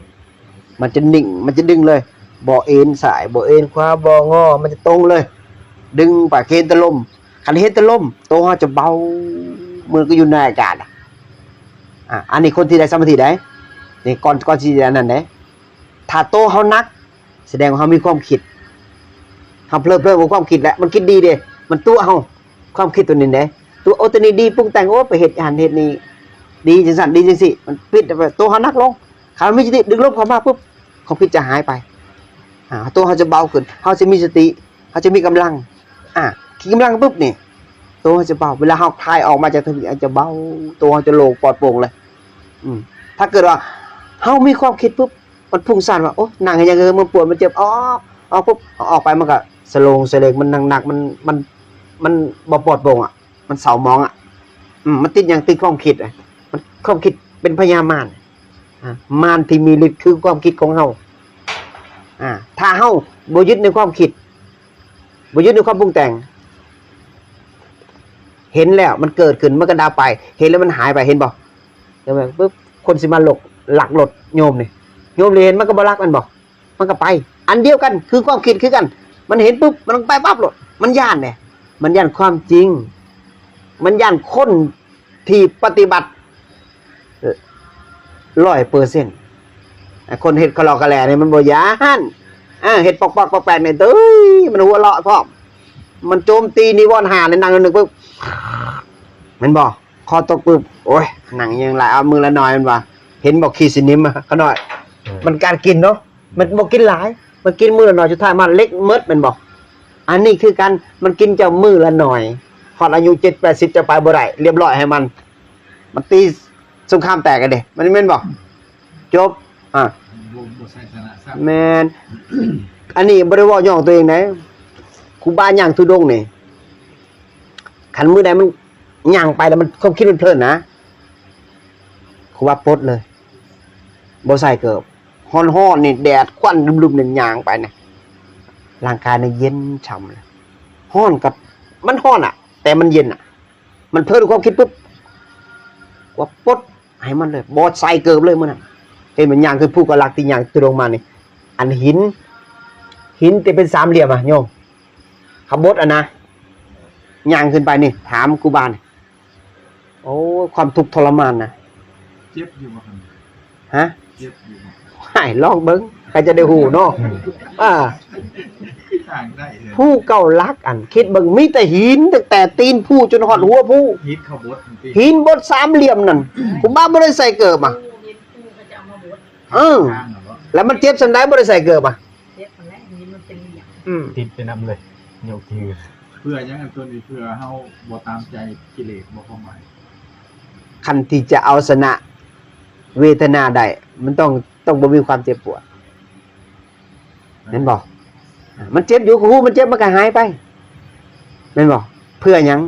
ມັນຈະນິ່ງ ມັນຈະດຶງເລີຍ ບໍ່ເອັນຊ້າຍ ບໍ່ເອັນຂວາ ບໍ່ງໍ ມັນຈະຕົງເລີຍ ດຶງປາກເຫັນແຕ່ລົມ ຄັນເຫັນແຕ່ລົມ ໂຕເຮົາຈະເບົາ ເໝືອນກັບຢູ່ໃນອາກາດ. ອ່າ ອັນນີ້ຄົນທີ່ໄດ້ສະມາທິໄດ໋ ນີ້ ກ່ອນ ກ່ອນຊິອັນນັ້ນເດ້ ຖ້າໂຕເຮົາໜັກ ສະແດງວ່າເຮົາມີຄວາມຄິດ ເຮົາເພີບເພີນກັບຄວາມຄິດແຫຼະ ມັນຄິດດີເດ້ ມັນຕົວະເຮົາ ຄວາມຄິດຕົວນີ້ເດ້ ຕົວະ ໂອ້ ຕົວນີ້ດີ ປຸງແຕ່ງ ໂອ້ ໄປເຮັດຫັ້ນເຮັດນີ້ ດີຈັ່ງຊັ້ນ ດີຈັ່ງຊີ້ ມັນປິດ ໂຕເຮົາໜັກລົງ. ຄັນເຮົາມີສະຕິ ດຶງລົມເຂົ້າມາປຶບ ຄວາມຄິດຈະຫາຍໄປ ອ່າ ໂຕເຮົາຈະເບົາຂຶ້ນ ເຮົາຈະມີສະຕິ ເຮົາຈະມີກຳລັງ ອ່າ ມີກຳລັງປຶບນີ້ ໂຕເຮົາຈະເບົາ ເວລາເຮົາຄາຍອອກມາຈາກຕົວນີ້ ເຮົາຈະເບົາ ໂຕເຮົາຈະໂລ່ງປອດໂປ່ງເລີຍ. ອືມ ຖ້າເກີດວ່າເຮົາມີຄວາມຄິດປຶບ ມັນຟຸ້ງສ້ານວ່າ ໂອ້ ນັ່ງເຮັດຫຍັງ ເອີ ມັນປວດ ມັນເຈັບ ອອກ ອອກປຶບ ເອົາອອກໄປ ມັນກໍສະໂລງສະເລງ ມັນໜັກໆ ມັນ ມັນ ມັນບໍ່ປອດໂປ່ງອະ ມັນເສົ້າໝອງອະ. ອືມ ມັນຕິດຫຍັງ? ຕິດຄວາມຄິດ. ມັນ ຄວາມຄິດເປັນພະຍາມານ ອ່າ ມານທີ່ມີລິດຄືຄວາມຄິດຂອງເຮົາ. ອ່າ ຖ້າເຮົາບໍ່ຍຶດໃນຄວາມຄິດ ບໍ່ຍຶດໃນຄວາມປຸງແຕ່ງ ເຫັນແລ້ວມັນເກີດຂຶ້ນ ມັນກໍດັບໄປ ເຫັນແລ້ວມັນຫາຍໄປ ເຫັນບໍ່? ແລ້ວປຶບ ຄົນຊິມາລັກ ລັກລົດໂຍມນີ້ ໂຍມນີ້ເຫັນມັນກໍບໍ່ລັກແມ່ນບໍ່? ມັນກໍໄປ ອັນດຽວກັນ ຄືຄວາມຄິດຄືກັນ ມັນເຫັນປຶບ ມັນໄປປັບໂລດ ມັນຢ້ານເດ້ ມັນຢ້ານຄວາມຈິງ ມັນຢ້ານຄົນທີ່ປະຕິບັດຮ້ອຍເປີເຊັນ. ຄົນເຮັດຄະເລາະກະແຫຼນີ້ມັນບໍ່ຢ້ານ ເຮັດປອກໆແປກໆນີ້ ເອີຍ ມັນຫົວເລາະພ້ອມ ມັນໂຈມຕີນິວອນຫ້ານີ້ ນັ່ງໜຶ່ງປຶບ ແມ່ນບໍ່? ຄໍຕົກປຶບ ໂອ້ຍ ນັ່ງຫຍັງຫຼາຍ ເອົາມື້ລະໜ້ອຍ ແມ່ນບໍ່? ເຫັນບໍ່? ຂີ້ສະໜິມຂະນ້ອຍ ເອີ ມັນການກິນເນາະ. ມັນບໍ່ກິນຫຼາຍ ມັນກິນມື້ລະໜ້ອຍ ສຸດທ້າຍມາເລັກໝົດແມ່ນບໍ່? ອັນນີ້ຄືກັນ ມັນກິນເຈົ້າມື້ລະໜ້ອຍ ຮອດອາຍຸເຈັດແປດສິບເຈົ້າໄປບໍ່ໄດ້ ລຽບຮ້ອຍໃຫ້ມັນ ມັນຕີສົງຄາມແຕກກັນເດ້ ມັນແມ່ນບໍ່? ຈົບ ອາ ບໍ່ ບໍ່ໃຊ້ຊະນະຊ້ຳ ແມ່ນ ອັນນີ້ບໍ່ໄດ້ເວົ້າຍ້ອງຕົວເອງໃດ ຄູບາຍ່າງທຸດົງນີ້ ຄັນມື້ໃດມັນຍ່າງໄປແລ້ວມັນ ຄວາມຄິດມັນເພີນນະ ຄູບາປົດເລີຍ ບໍ່ໃສ່ເກີບ ຮ້ອນໆ ນີ້ ແດດຄວັນລຸມໆ ນີ້ ຍ່າງໄປນະ ຮ່າງກາຍນີ້ເຢັນຊ່ຳເລີຍ ຮ້ອນກັບ ມັນຮ້ອນອະ ແຕ່ມັນເຢັນອະ ມັນເພີນຄວາມຄິດປຶບ ກວາປົດໃຫ້ມັນເລີຍ ບໍ່ໃສ່ເກີບເລີຍມື້ນັ້ນ ເຫັນມັນຍ່າງຂຶ້ນພູເກົ້າຫຼັກ ທີ່ຍ່າງຕຸລົງມານີ້ ອັນຫີນ ຫີນທີ່ເປັນສາມຫຼ່ຽມອະໂຍມ ຂະບົດອະນະ ຍ່າງຂຶ້ນໄປນີ້ ຖາມຄູບານີ້ ໂອ້ ຄວາມທຸກທໍລະມານນະ ເຈັບຢູ່ບໍ່? ຮະ? ເຈັບຢູ່ບໍ່? ຫາຍ ລອງເບິ່ງ ໃຜຈະໄດ້ຮູ້ເນາະ ອາ ທາງໄດ້ເລີຍ ພູເກົ້າຫຼັກ ອັນ ຄິດເບິ່ງ ມີແຕ່ຫີນ ຕັ້ງແຕ່ຕີນພູຈົນຮອດຫົວພູ ຫີນເຂົາບົດ ຫີນບົດສາມຫຼ່ຽມນັ້ນ ຄູບາບໍ່ໄດ້ໃສ່ເກີບອະ ເອີ ແລ້ວມັນເຈັບສ່ຳໃດບໍ່ໄດ້ໃສ່ເກີບອະ? ເຈັບຫັ້ນແຫຼະ ຫີນມັນເປັນຫຼຽມ ອືມ ຕິດໄປນຳເລີຍ ຍົກທີ່ ເພື່ອຫຍັງອັນຕົວນີ້? ເພື່ອເຮົາບໍ່ຕາມໃຈກິເລດບໍ່? ຄວາມໝາຍ ຄັນທີ່ຈະເອົາຊະນະເວທະນາໄດ້ ມັນຕ້ອງ ຕ້ອງບໍ່ມີຄວາມເຈັບປວດ ແມ່ນບໍ່? ອາ ມັນເຈັບຢູ່ ກໍຮູ້ມັນເຈັບ ມັນກໍຫາຍໄປ ແມ່ນບໍ່? ເພື່ອຫຍັງ?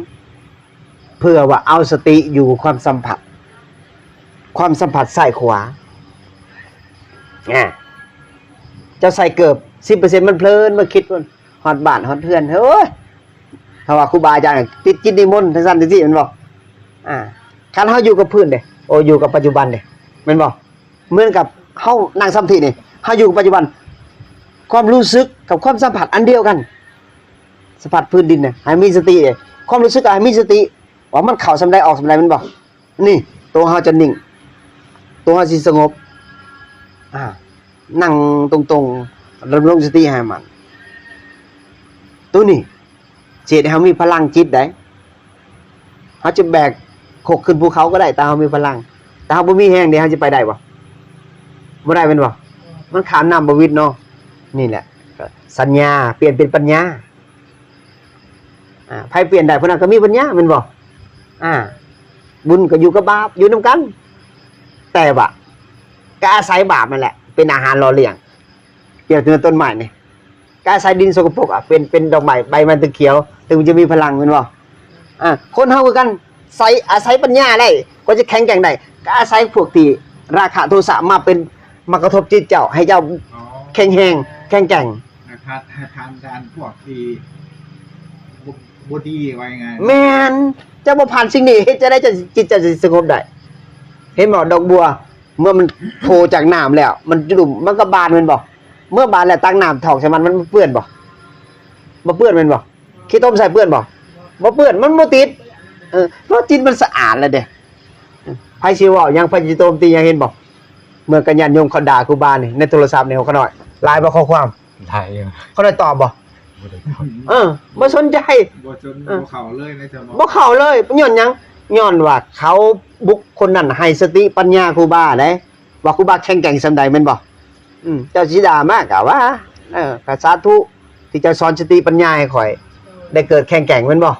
ເພື່ອວ່າເອົາສະຕິຢູ່ຄວາມສຳຜັດ ຄວາມສຳຜັດຊ້າຍຂວາ ອາ ເຈົ້າໃສ່ເກີບສິບເປີເຊັນ ມັນເພີນ ມາຄິດ ຮອດບ້ານຮອດເຮືອນ ເຮີ້ຍ ເພາະວ່າຄູບາອາຈານຕິດກິດນິມົນ ຈັ່ງຊັ້ນຈັ່ງຊີ້ ແມ່ນບໍ່? ອາ ຄັນເຮົາຢູ່ກັບພື້ນເດ້ ໂອ ຢູ່ກັບປັດຈຸບັນເດ້ ແມ່ນບໍ່? ເໝືອນກັບເຮົານັ່ງສະມາທິນີ້ ເຮົາຢູ່ກັບປັດຈຸບັນ ຄວາມຮູ້ສຶກກັບຄວາມສຳຜັດອັນດຽວກັນ ສຳຜັດພື້ນດິນນະ ໃຫ້ມີສະຕິເດ້ ຄວາມຮູ້ສຶກກໍໃຫ້ມີສະຕິ ວ່າມັນເຂົ້າສ່ຳໃດອອກສ່ຳໃດ ແມ່ນບໍ່? ນີ້ ໂຕເຮົາຈະນິ່ງ ໂຕເຮົາຊິສະຫງົບ ອາ ນັ່ງຕົງໆ ດຳລົງສະຕິໃຫ້ໝັ້ນ ໂຕນີ້ ຊິເຮັດໃຫ້ເຮົາມີພະລັງຈິດໄດ໋ ເຮົາຈະແບກຄົກຂຶ້ນພູເຂົາກໍໄດ້ ຖ້າເຮົາມີພະລັງ ຖ້າເຮົາບໍ່ມີແຮງເດ ເຮົາຈະໄປໄດ້ບໍ່? ບໍ່ໄດ້ແມ່ນບໍ່? ມັນຂ້າມນ້ຳບໍ່ຫວິດເນາະ ນີ້ແຫຼະ ສັນຍາປ່ຽນເປັນປັນຍາ ອາ ໃຜປ່ຽນໄດ້ຜູ້ນັ້ນກໍມີປັນຍາແມ່ນບໍ່? ອາ ບຸນກໍຢູ່ກັບບາບ ຢູ່ນຳກັນ ແຕ່ວ່າກໍອາໄສບາບນັ້ນແຫຼະເປັນອາຫານຫຼໍ່ລ້ຽງ ປ່ຽນເປັນຕົ້ນໄມ້ນີ້ ກາຍໃສ່ດິນສົກກະປົກອະ ເປັນ ເປັນດອກໄມ້ ໃບມັນຈຶ່ງຂຽວ ເຖິງມັນຈະມີພະລັງແມ່ນບໍ່? ອາ ຄົນເຮົາຄືກັນ ໃຊ້ ອາໄສປັນຍາໄດ້ ກວ່າຈະແຂງແກ່ງໄດ້ ກໍອາໄສພວກທີ່ລາຄະໂທສະມາເປັນ ມາກະທົບຈິດເຈົ້າ ໃຫ້ເຈົ້າ ອໍ ແຂງແຮງ ແຂງແກ່ງ ໃຫ້ຜ່ານ ໃຫ້ຜ່ານດ່ານພວກທີ່ບໍ່ ບໍ່ດີ ວ່າງ່າຍໆ ແມ່ນ ເຈົ້າບໍ່ຜ່ານສິ່ງນີ້ ເຮັດຈັ່ງໃດເຈົ້າ ຈິດເຈົ້າຊິສະຫງົບໄດ້? ເຫັນບໍ່ ດອກບົວ ເມື່ອມັນໂຜ່ຈາກນ້ຳແລ້ວ ມັນຈຸລຸມ ມັນກໍບານແມ່ນບໍ່? ເມື່ອບານແລ້ວຕັກນ້ຳຖອກໃສ່ມັນ ມັນເປື້ອນບໍ່? ບໍ່ເປື້ອນແມ່ນບໍ່? ຂີ້ຕົມໃສ່ເປື້ອນບໍ່? ບໍ່ເປື້ອນ ມັນບໍ່ຕິດ ເອີ ເພາະຈິດມັນສະອາດແລ້ວເດ້ ໃຜຊິເວົ້າຫຍັງ ໃຜຊິໂຈມຕີຫຍັງ ເຫັນບໍ່? ເມື່ອກັນຍາດໂຍມເຂົາດ່າຄູບານີ້ ໃນໂທລະສັບນີ້ ເຂົານ້ອຍ ຫຼາຍບໍ່ຂໍ້ຄວາມ? ຫຼາຍຢູ່ ເຂົາໄດ້ຕອບບໍ່? ບໍ່ໄດ້ຕອບ ເອີ ບໍ່ສົນໃຈ ບໍ່ສົນ ເອີ ບໍ່ເຂົ້າເລີຍນະເຈົ້າເນາະ ບໍ່ເຂົ້າເລີຍ ຍ້ອນຫຍັງ? ຍ້ອນວ່າເຂົາ ບຸກຄົນນັ້ນໃຫ້ສະຕິປັນຍາຄູບາເດ້ ວ່າຄູບາແຂງແກ່ງສ່ຳໃດແມ່ນບໍ່? ອືມ ເຈົ້າຊິດ່າມາກະວ່າ ເອີ ກະສາທຸທີ່ເຈົ້າສອນສະຕິປັນຍາໃຫ້ຂ້ອຍ ໄດ້ເກີດແຂງແກ່ງແມ່ນບໍ່?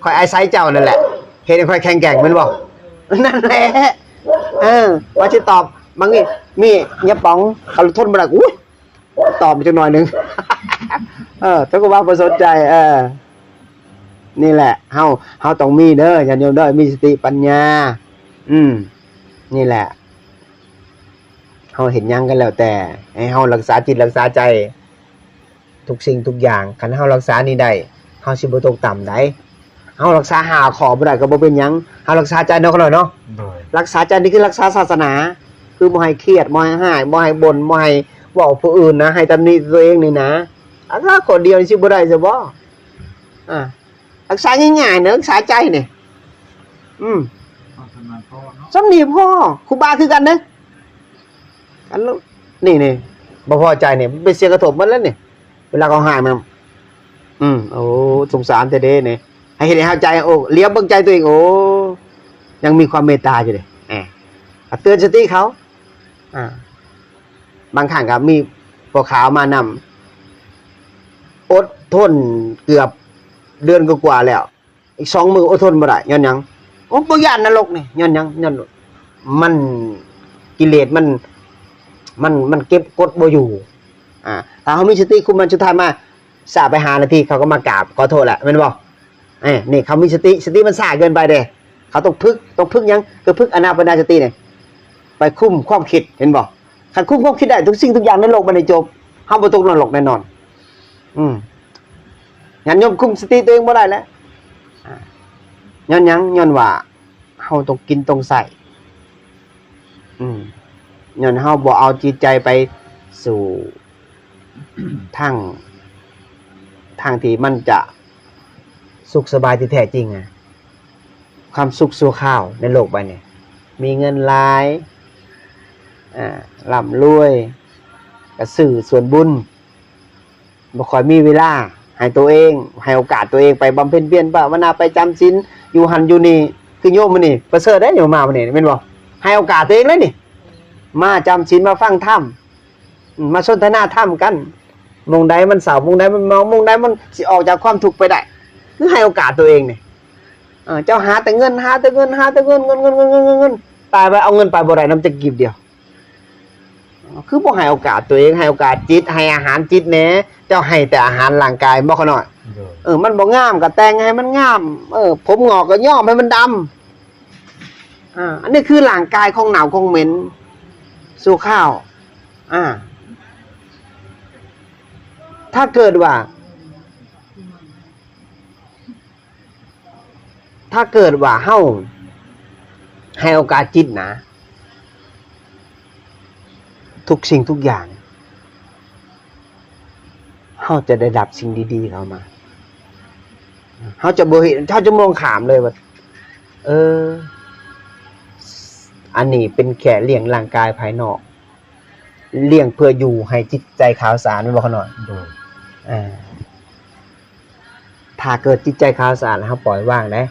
ຂ້ອຍອາໄສເຈົ້ານັ້ນແຫຼະ ເຮັດໃຫ້ຂ້ອຍແຂງແກ່ງແມ່ນບໍ່? ນັ້ນແຫຼະ ເອີ ວ່າຊິຕອບ ບາງທີມີຍາປອງ ເຂົາທົນບໍ່ໄດ້ ອຸ້ຍ ຕອບຈັກໜ້ອຍໜຶ່ງ ເອີ ເຈົ້າກໍວ່າບໍ່ສົນໃຈ ເອີ ນີ້ແຫຼະ ເຮົາ ເຮົາຕ້ອງມີເດີ ຍາດໂຍມເດີ ມີສະຕິປັນຍາ ອືມ ນີ້ແຫຼະ ເຮົາເຮັດຫຍັງກໍແລ້ວແຕ່ ໃຫ້ເຮົາຮັກສາຈິດຮັກສາໃຈ ທຸກສິ່ງທຸກຢ່າງ ຄັນເຮົາຮັກສານີ້ໄດ້ ເຮົາຊິບໍ່ຕົກຕ່ຳໃດ໋. ເຮົາຮັກສາຫ້າຂໍ້ບໍ່ໄດ້ກໍບໍ່ເປັນຫຍັງ ເຮົາຮັກສາໃຈເນາະ ຂ້ານ້ອຍເນາະ ໂດຍ ຮັກສາໃຈນີ້ຄືຮັກສາສາສະໜາ ຄືບໍ່ໃຫ້ຄຽດ ບໍ່ໃຫ້ຮ້າຍ ບໍ່ໃຫ້ບົ່ນ ບໍ່ໃຫ້ເວົ້າຜູ້ອື່ນນະ ໃຫ້ຕຳໜິຕົວເອງນີ້ນະ ອັນລະຂໍ້ດຽວນີ້ຊິບໍ່ໄດ້ຊະບໍ່? ອ່າ ຮັກສາງ່າຍໆນະ ຮັກສາໃຈນີ້ ອືມ ເອົາສ່ຳນັ້ນພໍເນາະ ສ່ຳນີ້ພໍ ຄູບາຄືກັນເດ້ ອັນນີ້ ນີ້ ບໍ່ພໍໃຈນີ້ ມັນເປັນສຽງກະທົບໝົດແລ້ວນີ້ ເວລາເຂົາຮ້າຍມັນ ອືມ ໂອ້ ສົງສານແທ້ເດ້ນີ້ ໃຫ້ເຮັດໃຫ້ເຮົາໃຈ ໂອ້ ຫຼຽວເບິ່ງໃຈຕົວເອງ ໂອ້ ຍັງມີຄວາມເມດຕາຢູ່ເດ້ ເຕືອນສະຕິເຂົາ ອ່າ ບາງຄັ້ງກໍມີ ພໍ່ຂາວມານຳ ອົດທົນເກືອບເດືອນກວ່າໆແລ້ວ ອີກສອງມື້ອົດທົນບໍ່ໄດ້ ຍ້ອນຫຍັງ? ໂອ້ ບໍ່ຢ້ານນະລົກນີ້ ຍ້ອນຫຍັງ? ຍ້ອນມັນ ກິເລດມັນ ມັນ ມັນເກັບກົດບໍ່ຢູ່. ອ່າ ຖ້າເຮົາມີສະຕິຄຸມມັນ ສຸດທ້າຍມາ ຊ້າໄປຫ້ານາທີ ເຂົາກໍມາກາບຂໍໂທດແລ້ວ ແມ່ນບໍ່? ເອີ ນີ້ເຂົາມີສະຕິ ສະຕິມັນຊ້າເກີນໄປເດ້. ເຂົາຕ້ອງຝຶກ ຕ້ອງຝຶກຫຍັງ? ຄືຝຶກອານາປານສະຕິນີ້ ໄປຄຸມຄວາມຄິດ ເຫັນບໍ່? ຄັນຄຸມຄວາມຄິດໄດ້ ທຸກສິ່ງທຸກຢ່າງໃນໂລກໃບນີ້ຈົບ ເຮົາບໍ່ຕົກນະລົກແນ່ນອນ. ອືມ ຍາດໂຍມຄຸມສະຕິຕົວເອງບໍ່ໄດ້ແລ້ວ. ອາ ຍ້ອນຫຍັງ? ຍ້ອນວ່າເຮົາຕ້ອງກິນຕ້ອງໃຊ້. ອືມ ຍ້ອນເຮົາບໍ່ເອົາຈິດໃຈໄປສູ່ທາງ ທາງທີ່ມັນຈະສຸກສະບາຍທີ່ແທ້ຈິງ. ອາ ຄວາມສຸກຊົ່ວຄາວໃນໂລກໃບນີ້ ມີເງິນຫຼາຍ ອາ ລ່ຳລວຍ ກໍຊື້ສ່ວນບຸນ ບໍ່ຄ່ອຍມີເວລາໃຫ້ຕົວເອງ ໃຫ້ໂອກາດຕົວເອງໄປບຳເພັນພຽນພາວະນາ ໄປຈຳສິນຢູ່ຫັ້ນຢູ່ນີ້. ຄືໂຍມມື້ນີ້ປະເສີດເດ້ ໂຍມມາມື້ນີ້ແມ່ນບໍ່? ໃຫ້ໂອກາດຕົວເອງເລີຍນີ້ ມາຈຳສິນ ມາຟັງທຳ ອາ ມາສົນທະນາທຳກັນ. ໂມງໃດມັນເສົ້າ ໂມງໃດມັນເມົາ ໂມງໃດມັນຊິອອກຈາກຄວາມທຸກໄປໄດ້ ຄືໃຫ້ໂອກາດຕົວເອງນີ້. ເອີ ເຈົ້າຫາແຕ່ເງິນ ຫາແຕ່ເງິນ ຫາແຕ່ເງິນ ເງິນ ເງິນ ເງິນ ເງິນ ເງິນ ຕາຍໄປເອົາເງິນໄປບໍ່ໄດ້ນຳຈັກກີບດຽວ. ຄືບໍ່ໃຫ້ໂອກາດຕົວເອງ ໃຫ້ໂອກາດຈິດ ໃຫ້ອາຫານຈິດແດ່. ເຈົ້າໃຫ້ແຕ່ອາຫານຮ່າງກາຍບໍ່ຂະນ້ອຍ? ໂດຍ ເອີ ມັນບໍ່ງາມກໍແຕ່ງໃຫ້ມັນງາມ ເອີ ຜົມງອກກໍຍ້ອມໃຫ້ມັນດຳ. ອາ ອັນນີ້ຄືຮ່າງກາຍຂອງເນົ່າຂອງເໝັນຊົ່ວຄາວ. ອາ ຖ້າເກີດວ່າ ຖ້າເກີດວ່າເຮົາໃຫ້ໂອກາດຈິດນະ ທຸກສິ່ງທຸກຢ່າງ ເຮົາຈະໄດ້ຮັບສິ່ງດີໆເຂົ້າມາ. ເຮົາຈະບໍ່ເຫັນ ເຮົາຈະມອງຂ້າມເລີຍວ່າ ເອີ ອັນນີ້ເປັນແຄ່ລ້ຽງຮ່າງກາຍພາຍນອກ ລ້ຽງເພື່ອຢູ່ໃຫ້ຈິດໃຈຂາວສະອາດ ແມ່ນບໍ່ຂະນ້ອຍ? ໂດຍ ເອີ ຖ້າເກີດຈິດໃຈຂາວສະອາດ ເຮົາປ່ອຍວາງໄດ້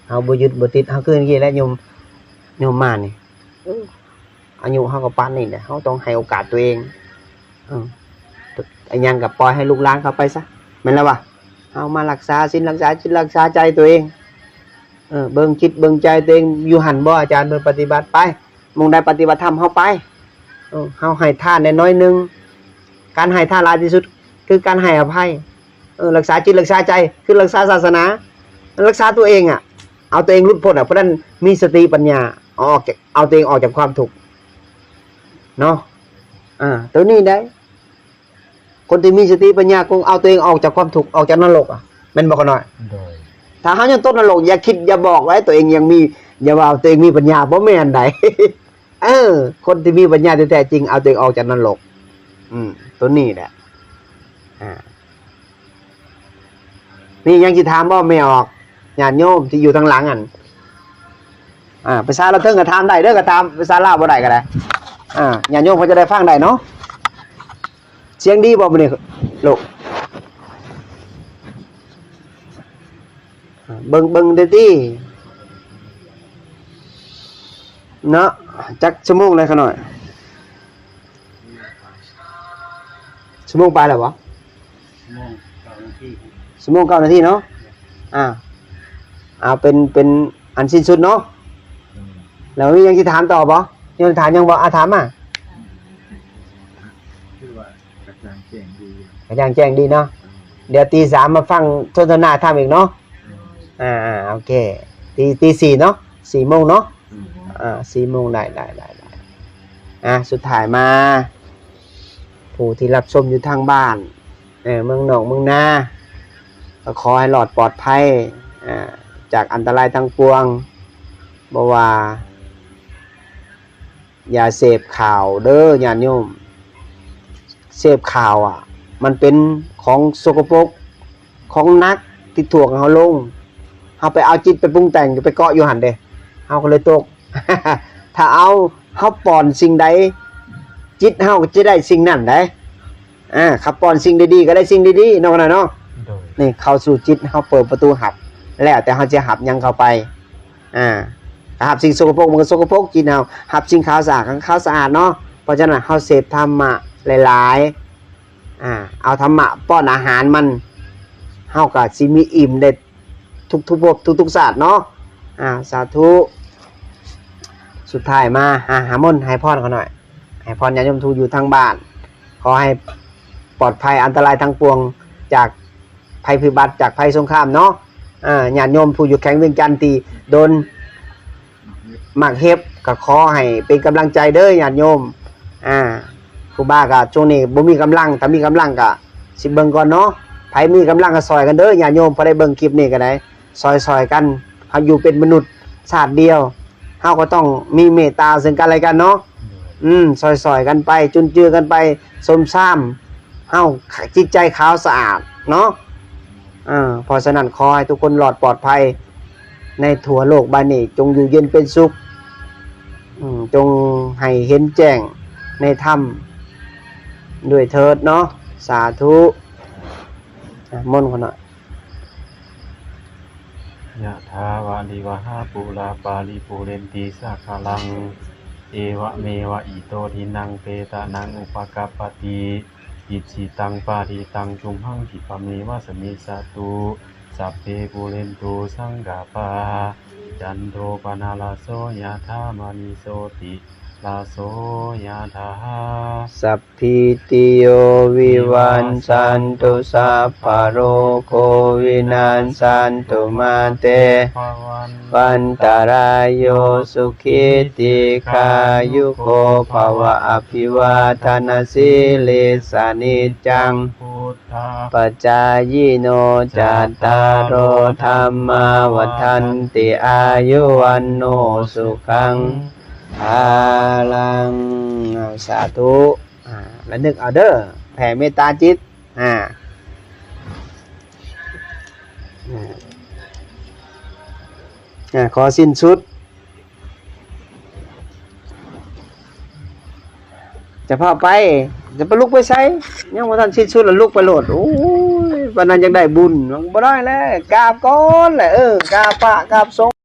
ເຮົາບໍ່ຍຶດບໍ່ຕິດ. ເຮົາຄືນີ້ແຫຼະ ໂຍມ ໂຍມມານີ້ ເອີ ອາຍຸເຮົາກໍປານນີ້ແຫຼະ ເຮົາຕ້ອງໃຫ້ໂອກາດຕົວເອງ. ເອີ ອີຫຍັງກໍປ່ອຍໃຫ້ລູກຫຼານເຂົາໄປຊະ ແມ່ນແລ້ວວະ. ເຮົາມາຮັກສາສິນ ຮັກສາຈິດ ຮັກສາໃຈຕົວເອງ. ເອີ ເບິ່ງຈິດເບິ່ງໃຈຕົວເອງ ຢູ່ຫັ້ນບໍ່ອາຈານເພິ່ນປະຕິບັດ? ໄປ ໝ່ອງໃດປະຕິບັດທຳເຮົາໄປ. ເອີ ເຮົາໃຫ້ທານໄດ້ໜ້ອຍໜຶ່ງ ການໃຫ້ທານຫຼາຍທີ່ສຸດຄືການໃຫ້ອະໄພ. ເອີ ຮັກສາຈິດ ຮັກສາໃຈ ຄືຮັກສາສາສະໜາ ຮັກສາຕົວເອງອະ ເອົາຕົວເອງຫຼຸດພົ້ນອະ. ເພາະນັ້ນມີສະຕິປັນຍາ ເອົາອອກຈາກ ເອົາຕົວເອງອອກຈາກຄວາມທຸກເນາະ. ອາ ໂຕນີ້ໄດ໋ ຄົນທີ່ມີສະຕິປັນຍາຄົງເອົາຕົວເອງອອກຈາກຄວາມທຸກ ອອກຈາກນະລົກອະ ແມ່ນບໍ່ຂະນ້ອຍ? ໂດຍ ຖ້າເຮົາຍັງຕົກນະລົກ ຢ່າຄິດຢ່າບອກໄວ້ຕົວເອງຍັງມີ ຢ່າວ່າຕົວເອງມີປັນຍາ ບໍ່ແມ່ນໃດ. ເອີ ຄົນທີ່ມີປັນຍາທີ່ແທ້ຈິງເອົາຕົວເອງອອກຈາກນະລົກ. ອືມ ໂຕນີ້ແຫຼະ. ອາ ມີຫຍັງຊິຖາມບໍ່ແມ່ອອກ? ຍາດໂຍມທີ່ຢູ່ທາງຫຼັງຫັ້ນ ອາ ພາສາລາວເທິງກໍຖາມໄດ້ເດີ ກໍຖາມພາສາລາວບໍ່ໄດ້ກໍໄດ້. ອາ ຍາດໂຍມເຂົາຈະໄດ້ຟັງໄດ້ເນາະ. ສຽງດີບໍ່ມື້ນີ້ລູກ? ເບິ່ງ ເບິ່ງເດີຕິເນາະ. ຈັກຊົ່ວໂມງແລ້ວຂະນ້ອຍ? ຊົ່ວໂມງປາຍແລ້ວບໍ່? ຊົ່ວໂມງເກົ້ານາທີ ຊົ່ວໂມງເກົ້ານາທີເນາະ. ອາ ເອົາເປັນ ເປັນອັນສິ້ນສຸດເນາະ. ອືມ ແລ້ວມີຫຍັງຊິຖາມຕໍ່ບໍ່? ຍັງຖາມຫຍັງບໍ່? ອາ ຖາມມາ. ຄືວ່າ ກະຈ່າງແຈ້ງດີຢູ່ ກະຈ່າງແຈ້ງດີເນາະ. ອືມ ດຽວຕີສາມມາຟັງສົນທະນາທຳອີກເນາະ. ອືມ ອາໆ ໂອເຄ ຕີ ຕີສີ່ເນາະ ສີ່ໂມງເນາະ. ອືມ ອາ ສີ່ໂມງ ໄດ້ ໄດ້ ໄດ້ ໄດ້. ອາ ສຸດທ້າຍມາ ຜູ້ທີ່ຮັບຊົມຢູ່ທາງບ້ານ ເອີ ເມືອງນອກເມືອງນາ ກໍຂໍໃຫ້ລອດປອດໄພ ອາ ຈາກອັນຕະລາຍທັງປວງ ບໍ່ວ່າ ຢ່າເສບຂ່າວເດີຍາດໂຍມ. ເສບຂ່າວອະ ມັນເປັນຂອງສົກກະປົກ ຂອງໜັກທີ່ຖ່ວງເຮົາລົງ. ເຮົາໄປເອົາຈິດໄປປຸງແຕ່ງ ໄປເກາະຢູ່ຫັ້ນເດ້ ເຮົາກໍເລີຍຕົກ. ຖ້າເອົາ ເຮົາປ້ອນສິ່ງໃດ ຈິດເຮົາກໍຈະໄດ້ສິ່ງນັ້ນໄດ໋. ອາ ເຂົາປ້ອນສິ່ງດີໆ ກໍໄດ້ສິ່ງດີໆເນາະ ເນາະ. ໂດຍ ນີ້ເຂົ້າສູ່ຈິດເຮົາ ເປີດປະຕູຮັບ ແລ້ວແຕ່ເຮົາຈະຮັບຫຍັງເຂົ້າໄປ. ອາ ຮັບສິ່ງສົກກະປົກ ມັນກໍສົກກະປົກຈິດເຮົາ, ຮັບສິ່ງຂາວສະອາດ ກໍຂາວສະອາດເນາະ. ເພາະສະນັ້ນ ເຮົາເສບທຳມະຫຼາຍ ອ່າ ເອົາທຳມະປ້ອນອາຫານມັນ ເຮົາກໍຊິມີອີ່ມໄດ້ທຸກໆພົບທຸກໆຊາດເນາະ. ອ່າ ສາທຸ. ສຸດທ້າຍມາ ອ່າ ຫາມົນໃຫ້ພອນເຂົາໜ້ອຍ ໃຫ້ພອນຍາດໂຍມທີ່ຢູ່ທາງບ້ານ ຂໍໃຫ້ປອດໄພອັນຕະລາຍທັງປວງ ຈາກໄພພິບັດ ຈາກໄພສົງຄາມເນາະ. ອ່າ ຍາດໂຍມຜູ້ຢູ່ແຂວງວຽງຈັນທີ່ໂດນ ມັກເຮັບ ກໍຂໍໃຫ້ເປັນກຳລັງໃຈເດີຍາດໂຍມ. ອ່າ ຄູບາກໍຊ່ວງນີ້ບໍ່ມີກຳລັງ ຖ້າມີກຳລັງກໍຊິເບິ່ງກ່ອນເນາະ. ໃຜມີກຳລັງກໍຊ່ອຍກັນເດີຍາດໂຍມ ຜູ້ໃດເບິ່ງຄລິບນີ້ກໍໄດ້ ຊ່ອຍໆກັນ. ເຮົາຢູ່ເປັນມະນຸດຊາດດຽວ ເຮົາກໍຕ້ອງມີເມດຕາເຊິ່ງກັນແລະກັນເນາະ. ອືມ ຊ່ອຍໆກັນໄປ ຈຸນຈື່ກັນໄປ ສົມຊາມ ເຮົາ ຈິດໃຈຂາວສະອາດເນາະ. ເອີ ເພາະສະນັ້ນ ຂໍໃຫ້ທຸກຄົນລອດປອດໄພໃນທົ່ວໂລກໃບນີ້ ຈົ່ງຢູ່ເຢັນເປັນສຸກ ອືມ ຈົ່ງໃຫ້ເຫັນແຈ້ງໃນທຳດ້ວຍເທີດເນາະ. ສາທຸ. ອ່ະ ມົນຂອງໜ້ອຍ. ຍະຖາວາລິວະຫາປູລາປາລິປູເຣນຕິສາຄະລັງ ເອວະເມວະອິໂຕທິນັງເປຕານັງອຸປະກັບປະຕິ ອິດຖິຕັງປະຕິຕັງ ຕຸມຫັງຂິປະເມວະສະມິດສະຕຸ ສັບເພປູເຣນຕຸສັງກະປາ ຈັນໂທປະນະລະໂສ ຍະຖາ ມະນີໂຊຕິລະໂສ ຍະຖາ ສັບພິຕິໂຍ ວິວັດຊັນຕຸ ສັບພະໂລໂຄ ວິນັດສັນຕຸ ມາເຕ ພະວັນຕະລາຍໂຍ ສຸຂີ ທີຄາຍຸໂກ ພະວະ ອະພິວາທະນະສີລິສະ ນິດຈັງ ພຸດທະ ປັດຈາຍິໂນ ຈັດຕາໂລ ທຳມາ ວັດທັນຕິ ອາຍຸ ວັນໂນ ສຸຂັງ ພະລັງ. ສາທຸ. ອ່າ ລະນຶກເອົາເດີ ແຜ່ເມດຕາຈິດ. ອ່າ ອ່າ ຂໍສິ້ນສຸດ. ຈະພາໄປ ຈະໄປລຸກໄປໃສ? ຍັງບໍ່ທັນສິ້ນສຸດລະລຸກໄປໂລດ. ໂອ້ຍ ປານນັ້ນຢາກໄດ້ບຸນ ມັນບໍ່ໄດ້ແລ້ວ. ກາບກ່ອນແຫຼະ ເອີ ກາບພະ ກາບສົງ.